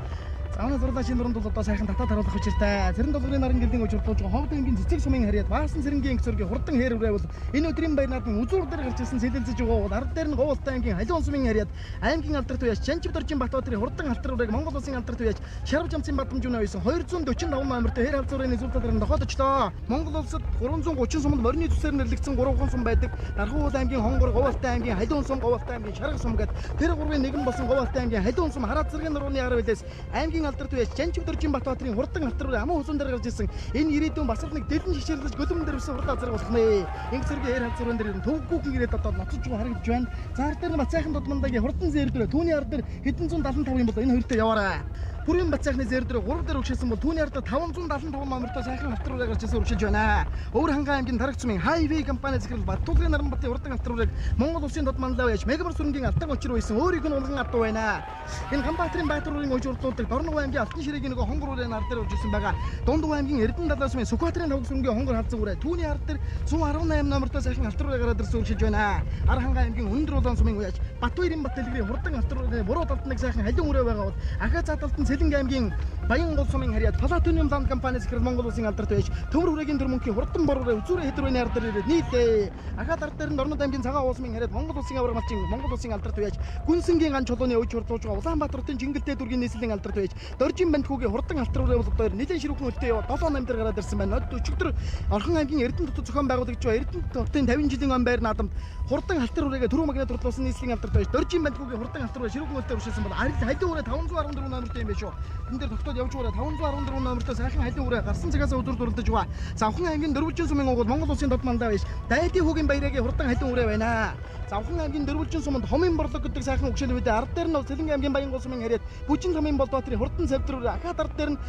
Заавны зурлаачийн дунд бол одоо сайхан татаад харуулах учиртай. Цэрэн долгорын наран гэлэн уж хурдлуулж байгаа Ховд аймгийн цэцэг сумын харьяат Баасан сэрэнгийн инх зөргийн хурдан хээр үрээ бол энэ өдрийн баяр наадмын үзүүр дээр гарч ирсэн сэлэлзэж байгаа бол ард дээр нь Говьалтай аймгийн Халиун сумын харьяат аймгийн алдарт үеэс Чанчив доржин Батбаатарын хурдан алтар үрээг Монгол Улсын алдарт үеэс Шарв жамцын бадамжууны байсан 245 номертой хээр халзуурын зүйл талаар нь тохиолдочлоо. Монгол улсад 330 суманд морины зүсээр нэрлэгдсэн 3 сум байдаг. Дархуул аймгийн Хонгор, Говьалтай аймгийн Халиун сум, Говьалтай аймгийн Шарга сум гээд тэр гурвын нэгэн болсон Говьалтай аймгийн Халиун сум Хараад зэргийн нурууны арав билээс аймгийн алдарт үеэс Чанчив доржин Батбаатарын хурдан алтар үрээ аман хүсэн дээр гарч ирсэн. Энэ ирээдүйн бас л нэг дэлэн шишэрлэж гөлөмн дээр өссөн хурдан зэрэг болох нэ. Инх зэргийн хээр халзуурын дээр төвгүүхэн ирээд одоо ноцож байгаа харагдаж байна. За ард дээр нь Бацайхан дудмандагийн хурдан зээр дүрээ түүний ард дээр хэдэн 175 юм бол энэ хоёртой яваарай. Пүрвийн Бацайхны зээр дүрээ 3 дээр өгшөөсөн бол түүний ард 575 номертой сайхан алтар үрээ гарч ирсэн үргэлжилж байна. Өвөр хангай аймгийн Тараг сумын Хайвей компани захирал Баттулгын Наранбатын хурдан алтар үрээг Монгол Улсын дод манлай байж Мегамар сүрэнгийн алтан учир байсан өөрийг нь унган адуу байна. Энэ Ганбаатарын Баатар үрийн уж урдлуулдаг Дорногов аймгийн Алтан ширээгийн нөгөө хонгор үрээ нар дээр урж ирсэн байгаа. Дундуг аймгийн Эрдэнэ далай сумын Сүхбаатарын тавг сүрэнгийн хонгор халзан үрээ түүний ард дээр 118 номертой сайхан алтар үрээ гараад ирсэн үргэлжилж байна. Архангай аймгийн Өндөр улаан сумын уяаж Батбаярын бат дэлгэрийн хурдан алтар үрээ буруу талд нэг сайхан халиун үрээ байгаа бол Ахаа цаа талд нь Сэлэнг аймгийн Баян гол сумын харьяат Платониум ланд компани захирал Монгол Улсын алдарт байж Төмөр хүрээгийн төр мөнхийн хурдан бор үрээ үзүүрээ хэд үрээний ард дээр ирээд нийлээ. Ахаа ард дээр нь Дорнод аймгийн Цагаан уус сумын харьяат Монгол Улсын аварга малчин Монгол Улсын алдарт байж Гүнсэнгийн ган чулууны өж хурдлуулж байгаа Улаанбаатар хотын Чингэлтэй дүүргийн нийслэлийн алдарт байж Доржин банд хүүгийн хурдан алтар үрээ бол одоо нэлээд ширүүхэн хөлтэй яваа 7 8 дээр гараад ирсэн байна. Өчигдөр Орхон аймгийн Эрдэнэ хотод зохион байгуулагдж байгаа Эрдэнэ хотын 50 жилийн он байр наадамд хурдан алтар үрээгээ түрүү магнит хурдлуулсан нийслэлийн алдарт байж Доржин банд хүүгийн хурдан алтар үрээ ширүүхэн хөлтэй уршилсан бол халиун үрээ 514 номертой юм байна шүү. Энэ дээр тогтоод явж байгаа 514 номертой сайхан халиун үрээ гарсан цагаас өдөр дурлаж байгаа. Завхан аймгийн Дөрвөлжин сумын угуул Монгол Улсын дод мандаа байж Дайдын хүүгийн баярагийн хурдан халиун үрээ байна. Завхан аймгийн Дөрвөлжин суманд Хомын борлого гэдэг сайхан өгшөл үедээ ард дээр нь Сэлэнг аймгийн Баянгол сумын харьяат Бүжин томын Болдбаатарын хурдан цавдар үрээ ахаад ард дээр нь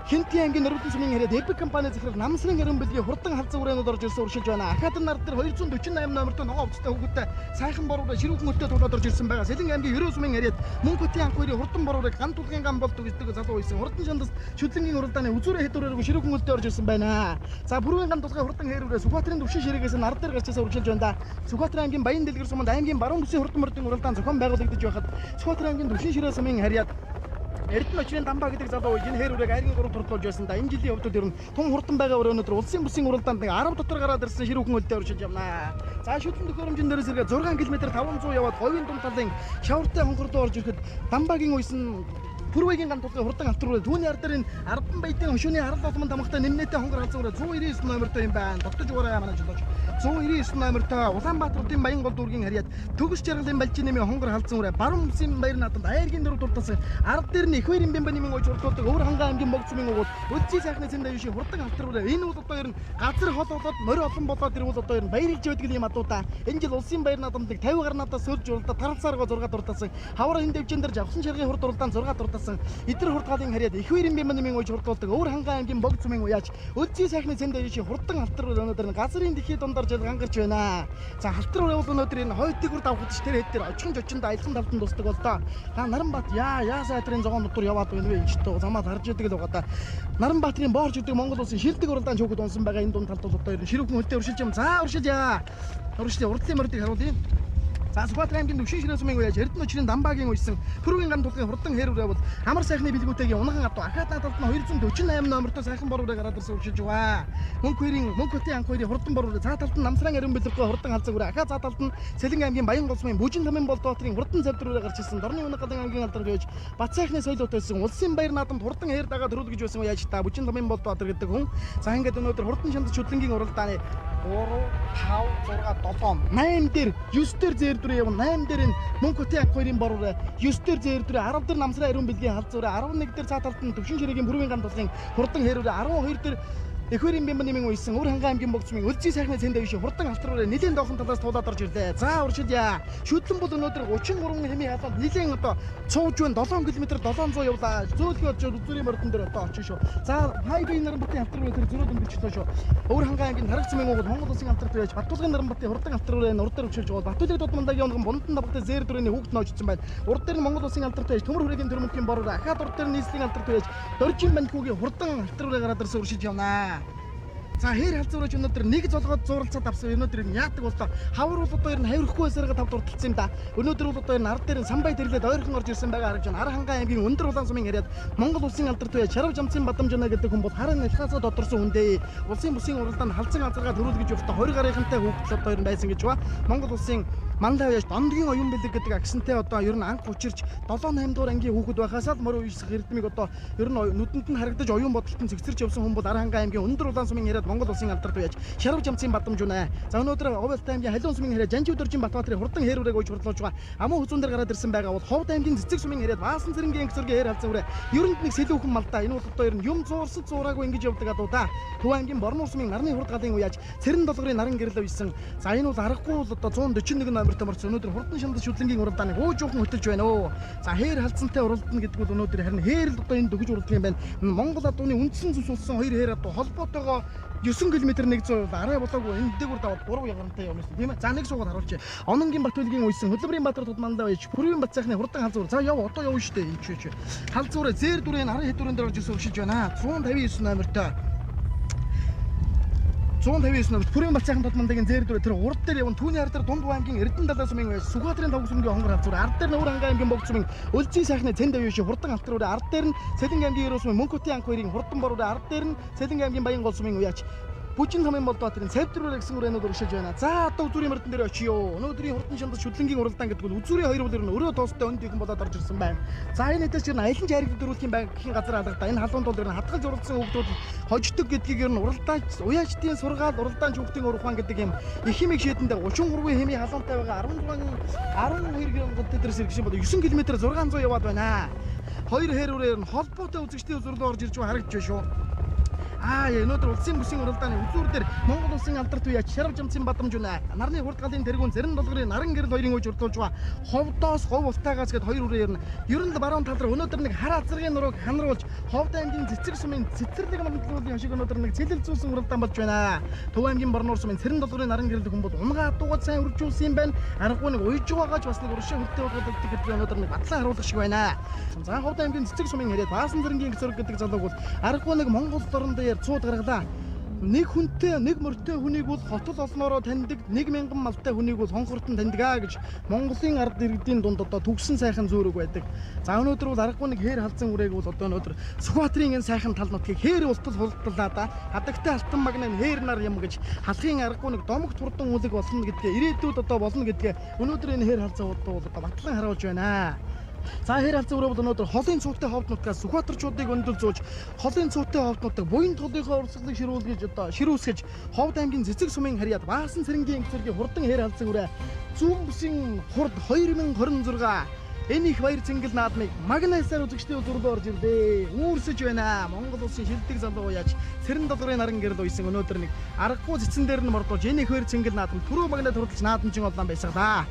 Хинтийн аймгийн Нөрвөлдөн сумын харьяат Эпик компани захирал Намсрын гарин бэлгийн хурдан халзан үрээнүүд орж ирсэн уршилж байна. Ахадан нар дээр 248 номертой ногоон хувцастай хүүхэдтэй сайхан бор үрээ ширүүхэн хөлтэй тулаад орж ирсэн байгаа. Сэлэнг аймгийн Ерөө сумын харьяат Мөнхөтийн анх хоёрын хурдан бор үрээг ган тулгын ган болдог гэдэг залуу байсан. Хурдан шандас шүдлэнгийн уралдааны үзүүрээ хэд үрээргүй ширүүхэн хөлтэй орж ирсэн байна. За Пүрвийн ган тулгын хурдан хээр үрээ Сүхбаатарын төвшин ширэгээс нар дээр гарч ирсэн уршилж байна да. Сүхбаатар аймгийн Баян дэлгэр суманд аймгийн баруун бүсийн хурдан мордын уралдаан зохион байгуулагдаж байхад Сүхбаатар аймгийн төвшин ширээ сумын харьяат Эрдэнэ очрын Дамбаа гэдэг залуу энэ хээр үрээг айргийн 3 турдлуулж байсан да. Энэ жилийн хувьд ер нь тун хурдан байгаа өрөө өнөөдөр улсын бүсийн уралдаанд нэг 10 дотор гараад ирсэн ширүүхэн хөлтэй уршиж явна. За шүтлэн төхөөрөмжин дээрээс эргээ 6 км 500 яваад говийн дунд талын шавартай хонхор руу орж ирэхэд Дамбаагийн уйсан Пүрвэгийн ган тулгын хурдан алтар үрээ түүний ар дээр энэ Ардан баятын хошууны арал боломон тамгатай нэмнэтэй хонгор халзан үрээ 199 номертой юм байна. Тогтож угаарай манай жолооч. 199 номертой Улаанбаатар хотын Баян гол дүүргийн харьяат Төгс жаргалын балжийн нэмийн хонгор халзан үрээ баруун бүсийн баяр наадамд айргийн дөрөв дурталсан ард дээр нь их хоёрын бимба нэмийн ууж хурдлуулдаг өвөр хангаа аймгийн богд сумын угуул Өлзий сайхны цэнд аюушийн хурдан алтар үрээ энэ бол одоо ер нь газар хол болоод морь олон болоод ирвэл одоо ер нь баярлж байдаг юм адуу та. Энэ жил улсын баяр наадамд 50 гарнадаас сөрж уралдаа таралцааргаа 6 дурталсан. Хавар энэ дэвжин дээр жавхсан шаргын хурд уралдаан 6 дурталсан. зургаалсан Идэр хурдгаалын харьяат их хоёрын бямба нэмийн уйж хурдуулдаг Өвөр хангай аймгийн богд сүмийн уяач Өлзий сайхны цэнд аяши хурдан халтар өнөөдөр нь газрын дэлхий дундаар жил гангарч байна. За халтар бол өнөөдөр энэ хойдыг үр давхад ч тэр хэд тэр очихын жочинд аялхан талдан тусдаг бол доо. Та Наранбат яа сайтрын зогоон дотор яваад байна вэ энэ ч тоо замаад харж идэг л байгаа да. Наранбаатарын боорч гэдэг Монгол улсын шилдэг уралдаан шүүхэд унсан байгаа энэ дунд талд бол одоо ер нь ширүүхэн хөлтэй өршилж юм. За өршил яа. Өршил урдлын мордыг харуулъя. За Сүхбаатар аймгийн Төвшин ширээ сумын уяаж Эрдэнэ өчрийн Дамбагийн уйсан Пүрүгийн ган тулгын хурдан хээр үрээ бол амар сайхны бэлгүүтэйгийн унахан адуу ахаад наадалд нь 248 номертой сайхан бор үрээ гараад ирсэн өршилж байгаа. Мөнх хоёрын мөнх хотын анх хоёрын хурдан бор үрээ цаа талд нь Намсран ариун бэлэрхүү хурдан халзаг үрээ ахаа цаа талд нь Сэлэн аймгийн Баян гол сумын Бүжин тамын болдоотрын хурдан цавдар үрээ гарч ирсэн Дорны унаг галан аймгийн алдар гэж Бат сайхны соёл утайсан улсын баяр наадамд хурдан хээр дагаа төрүүл гэж байсан уяаж та Бүжин тамын болдоотор гэдэг хүн. За ингээд өнөөдөр хурдан шандаж шүтлэнгийн уралдааны 3 5 6 7 8 дээр 9 дээр зээр дүрээ явна. 8 дээр нь Мөнх хотын анх хоёрын бор үрээ 9 дээр зээр дүрээ 10 дээр Намсраа ариун бэлгийн халз үрээ 11 дээр цаа талд нь Төвшин ширээгийн бүрийн ган тулгын хурдан хээр үрээ 12 дээр Эхвэрийн бямба нэмэн уйсан Өр хангай аймгийн богцмын Өлзий сайхны цэнд авши хурдан алтар үрээ нэлээд доохон талаас туулаад орж ирлээ. За уршил яа. Шүтлэн бол өнөөдөр 33 хэмийн халуун нэлээд одоо цууж байна 7 км 700 явлаа. Зөөлхий болж үзүүрийн мордон дээр одоо очиж шүү. За хайвей Наранбатын алтар үрээ тэр зөрөөд өнгөрчлөө шүү. Өр хангай аймгийн Тараг цэмийн угууд Монгол улсын алтар байж Баттулгын Наранбатын хурдан алтар үрээ урд дээр өчилж байгаа. Баттулыг додмондагийн унган бундан давгатай зээр дүрээний хүүхд ноожсон байна. Урд дээр нь Монгол улсын алтар байж Төмөр хүрээгийн төрмөнхийн бор үрээ ахаад урд дээр нийслэлийн алтар байж Доржин Банкугийн хурдан алтар үрээ гараад ирсэн уршиж явнаа. За хээр халзуураж өнөөдөр нэг золгоод зуралцаад авсан өнөөдөр энэ яадаг бол хавар бол одоо ер нь хавирахгүй байсараа тавд урталсан юм да. Өнөөдөр бол одоо энэ ард дээр нь самбай тэрлээд ойрхон орж ирсэн байгаа харагч байна. Ар хангай аймгийн өндөр улаан сумын яриад Монгол улсын алдарт бай Шарав жамцын Бадамжана гэдэг хүн бол харин нэлхаасаа тодорсон хүн дээ. Улсын бүсийн уралдаанд халзан азаргаа төрүүл гэж явахдаа 20 гарынхантай хүүхдэл одоо ер нь байсан гэж ба. Монгол улсын Манлай яаж Дондгийн оюун бэлэг гэдэг агсантай одоо ер нь анх учирч 7 8 дугаар ангийн хүүхэд байхасаа л морь уйсах эрдмийг одоо ер нь нүдэнд нь харагдаж оюун бодолт нь цэгцэрч явсан хүн бол Ар хангай аймгийн өндөр улаан сумын яриад Монгол улсын алдарт байж Шарав жамцын Бадамжунаа. За өнөөдөр Оволт аймгийн Халиун сумын яриад Жанжив дөржин Батбаатарын хурдан хээр үрээг уйж хурдлуулж байгаа. Амуу хүзүүн дээр гараад ирсэн байгаа бол Ховд аймгийн Цэцэг сумын яриад Баасан цэрэнгийн анги зургийн хээр халзан үрээ. Ерөнд нэг сэлүүхэн малдаа. Энэ бол одоо ер нь юм зуурсад зуураагүй ингэж явдаг адуу да. Төв аймгийн Борнуур сумын нарны хурд галын уяаж Цэрэн долгорын наран гэрлээ уйсан. За энэ бол аргагүй бол одоо 141 номертой морц өнөөдөр хурдан шандаж шүтлэнгийн уралдааныг өө жуухан хөтөлж байна өө. За хээр халзантай уралдана гэдэг бол өнөөдөр харин хээр л одоо энэ дөгж уралдах юм байна. Монгол адууны үндсэн зүс болсон хоёр хээр адуу холбоотойгоо 9 км 100 арай болоогүй энэ дээгүүр даваад 3 ягарантай явна гэсэн тийм ээ. За нэг суугаад харуулчих. Ононгийн Батүлгийн уйсан Хөдөлмөрийн Баатар тудмандаа байж Пүрвийн бат сайхны хурдан халзуур. За яв одоо явна шүү дээ. Энэ ч. Халзуураа зээр дүрийн 10 хэд дүрэн дээр орж ирсэн өгшиж байна. 159 номертой 159 номерт Пүрвийн бат сайхан тудмандагийн зээр дүрээ тэр урд дээр явна. Түүний ард дээр дунд аймгийн Эрдэнэ далай сумын байж Сүхбаатарын тавг сүмгийн хонгор халзуур. Ард дээр нь Өвөр хангай аймгийн богд сумын Өлзий сайхны цэнд авь шиг хурдан алтар үрээ. Ард дээр нь Сэлэнг аймгийн Ерөө сумын Мөнх хотын анх хоёрын хурдан бор үрээ. Ард дээр нь Сэлэнг аймгийн Баян гол сумын уяач Бүжин тамын болдоатрын цавдруур гэсэн үрэнүүд урагшилж байна. За одоо үзүүрийн мөрдөн дээр очиё. Өнөөдрийн хурдан шандаж шүтлэнгийн уралдаан гэдэг нь үзүүрийн хоёр бүлэр нь өрөө тоостой өнд ихэн болоод орж ирсэн байна. За энэ хэдээс чинь аялан жайрагд дөрүүлэх юм байна гэхийн газар алгадаа. Энэ халуун тул ер нь хатгалж уралдсан хүүхдүүд хождог гэдгийг ер нь уралдаач уяачдын сургаал уралдаан хүүхдийн урах гэдэг юм их хэмиг шийдэндээ 33 хэмийн халуунтай байгаа 16 12 км дээрс иргэн бол 9 км 600 яваад байна. Хоёр хээр үрээр нь холбоотой үзэгчдийн үзүүрлөө орж ирж байгаа харагдаж байна шүү. Өнөөдөр улсын бүсийн уралдааны үзүүр дээр Монгол улсын алдарт үеач Шарав жамцын Бадамжунаа. Нарны хурд галын тэргүүн Цэрэн долгорын наран гэрэл хоёрын үеж урдуулж байгаа. Ховдоос говь ултаагаас гээд хоёр үрээ ернэ. Ер нь л баруун тал руу өнөөдөр нэг хар азаргын нурууг ханруулж Ховд аймгийн Цэцэг сумын цэцэрлэг намтлуулын хошиг өнөөдөр нэг цэлэл зүүсэн уралдаан болж байна. Төв аймгийн Борнуур сумын Цэрэн долгорын наран гэрэл хүн бол унгаа адуугаад сайн үржүүлсэн юм байна. Аргагүй нэг уйж байгаач бас нэг уршиг хөлтэй болгодог гэдэг өнөөдөр нэг батлан харуулах шиг байна. За Ховд аймгийн Цэцэг сумын яриад Баасан цэрэнгийн цэрэг гэдэг залууг бол аргагүй нэг Монгол оронд цууд гаргалаа. Нэг хүнтэй нэг мөртэй хүнийг бол хотол олноороо таньдаг, 1000 малтай хүнийг бол хонхортон таньдаг аа гэж Монголын ард иргэдийн дунд одоо төгсөн сайхан зүүрэг байдаг. За өнөөдөр бол аргагүй нэг хээр халзан үрээг бол одоо өнөөдөр Сүхбаатарын энэ сайхан тал нутгийг хээр ултал хулдлаа да. Хадагтай алтан магнаа хээр нар юм гэж халахын аргагүй нэг домогт хурдан үлэг болно гэдгээ ирээдүйд одоо болно гэдгээ өнөөдөр энэ хээр халзан удаа бол одоо батлан харуулж байна. За хээр халзан өрөө бол өнөөдөр холын цуутай ховд нутгаас Сүхбаатарчуудыг өндөл зууж холын цуутай ховд нутаг буян толынхоо урсгалыг ширүүлгэж одоо ширүүсгэж Ховд аймгийн Цэцэг сумын харьяат Баасан цэрэнгийн цэргийн хурдан хээр халзан өрөө зүүн бүсийн хурд 2026 энэ их баяр цэнгэл наадмыг магнайсаар үзэгчдийн үзүүрлөө орж ирлээ. Үүрсэж байна. Монгол улсын шилдэг залуу уяач Цэрэн долгорын наран гэрэл уйсан өнөөдөр нэг аргагүй цэцэн дээр нь мордуулж энэ их баяр цэнгэл наадам түрүү магнай турдалж наадамжин оллон байсгалаа.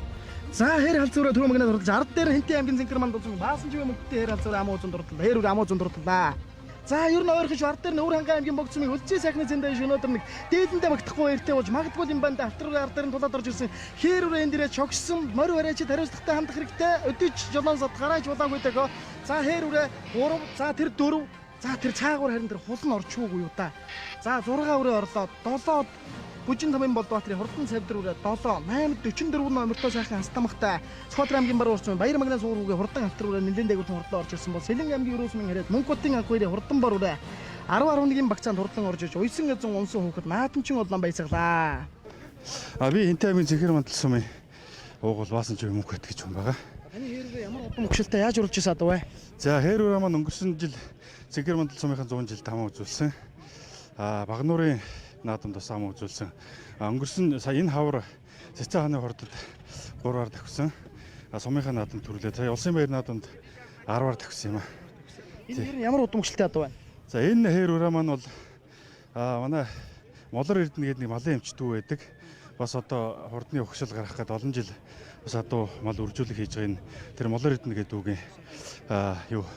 За хэр халзуураа түрүү магнаад дурлаж ард дээр хинтээ аймгийн зинкэр манд дуусан баасан живэ мөнгөтэй хэр халзуураа амуу зун дурлаа. Хэр үр амуу зун дурлаа. За ер нь ойрхон шүү ард дээр нь өвөр хангай аймгийн богц сумыг өлзий сайхны зэндээ ш өнөөдөр нэг дээдэндээ магтахгүй баяртай болж магадгүй юм банд алтар ард дээр нь тулаад орж ирсэн. Хэр үрээ энэ дээрээ чогссон морь барайчид хариуцлагатай хандах хэрэгтэй. Өдөж жолоон сад гарааж улаагүй дэгөө. За хэр үрээ 3 за тэр 4 за тэр цаагуур харин тэр хул нь орчуугүй юу та. За 6 үрээ орлоо 7 Бүжин томын Болдбаатарын хурдан цавдар үрээ 7 8 44 номертой сайхан хастамхтай Сүхбаатар аймгийн баруун урцмын Баяр магнаа суур хүүгээ хурдан алтар үрээ нэлээд дээгүүр хурдан орж ирсэн бол Сэлэн аймгийн өрөөс мөн хэрэг Мөнхбатын анх хоёрын хурдан бор үрээ 10 11-ийн багцаанд хурдан орж ирж уйсан эзэн унсан хүүхэд наадамчин улаан баясгалаа. А би Хинтээ аймгийн Зинхэр мандал сумын уугуул баасан чив мөнх бат гэж хүн байгаа. Таны хэр үрээ ямар удам өгшөлтэй яаж уралж ирсэн адуу вэ? За хэр үрээ маань өнгөрсөн жил Зинхэр мандал сумынхаа 100 жилд хамаа үзүүлсэн. А Багнуурын наадамд бас ам үзүүлсэн. Өнгөрсөн сая энэ хавар Цэцэн хааны хордод 3-аар давхсан. Сумынхаа наадамд төрлөө. Сая улсын баяр наадамд 10-аар давхсан юм аа. Энэ хэр ямар удам өгшөлтэй адуу байна? За энэ хэр үрээ маань бол манай Молор Эрдэнэ гэдэг нэг малын эмчдүү байдаг. Бас одоо хурдны өгшөл гаргах гээд олон жил бас адуу мал үржүүлэх хийж байгаа энэ тэр Молор Эрдэнэ гэдэг үгийн юу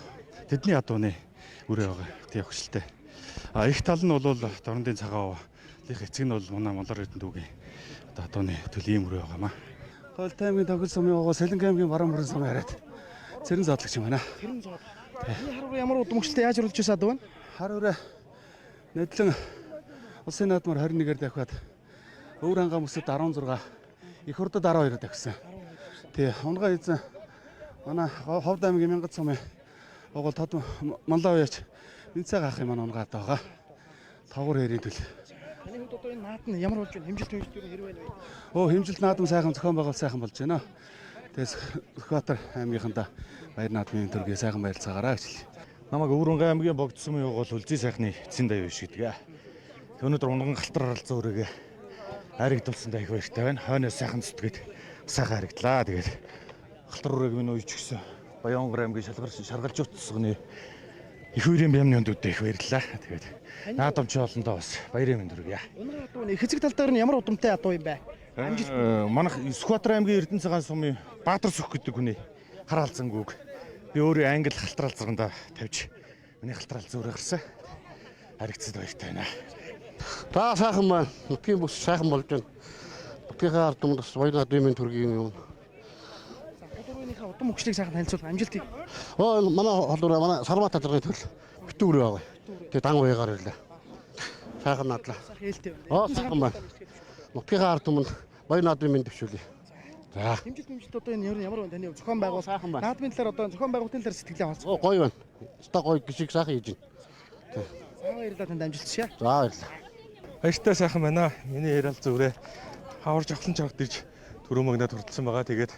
тэдний адууны үрээ байгаа. Тий өгшөлтэй. А их тал нь бол дорндын цагаан овоо. Их эцэг нь бол манай Молор Эрдэнэ дүүгийн одоо адууны төл ийм үрээ байгаа маа. Тоолт аймгийн тохил сумын угуу Сэлэнг аймгийн баруун мөрөн сумын хараад цэрэн зодлогч юм байна. Цэрэн зодлогч. Энэ хар үрээ ямар удам өгшөлтэй яаж уралж ирсэн адуу байна? Хар үрээ нэдлэн улсын наадмаар 21-ээр давхиад өвөр хангаа мөсөд 16 их хурдад 12-оор давхисан. Тий, унгай эзэн манай Ховд аймгийн Мянгат сумын угуул тод Манлаа уяач Минцэг ах юм маань унгаад байгаа. Тавгар хэрийн төл. Таны хувьд одоо энэ наад нь ямар болж байна? Хэмжилт хэмжилт юу хэрэг байна вэ? Өө хэмжилт наадам сайхан зохион байгуулалт сайхан болж байна. Тэгээс Сүхбаатар аймгийнхандаа баяр наадмын төргий сайхан баярлцаагаарай гэж хэлье. Намайг Өвөрөнгө аймгийн Богд сумын угуул Үлзий сайхны эцсийн даяар биш гэдэг. Өнөөдөр унган галтар харалцсан үрээгээ харигдуулсандаа их баяртай байна. Хойноос сайхан зүтгээд сайхан харигдлаа. Тэгээд галтар үрээг минь уйж гисэн. Баянгар аймгийн шалгар шаргалж утсганы их үерийн бямны өндөгдөө их баярлалаа. Тэгээд наадамч олондоо бас баярын мэнд хүргье. Унган адуу нь их эцэг тал дээр нь ямар удамтай адуу юм бэ? Амжилт. Манайх Сүхбаатар аймгийн Эрдэнэ цагаан сумын Баатар сүх гэдэг хүний хар халзангүүг би өөрөө англи халтар алзаргандаа тавьж миний халтар алзан өрөө гарсан. Харигдсад баяртай байна. За сайхан байна. Нутгийн бүс сайхан болж байна. Нутгийнхаа ард түмэнд бас баяр наадмын төргийн юм. Хол үрийнхээ удам өгшлийг сайхан танилцуулах амжилтыг. Оо манай хол үрээ манай сармат талрын төл битүү үрээ байгаа. Тэгээ дан уягаар ирлээ. Сайхан наадлаа. Сайхан ээлтэй байна. Оо сайхан байна. Нутгийнхаа ард түмэнд баяр наадмын мэнд дэвшүүлье. За. Хэмжилт хэмжилт одоо энэ ер нь ямар байна таны хувьд зохион байгуулалт сайхан байна. Наадмын талаар одоо зохион байгуулалтын талаар сэтгэлээ хаваалцгаа. Оо гоё байна. Өстой гоё гişиг сайхан хийж байна. За баярлалаа танд амжилт хүсье. За баярлалаа. Баяртай сайхан байна. Миний ярил зүрээ хавар жавхлан чавхт ирж түрүү магнаад хурдсан байгаа. Тэгээд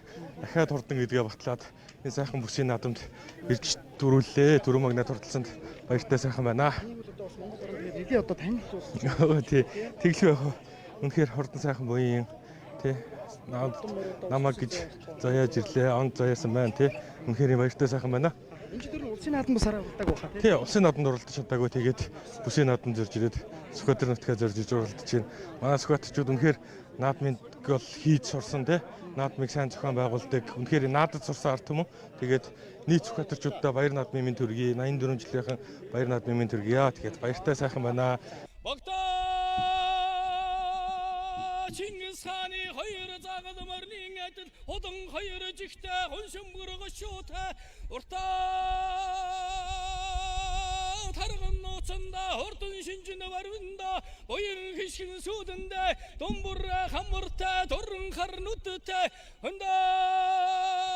дахиад хурдан гэдгээ батлаад энэ сайхан бүсийн наадамд ирж түрүүллээ. Түрүү магнаад хурдсанд баяртай сайхан байна. Тэгээд нэлээ одоо танилцуулсан. Тий. Тэглгүй яг. Үнэхээр хурдан сайхан буян тий. Намаг гэж заяаж ирлээ. Онд заяасан байна тий. Үнэхээр баяртай сайхан байна. Энэ ч тэр нь улсын наадам бас арай уралдааг байхаа тий. Тий, улсын наадамд оролдож чадаагүй. Тэгээд бүсийн наадамд зорж ирээд Сүхбаатар нутгаа зорж ирж оролдож байна. Манай Сүхбаатарчууд үнэхээр наадмыг бол хийж сурсан тий. Наадмыг сайн зохион байгуулдаг. Үнэхээр наадад сурсан ард түмэн. Тэгээд нийт Сүхбаатарчуудаа баяр наадмын мэнд төргий. 84 жилийнхэн баяр наадмын мэнд төргийа. Тэгээд баяртай сайхан байна. Богдоо Чингис хааны хоёр загал морины адил удан хоёр жигтэй хоншимгөр гошуутай уртаа тарган нууцанда хурдан шинжин барвинда буян хишгэн сүүдэндэ думбур хамбуртай дуран хар нүдтэй өндөр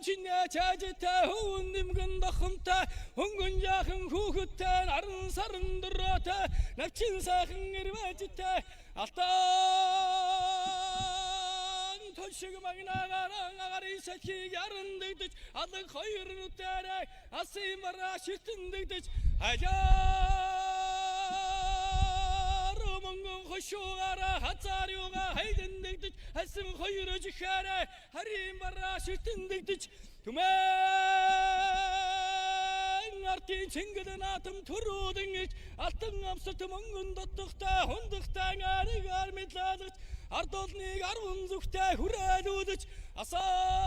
чинэ чажтай хөвөн нэмгэн дохомтой хөнгөн жаахан хүүхэдтэй наран саран дөрөөтэй навчин сайхан ирвэжтэй алтан тоншиг магнаагааран агарын салхийг яран дэгдэж алаг хоёр нүдэрээ асын бараа ширтэн дэгдэж хаяар мөнгөн хошуугаараа хазаар юугаа хайдан дэгдэж хасан хоёр жихээрээ харийн бараа ширтэн дэгдэж түмэн артын чингэл наатам төрүүдэн ич алтан амсат мөнгөн дотготой хундахтай нарыг армидлаалагч Ард олныг 10 зүгтээ хүрээлүүлж асаар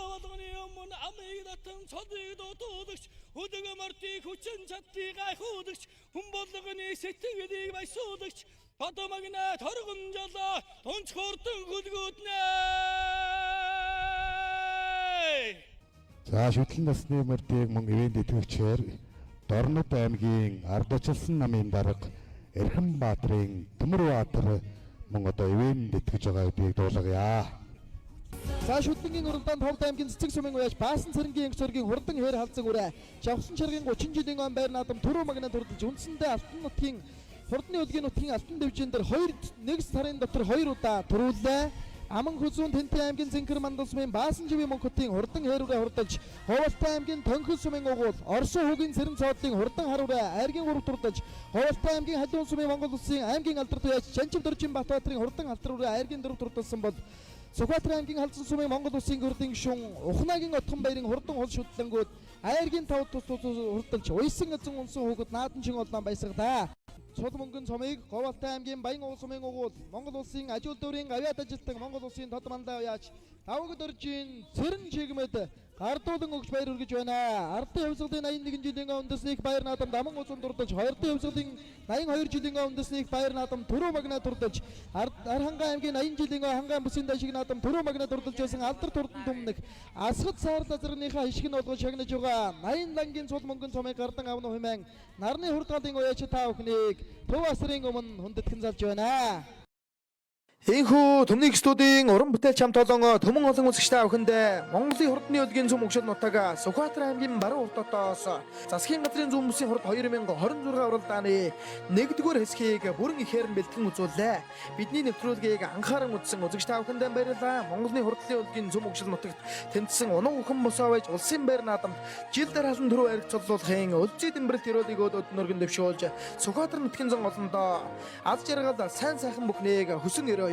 болгоны өмнө амыг татан цолыг дутуулагч хөдөг мордыг хүчин чадлыг гайхуулагч хүн болгоны сэтгэлийг баясуулагч Подомагна торгон жолоо тунч хурдан хөлгүүднэ. За шүтлэн насны мөрдийг мөн ивээн тэтгэгчээр Дорнод аймгийн ард очилсан намын дарга Эрхэм Баатрын Төмөр Баатар мөн одоо ивээн тэтгэж байгаа гэдгийг дуулгая. За шүтлэнгийн уралдаанд Ховд аймгийн цэцэг сумын уяаж Баасан цэрэнгийн инх цоргийн хурдан хээр халзан үрээ Жавхсан чаргын 30 жилийн он байр наадам түрүү магна турдаж үндсэндээ Алтан нутгийн хурдны өлгийн нутгийн Алтан дэвжин дээр 2 1 сарын дотор 2 удаа түрүүллээ. Аман хүзүүн Тэнтэн аймгийн Зинкэр мандал сумын Баасан живийн мөнхөтийн хурдан хээр үрээ хурдалж Ховалтай аймгийн Тонхил сумын угуул Орсон хүүгийн Цэрэн цоодлын хурдан хар үрээ Айргийн гурав турдаж Ховалтай аймгийн Халиун сумын Монгол улсын аймгийн алдарт уяаж Чанчив дөржин Батбаатарын хурдан алтар үрээ Айргийн дөрөв турдалсан бол Сүхбаатар аймгийн Халзан сумын Монгол улсын гүрдийн гишүүн Ухнагийн Отхон баярын хурдан хул шүтлэнгүүд Айргийн тав тус тус хурдалж уйсан эзэн унсан хүүхэд наадан чин олноо баясгалаа. Цул мөнгөн цомыг Говьалтай аймгийн Баян уул сумын угуул Монгол улсын ажил дүүрийн авиат ажилтан Монгол улсын тод мандаа уяач Давг дөржийн цэрэн чигмэд гардуулан өгч баяр хүргэж байна. Ардын хувьсгалын 81 жилийн үндэсний их баяр наадам Даман узун дурдаж, хоёрдын хувьсгалын 82 жилийн үндэсний их баяр наадам Түрүү магна дурдаж, Архангай аймгийн 80 жилийн хангаан бүсийн дашиг наадам Түрүү магна дурдалж байсан алдар турдан түмнэг Асгад саар лазарныхаа хишг нь болгож шагнаж байгаа 80 лангийн цул мөнгөн цомыг гардан авна хэмээн нарны хурдгаалын уяач та бүхнийг Төв асрын өмнө хүндэтгэн залж байна. Ийхүү Төмний студийн уран бүтээлч хамт олон төмөн олон үзэгчтэй авхинд Монголын хурдны өлгийн зүүн өгшөл нутаг Сүхбаатар аймгийн баруун урд дотоос засгийн газрын зүүн бүсийн хурд 2026 уралдааны 1-р хэсгийг бүрэн ихээр нь бэлтгэн үзүүллээ. Бидний нэвтрүүлгийг анхааран үзсэн үзэгч та бүхэндээ баярлалаа. Монголын хурдлын өлгийн зүүн өгшөл нутагт тэмцсэн унан үхэн босоо байж улсын байр наадамд жил дараалан түрүү аригцуулахын өлзий дэмбэрэлт ерөөлийг өднөргөн дэвшүүлж Сүхбаатар нутгийн зон олондоо аз жаргал сайн сайхан бүхнийг хүсэн өрөөё.